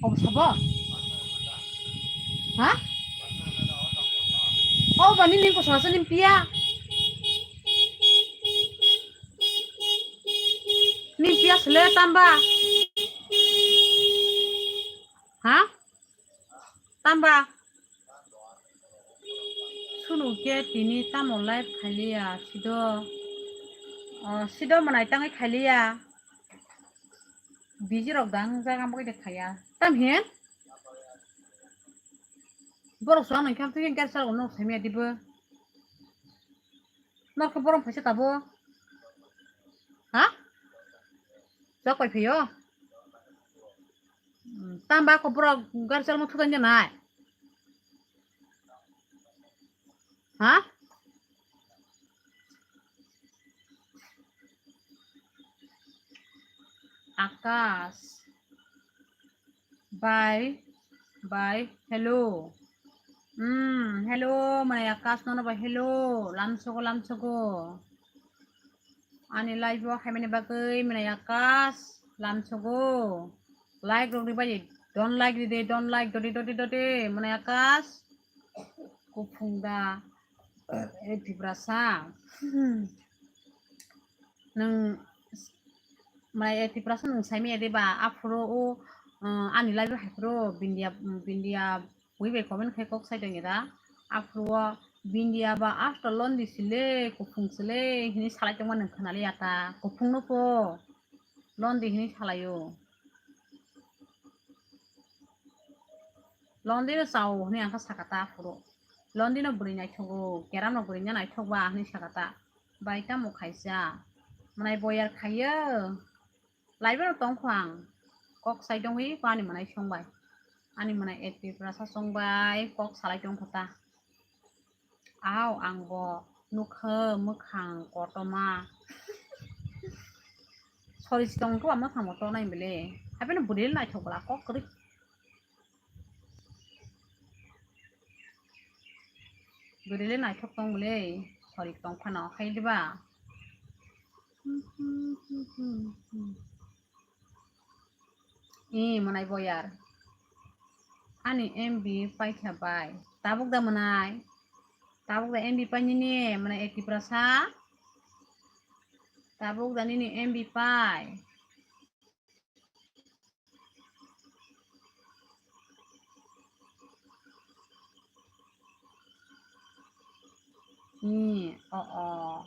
Obo sabo? Ha? Obo bani ning kosong asa ning pia. Ning pia sele tamba. Ha? Tamba. Chunu khe tini tamo live khailiya sido. O, sido mwnai tangwi khailiya. Busy rok dang jaga bagwi de khaiya. Tam hin? Borok swrang nang khe twi gari salo nok saimaya dibo. Nok khe borom phaisa tabo. Ha? Chok pai phaio. Hmm, tamba ko borok gari salo thukani janai. Ha? Akash. Bye. Bye. Hello. Hmm, hello, mwnai Akash nono bai hello. Lamsogo, lamsogo. Ani live o haimani bagwi mwnai Akash lamsogo. Like rok ribai, don't like ride, don't like, dodi, dodi, dodi, mwnai Akash. Kuphung da, eh, Tiprasa. Hmm. Nwng, mwnai, eh, Tiprasa nwng saimaya de ba, aphuru o, eh, ani live o haiphuru Bindia, Bindia Bui bai comment khai kok sai tong ira. Aphuru o Bindia ba after londi sile, kuphung sile, hini salai tongma nwng khnali ata. Kuphung no po. Londi hini salaio. Londi no chao hini angkha sakata aphuru. Londi no bwrwi naithogo, keram no bwrwi naithok ba hini sakata. Bai tamo khaisa. Mwnai boyar khaio. Live-o tongkho ang. Kok sai tongwi ko ani mwnai songbai. Ani mwnai active rasa songbai kok salai tongkho ta. Aw, ang bo nukha mwkhang kotorma. Sori si tong khe ba mwkhang bo tonai bele. Haibeno bwrwi le naithok bwla kok kwrwi. Bwrwi le naithok tong bele. Sori tong phano khai diba. Ee, mwnai boyar. Ani M B paikha bai. Tabuk da mwnai. Tabuk da M B pai nini, mwnai active rasa. Tabuk da nini M B pai. Ni, o, o.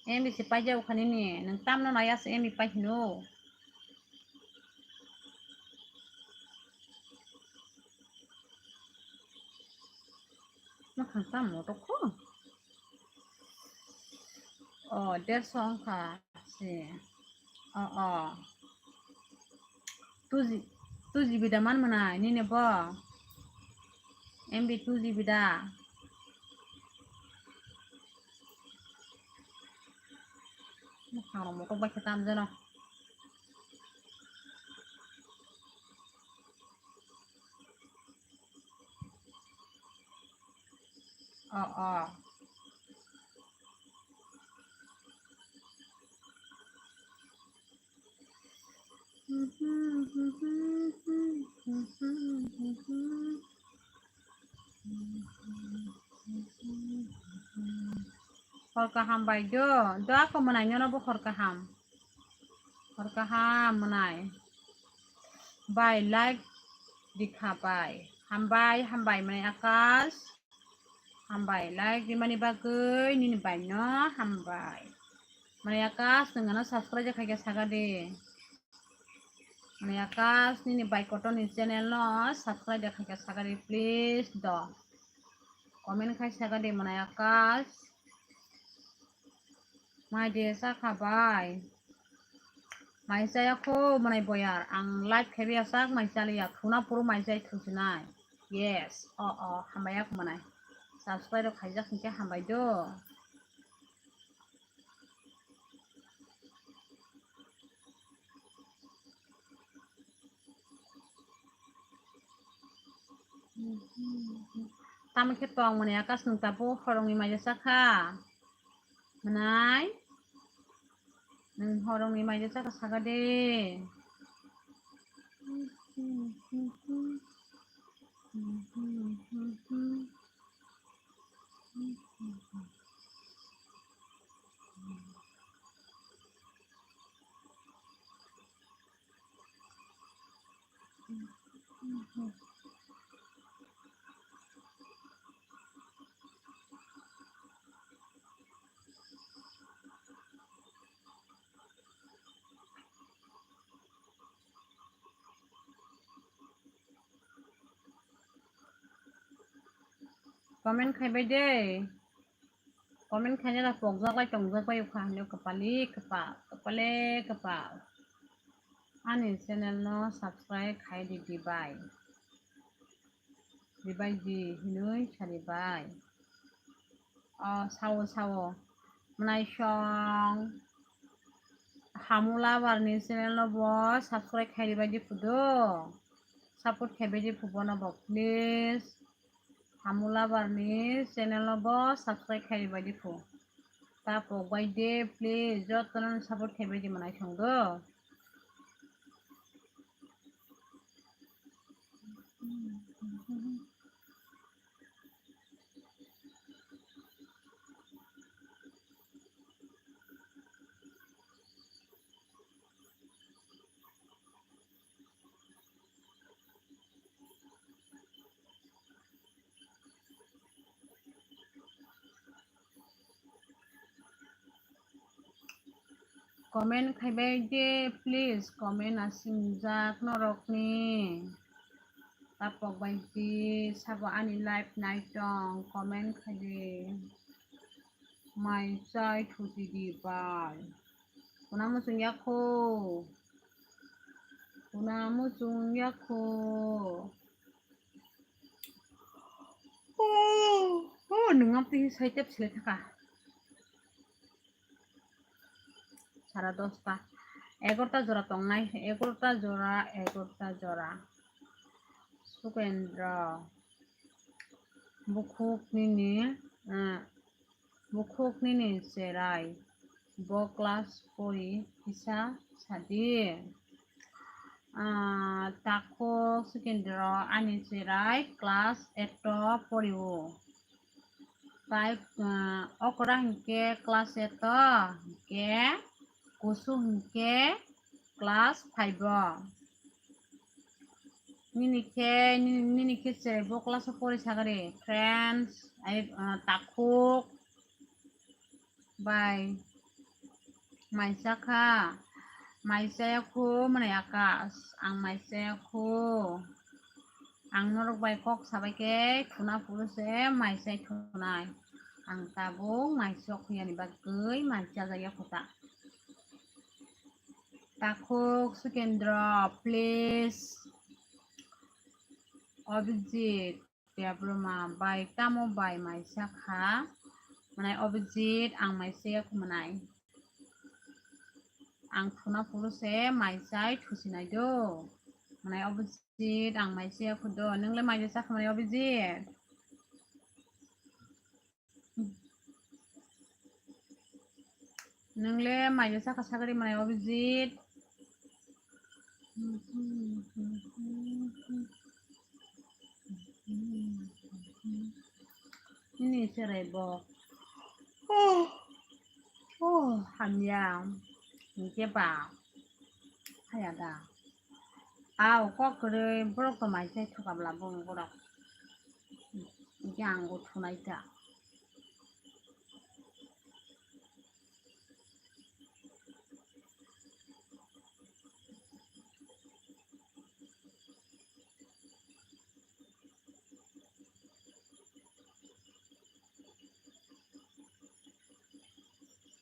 M B se paijao kha nini, nwng tamno naiya se M B pai hino. Mwkhang tamo tokho? O, derso wngkha se. O, o. Two G, two G B da man mwnai nini bo? M B two G B da? Mwkhang rok motok bai khe tamjano. O, o. Hor kaham bai do, do ako mwnai nyono bo hor kaham. Hor kaham mwnai. Bai like dikha bai. Hambai, hambai mwnai Akash. Hambai like rimani bagwi nini bai no hambai. Mwnai Akash nwng ano subscribe khaikha saga de. Mwnai Akash nini bai kotor ni channel no subscribe khaikha saga de please do. Comment khai saga de mwnai Akash. Mai de chakha bai. Mai chaya kho mwnai boyar. Ang live khe biya sak mai chaliya. Thuna puru mai chai thusinai. Yes. O, o, hambai yak mwnai. Subscribe rok khaijak hinkhe hambai do. Tamo khe tong mwnai Akash nwng tabuk horongni mai chakha. Mwnai? Nwng horongni mai chakha saga de. Comment khai bai de. Comment khaina da pokjak lai tongjak bai ukha hwnwi kwpali kwpal, kwpale kwpal. Ani channel no subscribe khai di di bai. Di bai di hinwi sari bai. O sao sao. Mwnai song. Hamula barni channel no bo subscribe khai di bai di phudo. Support khai bai di phubo no bo please. Hamula barni channel no bo subscribe khai bai di phu. Ta pok bai de please, jotono support khai bai di mwnai song do. Comment khai bai de please, comment a singjak norokni. Tapok bai di sabo ani live nai tong, comment khai di. Mai chai thuti di bai. Kuna muchung yakho. Kuna muchung yakho. Oh, oh, nung am twi sai tep sile thaka. Sara dosta. Egarota jora tongnai, egarota jora, egarota jora. Sukendra. Bukhuk nini, eh, bukhuk nini cherai. Bo class pori kisa sadi. Ah, takhuk Sukendra ani cherai class eight o porio. Tai, ah, okra hinkhe class eight o, hinkhe kusu hinkhe class five o. Nini khe, nini, nini khe cherai bo class o pori sagari, friends, ai, ah, takhuk, bai, mai chakha, mai chaya khu mwnai Akash, ang mai chaya khu, ang norok bai kok sabai khe thuna phuru se mai chai thunai, ang tabuk mai chok huyani bagwi mai chajak ya kho ta. Takhuk Sukendra, please. Abhijit Debbarma bai tamo bai mai chakha. Mwnai Abhijit ang mai chaya khu mwnai. Ang thuna phuru se mai chai thusinai do. Mwnai Abhijit ang mai chaya khu do. Nung le mai chakha mwnai Abhijit? Nung le mai chakha sagari mwnai Abhijit? Nini cherai bo. Oh, oh, hamya. Hinkhe ba. Haya da. Aw, kok kwrwi borok to mai chai thokabla bong borok. Hinkhe ang bo thunai ta.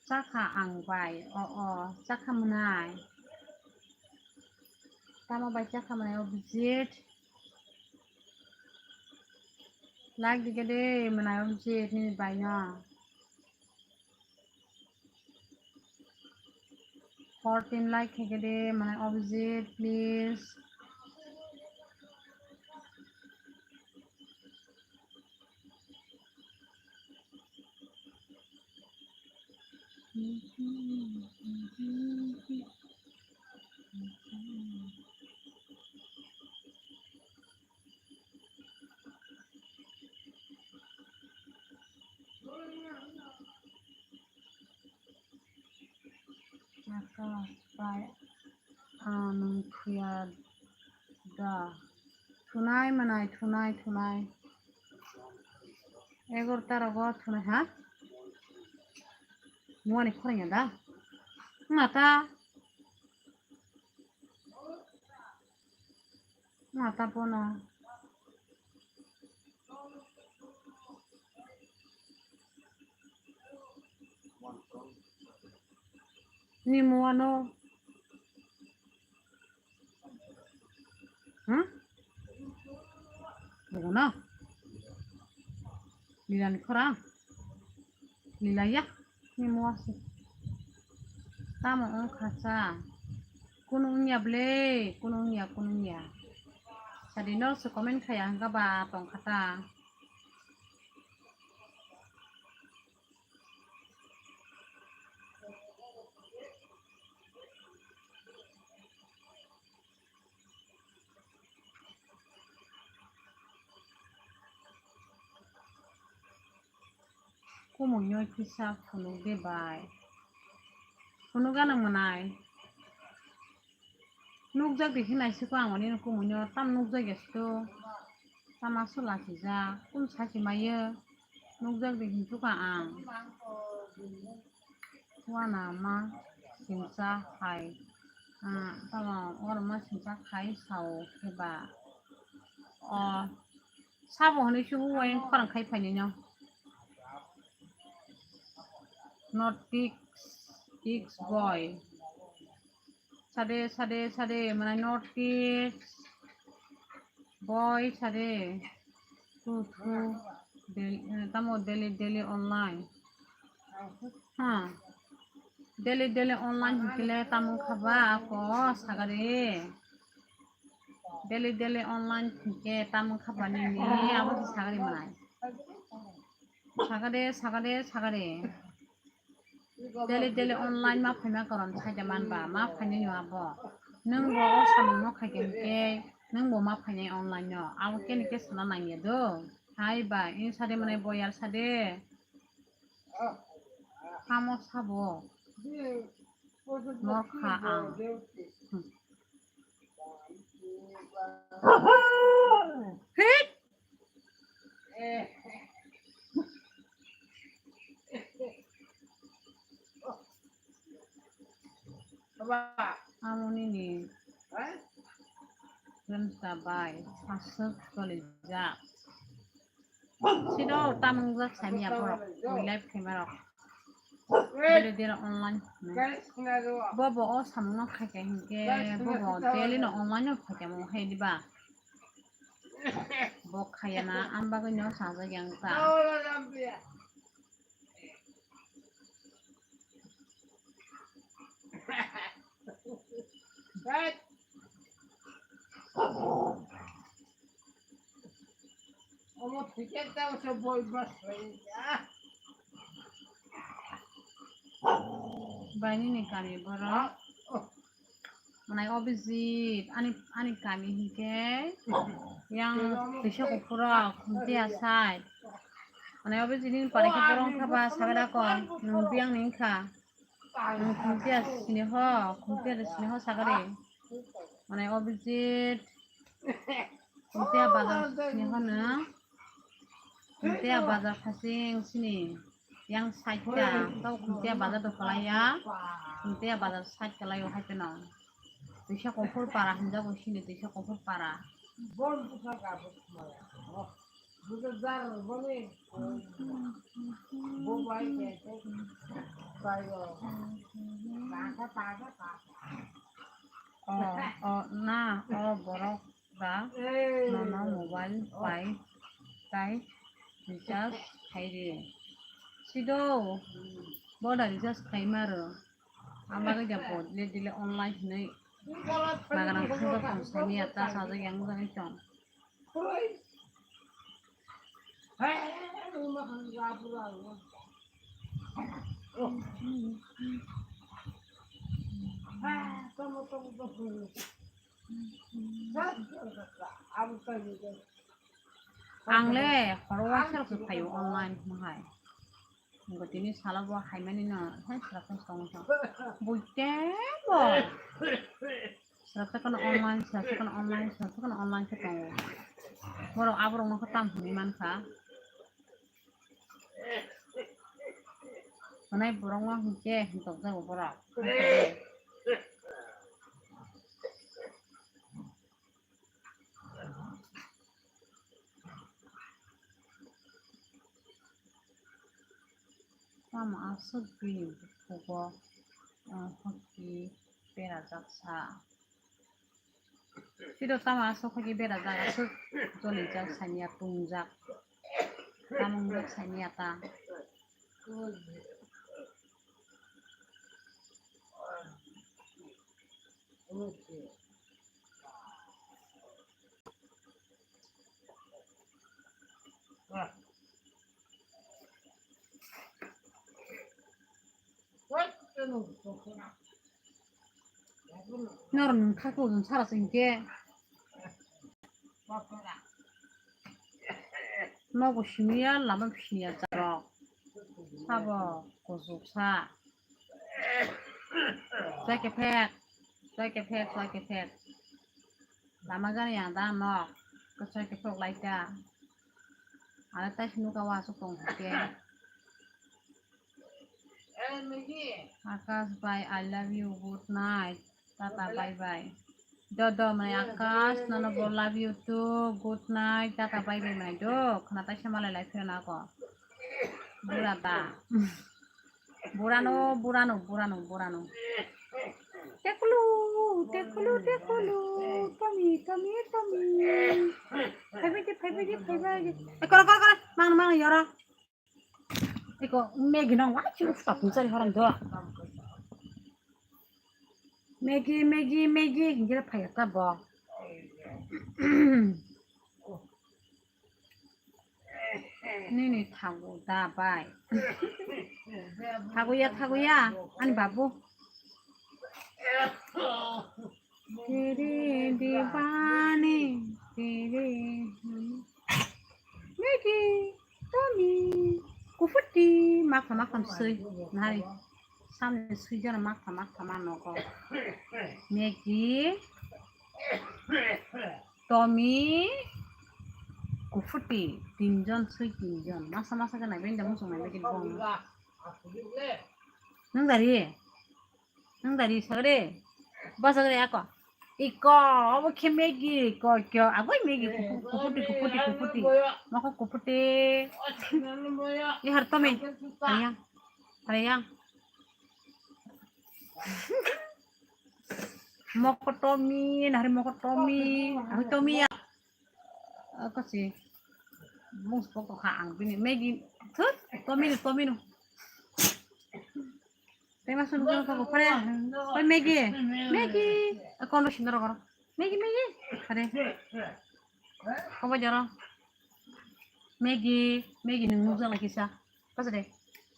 Chakha ang bai, o, o, chakha mwnai. Tamo bai chakha mwnai Abhijit? Like dikhe de mwnai Abhijit nini bai no. Fourteen like khe khe de mwnai Abhijit, please. Aka pai, ah, nung thuya da. Thunai mwnai, thunai, thunai. Egarota rogo thunai, ha? Muani khorang ya da? Mata. Mata pona. Ni muano. Hmm? Bugo no? Lila ni khorang? Lila ya? Ni mua si. Tamo wng kha sa? Kunu wng ya ble, kunu wng ya, kunu wng ya. Sadi no se comment khaya hwnkha ba tong kha ta. Kumui no kisa phunuk de bai. Phunuk gana mwnai. Nukjak di hinai siko ang ani kumui no tam nukjak ya sito. Tama sula sijak. Kun saki mayo. Nukjak di hintuka ang. Wana ma singsa hai. Ah, tamo oro ma singsa khai sao khe ba. O sabo hwnwi se huwai khorang khai phainai no. North East, East boy. Sade, sade, sade, mane North East boy sade. Tu, tu, Del-, eh, tamo daily, daily online. Ha. Daily, daily online hikile tamo khaba ako sagari. Daily, daily online hike tamo khaba nini abo si sagari manai. Sagade, sagade, sagade. Daily, daily online ma phaima koron saida man ba, ma phainai no abo. Nwng bo o samung no khaikhe hwnkhe, nwng bo ma phainai online no. Abo khe ni khe sana nangya do. Hai ba, in sade mane boyar sade. Kamo sabo. Nor kha ang. Hmm. Hit! Amo nini rimsa bai aswk cholijak. Sino tamung jak sami aporok, live camera rok. Dere dere online. Bobo o samung no khaikha hinkhe, bobo daily no online no khaikha mo hai diba. Bo khaya na, ang bagwi no sajak yang ta. Omo ticket daw se boi bus bai ya. Bai nini kami borok. Manai Abhijit, ani, ani kami hinkhe yang Teisa Kuphur rok, Khumtiya side. Manai Abhijit nini parai khe borok wngkha ba sagada ko, nwng biyang ni wngkha. Nwng Khumtiya sini ho, Khumtiya de sini ho sagari. Manai Abhijit, Khumtiya bazar sini ho nwng. Khumtiya bazar khasing sini. Yang side ta, tau Khumtiya bazar do kwlaiya. Khumtiya bazar side kwlaio hai phano. Teisa Kuphur para hinjago sini, Teisa Kuphur para. O, o, na, o borok ba nono mobile pai tai recharge khai di. Sido, bo da recharge khai maro. Ang bagwi da bo dile dile online hinwi bagrang khwjak tong sani ya ta sajak yang jani tong. Ang le horo waisa rok se phaio online hwnwi hai. Bo tini salo bo haimani no hai sra khe tongo. Buite bo. Sra khe kono online, sra khe kono online, sra khe kono online khe tongo. Borok aborok no khe tam hwnwi mankha. Hwnai borok no hinkhe hintok jago borok. Tamo aswk bini bukugo, ah, berajak sa. Siro tamo aswk khe berajak, aswk jolijak saniya, tungjak. Tamo wngjak saniya ta. Norok nwng kha khe ujung sara se hinkhe. Nogo simiya lama simiya jarok. Sabo kuchuk sa. Chwai kephek, chwai kephek, chwai kephek. Lama gani yang da nok. Chwai kephek lai ta. Are tai sinu ka wa su tong ke. Akash bhai, I love you. Good night. Tata, bye bye. Do, do, mane Akash, nono bo love you too. Good night. Tata, bye bye, mane do. Khna tai sama lai lai phirna ko. Bura da. Burano, burano, burano, burano. Tekulu, tekulu, tekulu. Tomi, tomi, tomi. Phaibai di, phaibai di, phaibai di. Eh, koro, koro, koro. Mang, mang, yoro. Iko Maggie nang wa chu stop ni sari horan do. Maggie, Maggie, Maggie, hinjira phaya ta bo. Nini thagu da bai. Thagu ya, thagu ya, ani babu. Tiri diwani, tiri. Maggie, Tommy, Kufuti, makha makha sui, nari. Samni sui jana makha makha ma nogo. Maggie, Tommy, Kufuti, tinjon sui tinjon. Masa masa khe naibai da muchung naibai khe bong. Nang dari? Nang dari sagre? Ba sagre ako. Iko, obo khe Maggie, iko, kyo, agoi Maggie, kupu-, kuputi, kuputi, kuputi. Mako kuputi. Ihar Tommy. Hayang. Hayang. Moko Tommy, nari moko Tommy. Aku Tommy ya. Ako si. Mus poko kha ang bini Maggie. Thut, Tommy nu, Tommy nu. Tema sun ko ko pare. Koi Maggie. Maggie. Ako no sindor koro. Maggie, Maggie. Pare. Kobo joro. Maggie, Maggie nung nukjak lai kisa. Kasa de.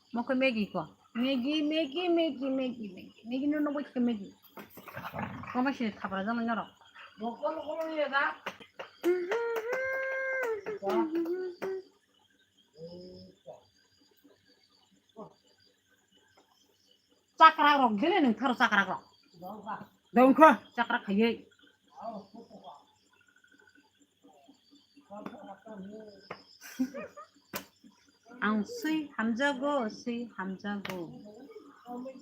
Mokhe Maggie ko. Maggie, Maggie, Maggie, Maggie, Maggie. Maggie no no boi khe Maggie. Koma sini thapra jang nang norok. Chakra rok dile nung tharo chakra rok. Dongkha chakra khayai. Ang sui hamjago, sui hamjago,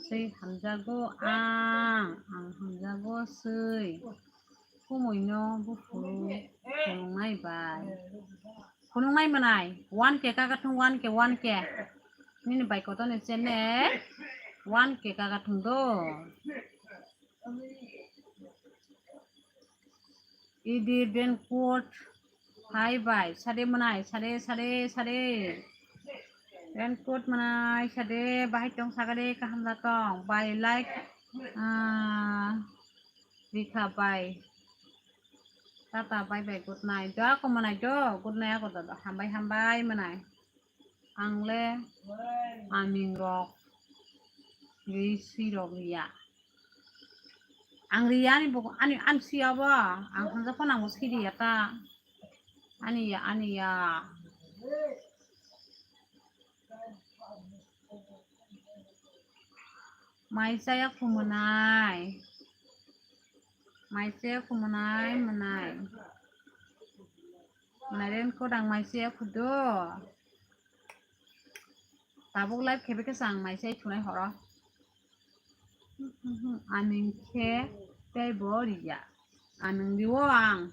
sui hamjago ang, ang hamjago sui. Kumuino buphuru phunuknai bai. Phunuknai mwnai, one K kagathung, one K, one K. Nini bai koto ni channel, one K kagathung do. Idi raincoat hai bai, sade mwnai, sade, sade, sade. Raincoat mwnai, sade, bahai tong sagade, kaham da tong, bai like, ah, rikha bai. Tata, bye bye, good night. Do ako mwnai do, good night ako do, hambai, hambai mwnai. Ang le aming rok ri sui rok ri ya. Ang ri ya ani bo ani ani sui ya bo. Ang hanja phone ang bo sui ri ya ta. Ani ya ani ya. Mai chaya khu mwnai. Mai chaya khu mwnai mwnai. Mwnai ren kodang mai chaya khu do. Tabuk live khe bikhe chang mai chai thunai horo. Aning khe tei bo riya. Aning riwo ang.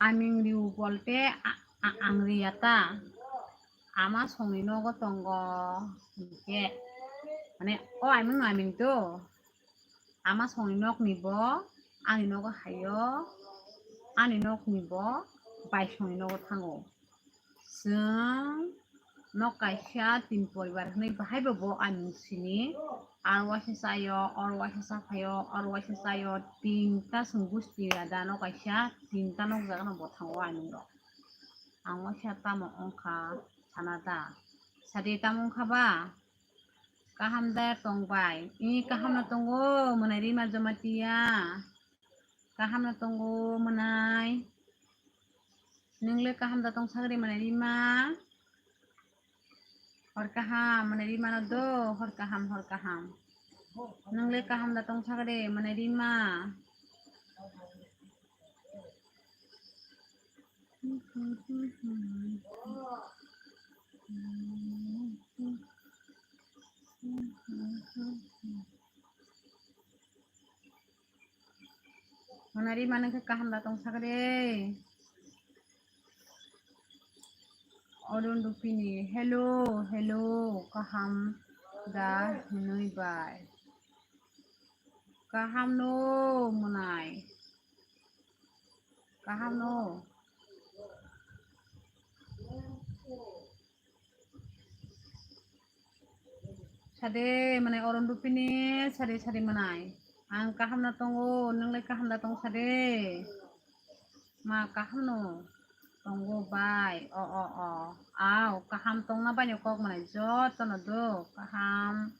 Aning riwo bolte a-, a-, ang riya ta. Ama songni nogo tongo. Hinkhe mane o aimung aning to. Ama songni nokni bo ani nogo haio, ani nokni bo baisongni nogo thango. Chwng nok kaisa tin poribar hwnwi bahai bo bo ani sini. Aro waisa chaio, oro waisa chaphaio, oro waisa chaio, tinta chwng gusti ya da nok kaisa, tinta nok jaga no bo thango ani rok. Ang waisa tamo wngkha sana da? Sadi tamo wngkha ba? Kaham da tong bai? I kaham no tongo, mwnai Rima Jamatia. Kaham no tongo, mwnai. Nwngle kaham da tong sagri, mwnai Rima? Hor kaham, mwnai Rima no do, hor kaham, hor kaham. Nwngle kaham da tong sagri, mwnai Rima? Mwnai Rima nung khe kaham da tong sagri. Odon Rupini, hello, hello, kaham da hinui bai? Kaham no mwnai. Kaham no. Sade mwnai Odon Rupini, sade sade mwnai. Ang kaham no tongo, nwngle kaham da tong sade? Ma kaham no tongo bai. O, o, o. Au, kaham tongna bai no kok mwnai joto no do. Kaham,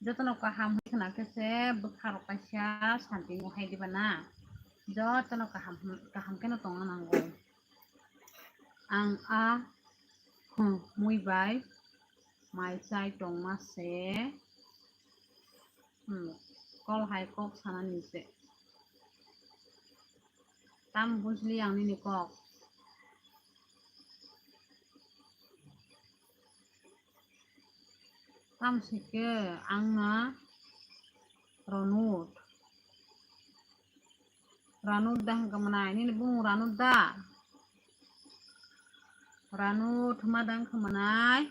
joto no kaham hwnwi khna khe se bwkha rok kaisa santi wng hai diba na. Joto no kaham, kaham khe no tongna nango. Ang a, hmm, mui bai mai chai tongma se. Hmm, kol hai kok sana ni se. Tam bujli ang nini kok. Tam sike ang na Ronut. Ranut da hwnkha mwnai, nini bumung Ranut da? Ranut hwnma da wngkha mwnai?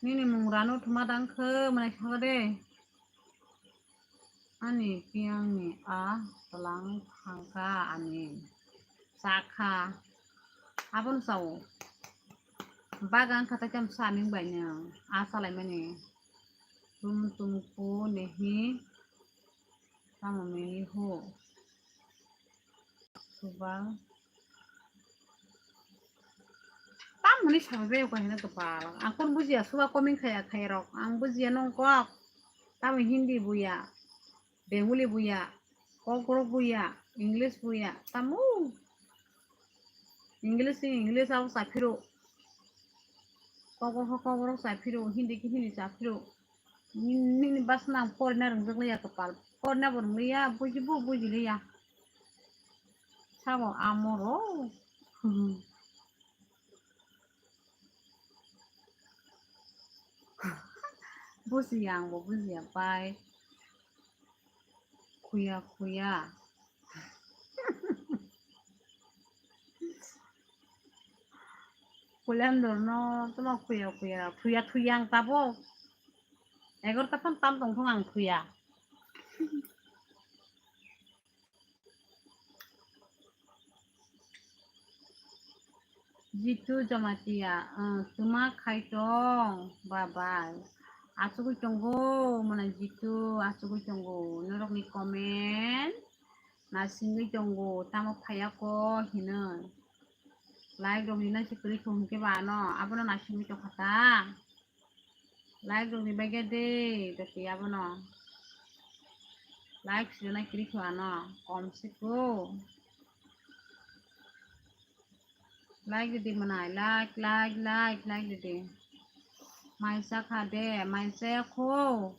Nini mung Ranut hwnma da wngkha mwnai, saka de. Ani piyangni a tlang thangkha ani chakha. Abono chao. Bagan khatai tamo saning bai nang a salaimani. Tum tumku nehi tamo mini ho. Subal. Tam hwnwi sabai bai kha hino kwpal. Ang kon bujiya, suba comment khaya khaya rok. Ang bujiya nong kok. Tamo Hindi buya, Bengali buya, Kokborok buya, English buya. Tamo English ni English abo sa phiro. Kokborok khe Kokborok sa phiro, Hindi khe Hindi sa phiro. Nini bwswk no ang porina rwngjakliya kwpal. Porina bo rwngliya, buji bo bujiliya. Sabo amoro. Bujiya, ang bo bujiya pai. Khuya khuya. Kulandor no tamo khuya khuya, thuya thuya ang tabuk. Egarota phan tam tong thung ang thuya. Jitu Jamatia, ah, tuma khai tong, bye bye. Achugwi tongo, mwnai Jitu, achugwi tongo. Norokni comment nasingwi tongo, tamo phaiya ko hinwi. Like rok rina se kwrwi kho hwnkhe ba ano, abono nasingwi tongkha ta. Like rok ribaikha de, dati abono. Like sirina kwrwi kho ano, kom se kho. Like ridi mwnai, like, like, like, like ridi. Mai chakha de, mai chaya kho.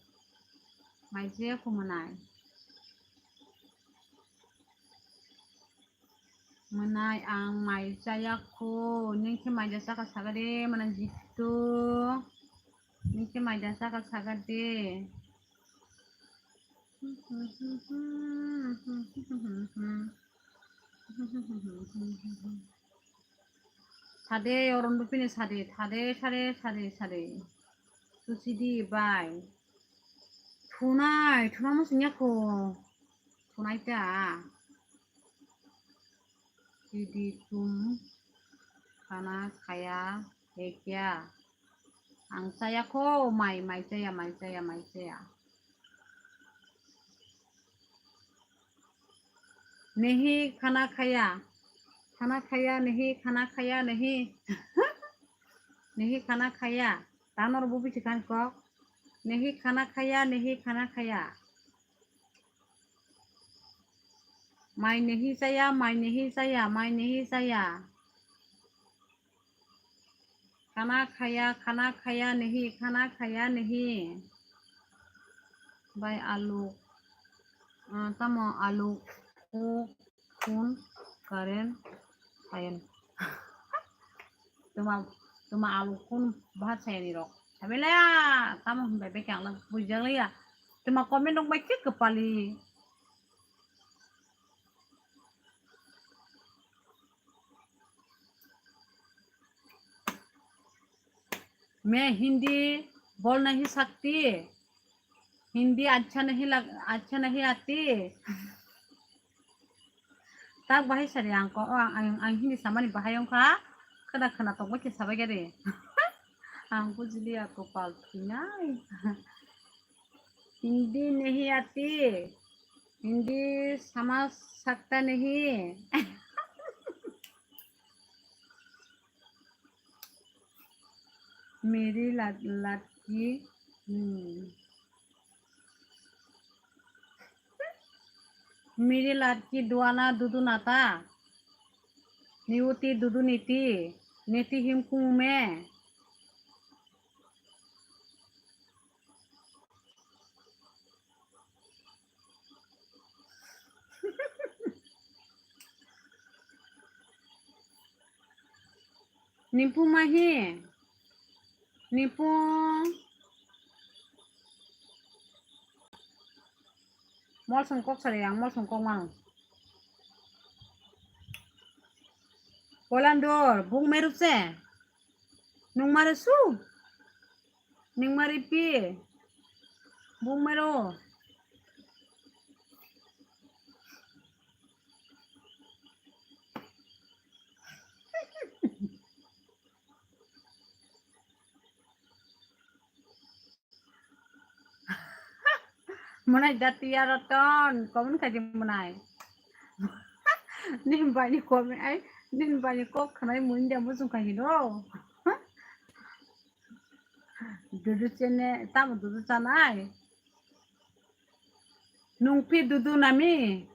Mai chaya kho mwnai. Mwnai ang mai chaya kho, nini khe mai da chakha saga de, mwnai Jitu. Nini khe mai da chakha saga de. Sade, oron rupini sade, sade, sade, sade, sade. Tusidi bai. Thunai, thuna mo singya ko. Thunai ta. Didi tum khana khaya hai kya? Ang chaya kho, mai, mai chaya, mai chaya, mai chaya. Nahi khana khaya, khana khaya, nahi khana khaya, nahi. Nahi khana khaya. Tanor bubi chikan kok. Nahi khana khaya, nahi khana khaya. Mai nahi chaya, mai nahi chaya, mai nahi chaya. Khana khaya, khana khaya nahi, khana khaya nahi. Bai alu, ah, tamo alu ku phone current phayan. Tuma, tuma alu kun bahat sayani rok. Sabela, tamo hwnbai bai khe ang buijak liya. Tuma comment rok bai khe kwpali. मैं हिंदी बोल नहीं सकती, हिंदी अच्छा नहीं लग, अच्छा नहीं आती। Tak bahai sari ang ko, ang, ang, ang hindi samani bahai wngkha. Khada khana tongbai khe sabai gari. Ang bujiliya kopal thwinai. Hindi nahi aati. Hindi samajh sakta nahi. मेरी लड़की, मेरी लड़की दुआना दुदु नाता, निवती दुदु नीति, नीति हिम Kumey. Nipung mahi? Nipung. Mol song kok sari ang, mol song kok mang. Polandur, bung meru se. Nung mare su. Nung mare pi. Bung meru. Mwnai datiya roton, comment khaidi mwnai. Nini bani comment ai, nini bani kok khnai mui ndia muchung khaidi no. Dudu chene, tamo dudu chanai. Nung pi dudu nami.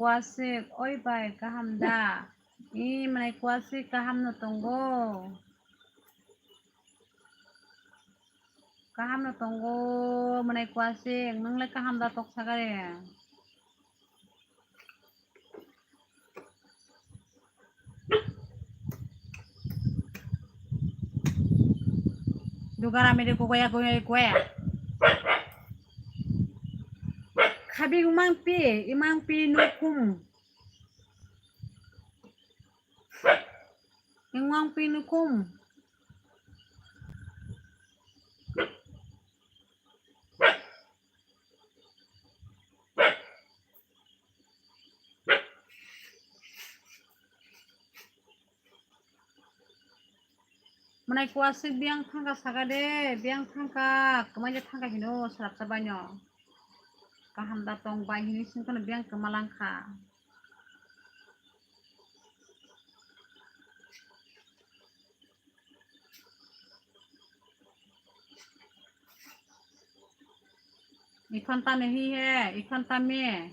Kwasik, oi bai, kaham da? I, mwnai kwasik kaham no tongo. Kaham no tongo, mwnai kwasik, nung le kaham da tok sagare? Dugara mere goya goya goya. Khabi umang pi, imang pi nukum. Imang pi nukum. Mwnai kwasik biyang thangka saka de, biyang thangka, kwmai de thangka hino, sarapsa baino. Kaham da tong bai hini singkano biyang kwma langkha. Ikhon ta nahi hai, ikhon ta me.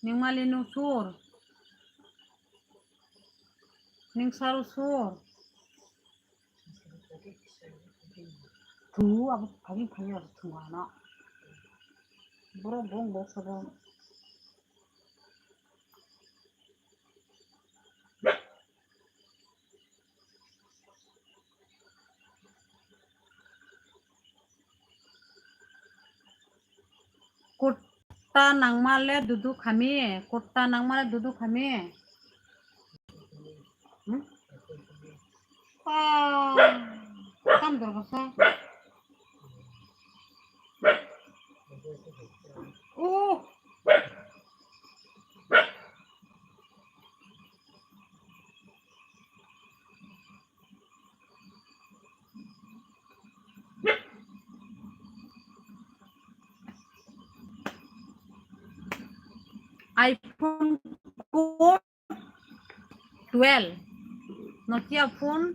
Ningmali nung sur. Ning saru sur. Thu abo phaging phaging abo thu ano. Borok bong bok sobo. Kurta nangma le dudu khami, kurta nangma le dudu khami. Hmm? Ah, tam dorgasa. Oh. iPhone code twelve, Nokia phone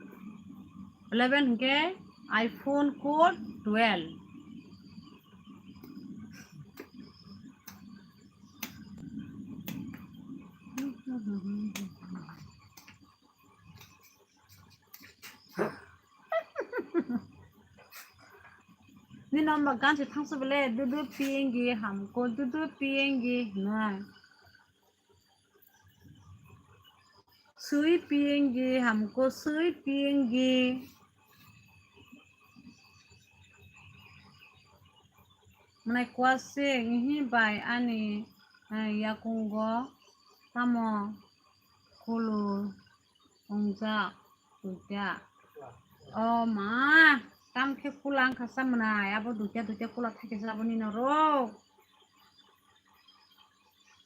eleven hwnkhe iPhone code twelve. Nini no ba gan se thangsa bele, dudu piyengi hamko, dudu piyengi hinai. Sui piyengi hamko, sui piyengi. Mwnai kwasik, ihi bai ani, eh, yakungo tamo kulu. Wngjak duita. O ma, tam khe kula wngkha sa mwnai, abo duita duita kula thaikhe sa abo nini rok.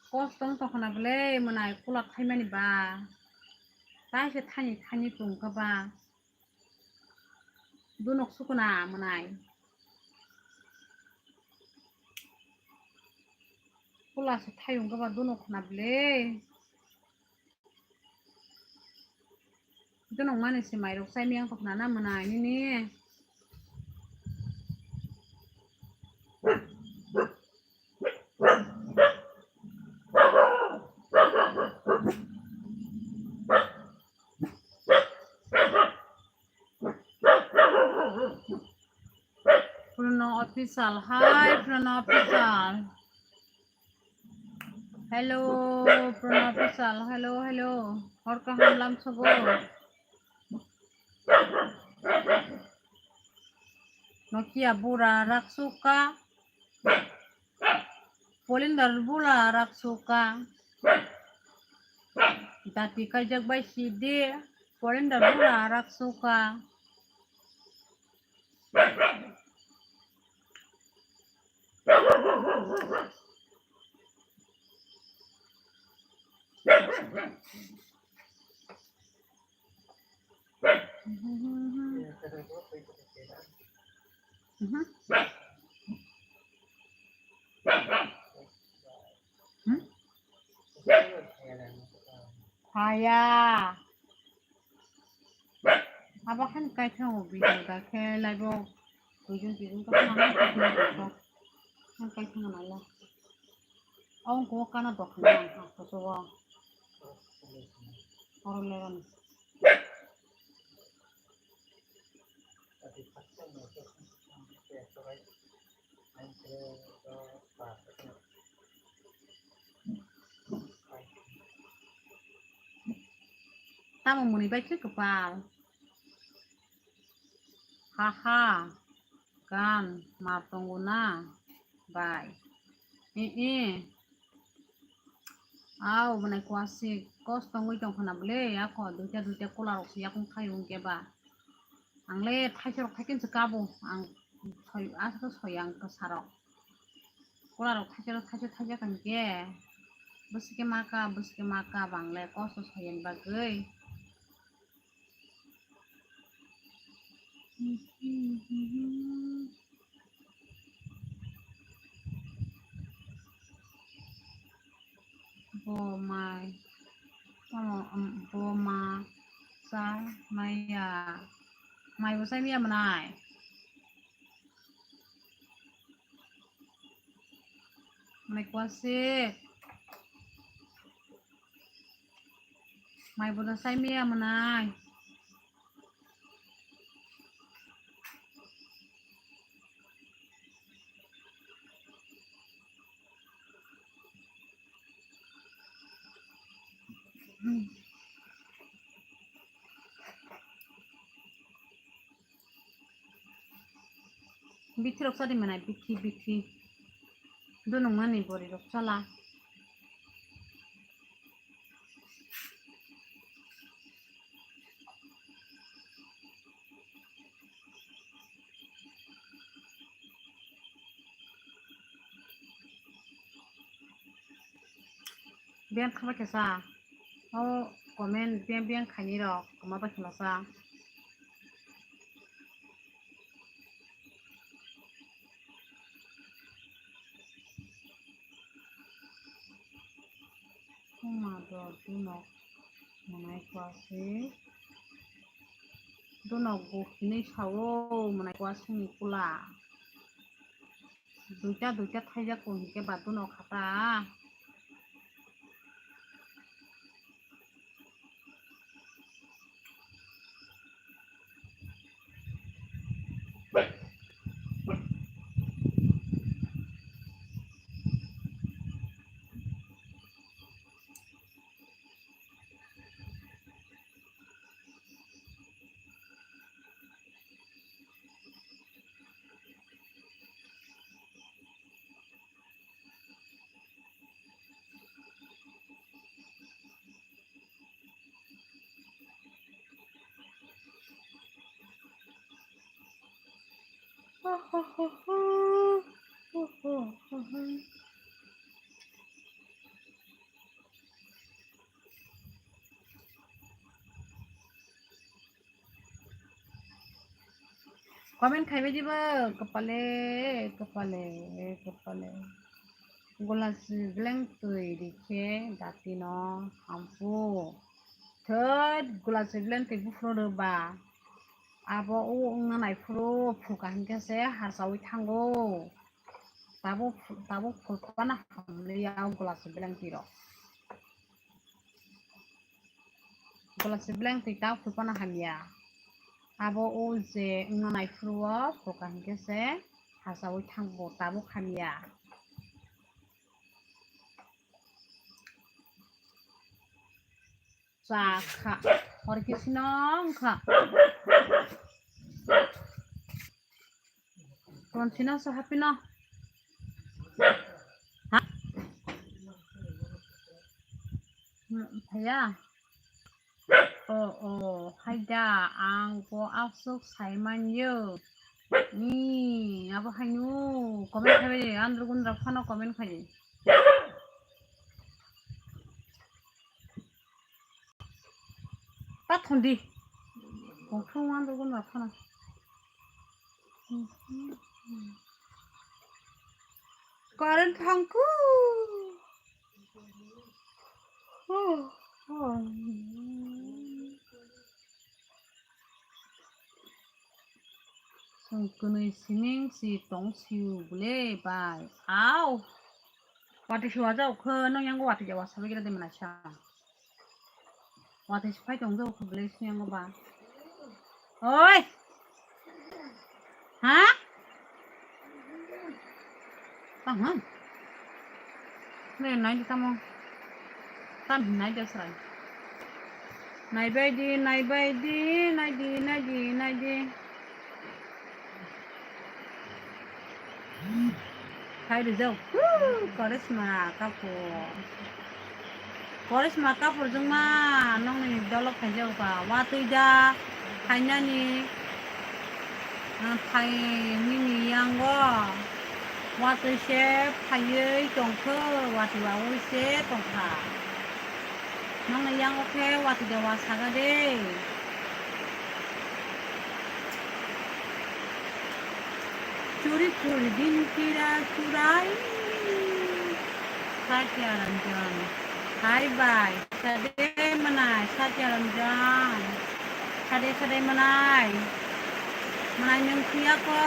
Kosto wng tongkha na bwle mwnai kula thaimani ba. Tai se thani thani pung kha ba. Dunok sukuna mwnai. Kula se thayung kha ba dunok khna bwle. Dunok mani se mairok chai miyang tokna na mwnai nini. Prono Official, hi Prono Official. Hello, Prono Official, hello, hello. Hor kaham lam sobo. Nokia bura raksuka. Polindar bula raksuka. Dati kaijak bai sidi. Polindar bula raksuka. Haya. Abo han kaithango video da khe live o. Video video ka han kaithango nala. Aw ko kana dokhan ang ha ko so. Oro leron. Tamo muni bai khe kwpal. Haha, gan ma tongo na bai. Eh, eh. Au, bwnai kwasik kosto wngwi tongkha na bwle, ako duita duita kula rok se yakung thaio hwnkhe ba. Ang le thaisa rok thaikin se kabo, ang soi, aswk soi ang kwsa rok. Kula rok thaisa rok thaisa thaisa hwnkhe bwswk khe ma ka, bwswk khe ma ka, bang le kosto soyani bagwi. Bo mai, tamo, um, bo ma chai maya, mai bo chai maya mwnai. Mwnai kwasik. Mai bono sai maya mwnai. Bithi rok sadi mwnai, bithi, bithi. Dunungmani bwrwi rok chala. Biyang khabai khe sa. O comment biyang biyang khaini rok kwma bai khwlasa. Khuma do dunok mwnai kwasi. Dunok bukhini sao mwnai kwasini kula. Duita duita thaijak ko hinkhe ba dunok khata. Comment khaibai dibo, kwpale, kwpale, kwpale. Gulasi beleng twi rikhe datino hampu. Thwt gulasi beleng twi buphuru rwba. Abo o wngna naiphuru phuka hinkhe se harsaui thango. Tabuk, tabuk phulpana hamliya o gulasi beleng twi rok. Gulasi beleng twi ta phulpana hamya. Abo o je wngna naiphuru o phuka hinkhe se harsaui thango, tabuk hamya. Chakha. Hor kisino wngkha. Kon sino so hapino. Ha? Hmm, phaya. O, o, haida, ang bo aswk sai manyo. Ni, abo haino comment khaibai, andro gundra phano comment khai. Ta thondi. Kongthong wan rogo na thana. Current thangku. Oh, oh. Chwng kwnwi sining si tong siu bwle bai. Au. Watwi se waja ukho, nong yango watwi ja wasa bagwi de mwnai sa. Watwi se phai tong ja ukho bwle se yango ba. Oi. Ha? Tang ha. Le nai di tamo. Tam hin nai de srai. Nai bai di, nai bai di, nai di, nai di, nai di. Khai rijak. Woo, Korisma Kapoor. Korisma Kapoor jwngma nongni dolok khaijak ba. Watwi da khainani, ah, phai nini yango. Watwi se phaiwi tongkho, watwi wawi se tongkha. Nongni yango khe watwi da wasaga de. Churi churi din kira churai. Satya Ranjan. Hai bai. Sade manai, Satya Ranjan. Sade sade manai. Manai nwng thuya ko.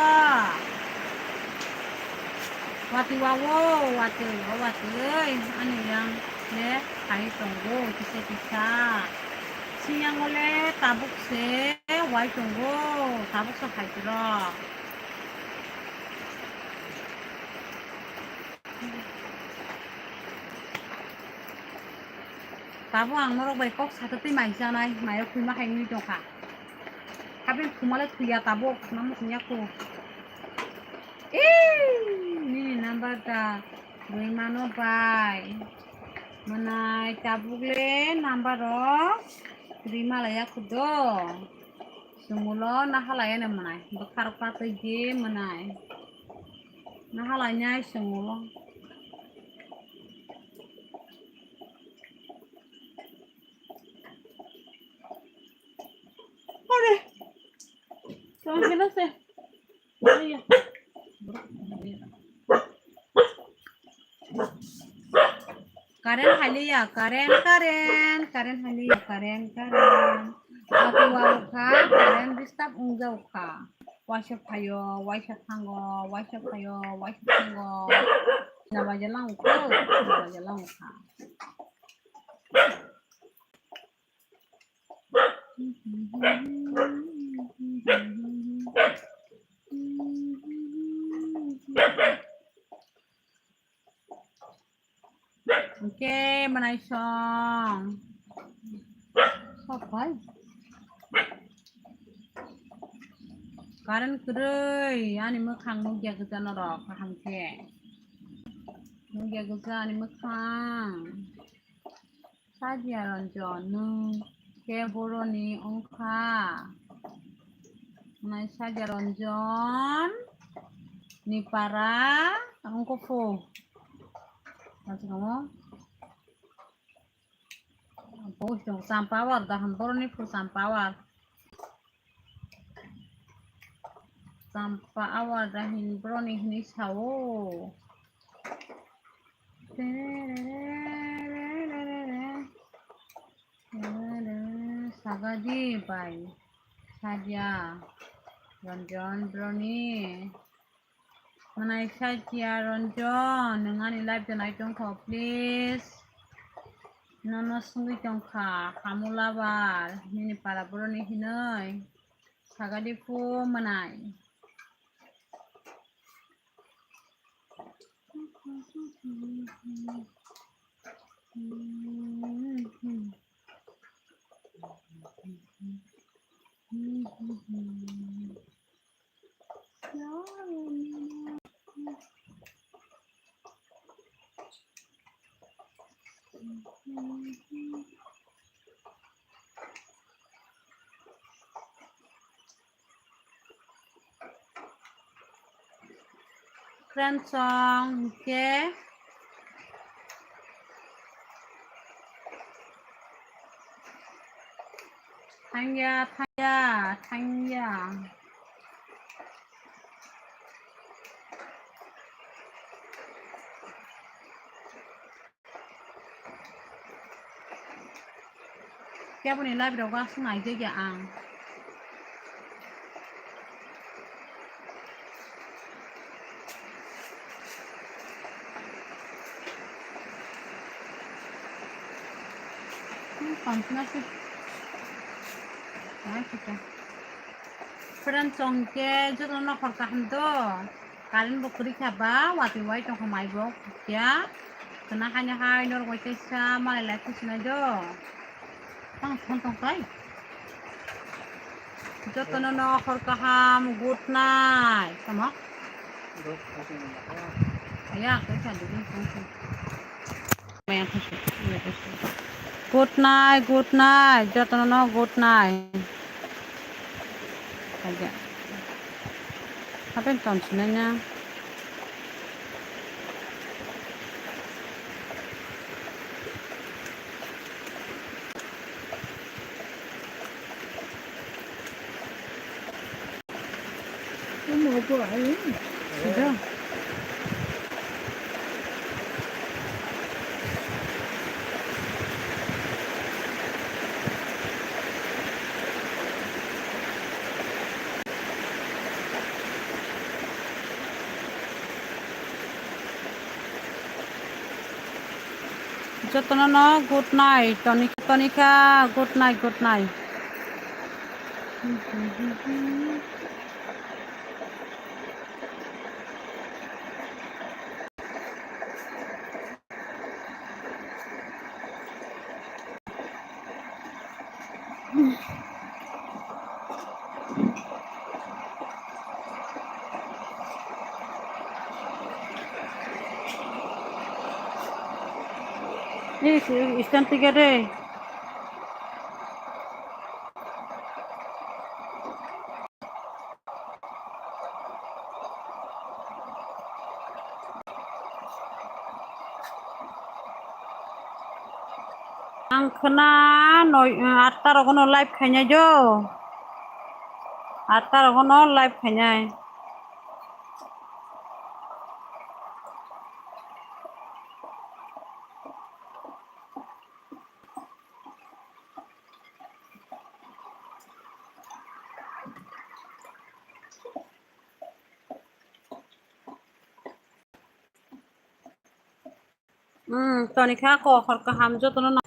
Watwi wawo, watwi, o watwi, ani yang le khai tongo, kisa kisa. Siyang le tabuk se wai tongo, tabuk se khai tiro. Tabuk ang norok bai kok sakhe twi mai chanai, mayo khulma khai wngwi tongkha. Habeng khumale thuya tabuk, namo khumya khu. Ee, nini number da. Rwimano bai. Mwnai tabuk le number rok rwima laiya khudo. Chwngmulo naha laiya no mwnai. Bwkha rok patwi di mwnai. Naha lainai chwngmulo. Ore. Tong kena se. Iya. Current haliya, current, current, current haliya, current, current. Aku wau kha, current disturb ungjau kha. Waisa phaio, waisa thango, waisa phaio, waisa thango. Nabaja lang ukho, nabaja lang ukha. Hwnkhe mwnaisong. Sophai. Current kwrwi ani mwkhang nukya gwja norok kaham khe. Nukya gwja ani mwkhang. Sadia Ranjan, nwng khe boroni wngkha. Nai Sadia Ranjan ni para wngkha phu. Naisingamo. Bo chwng Champawar dahan boroni phu Champawar. Champawar da hin boroni hinwi sao. Sagadi bai Sadia Ranjan boroni. Mwnai Sadia Ranjan, nwng ani live-o nai tongkha, please. Nono swngwi tongkha, Hamulabar, nini para boroni hinwi. Sagadi phu mwnai. Friendsong hwnkhe thangya, thangya, thangya. Keboni live rok aswk naijak ya ang. Hmm, tongthokna se. Naikhe ta. Friendsong khe jotono hor kaham do. Current bo kwrwi kha ba, watwi wai tongkha mai bo kya. Khwna haino hai norok bai teisa malai lai khusinai do. Tang phone tong tai. Jotono no hor kaham, good night. Tamo? Aya, kaisa dugin phone se. Good night, good night, jotono no good night. Aja. Hapen ton sinai na. Jotono no good night, Tonika, Tonika, good night, good night. Stand tiga de. Ang khna noi, atta rogono live khainai jo. Atta rogono live khainai. Hmm, toni kha kokhor kaham jotono.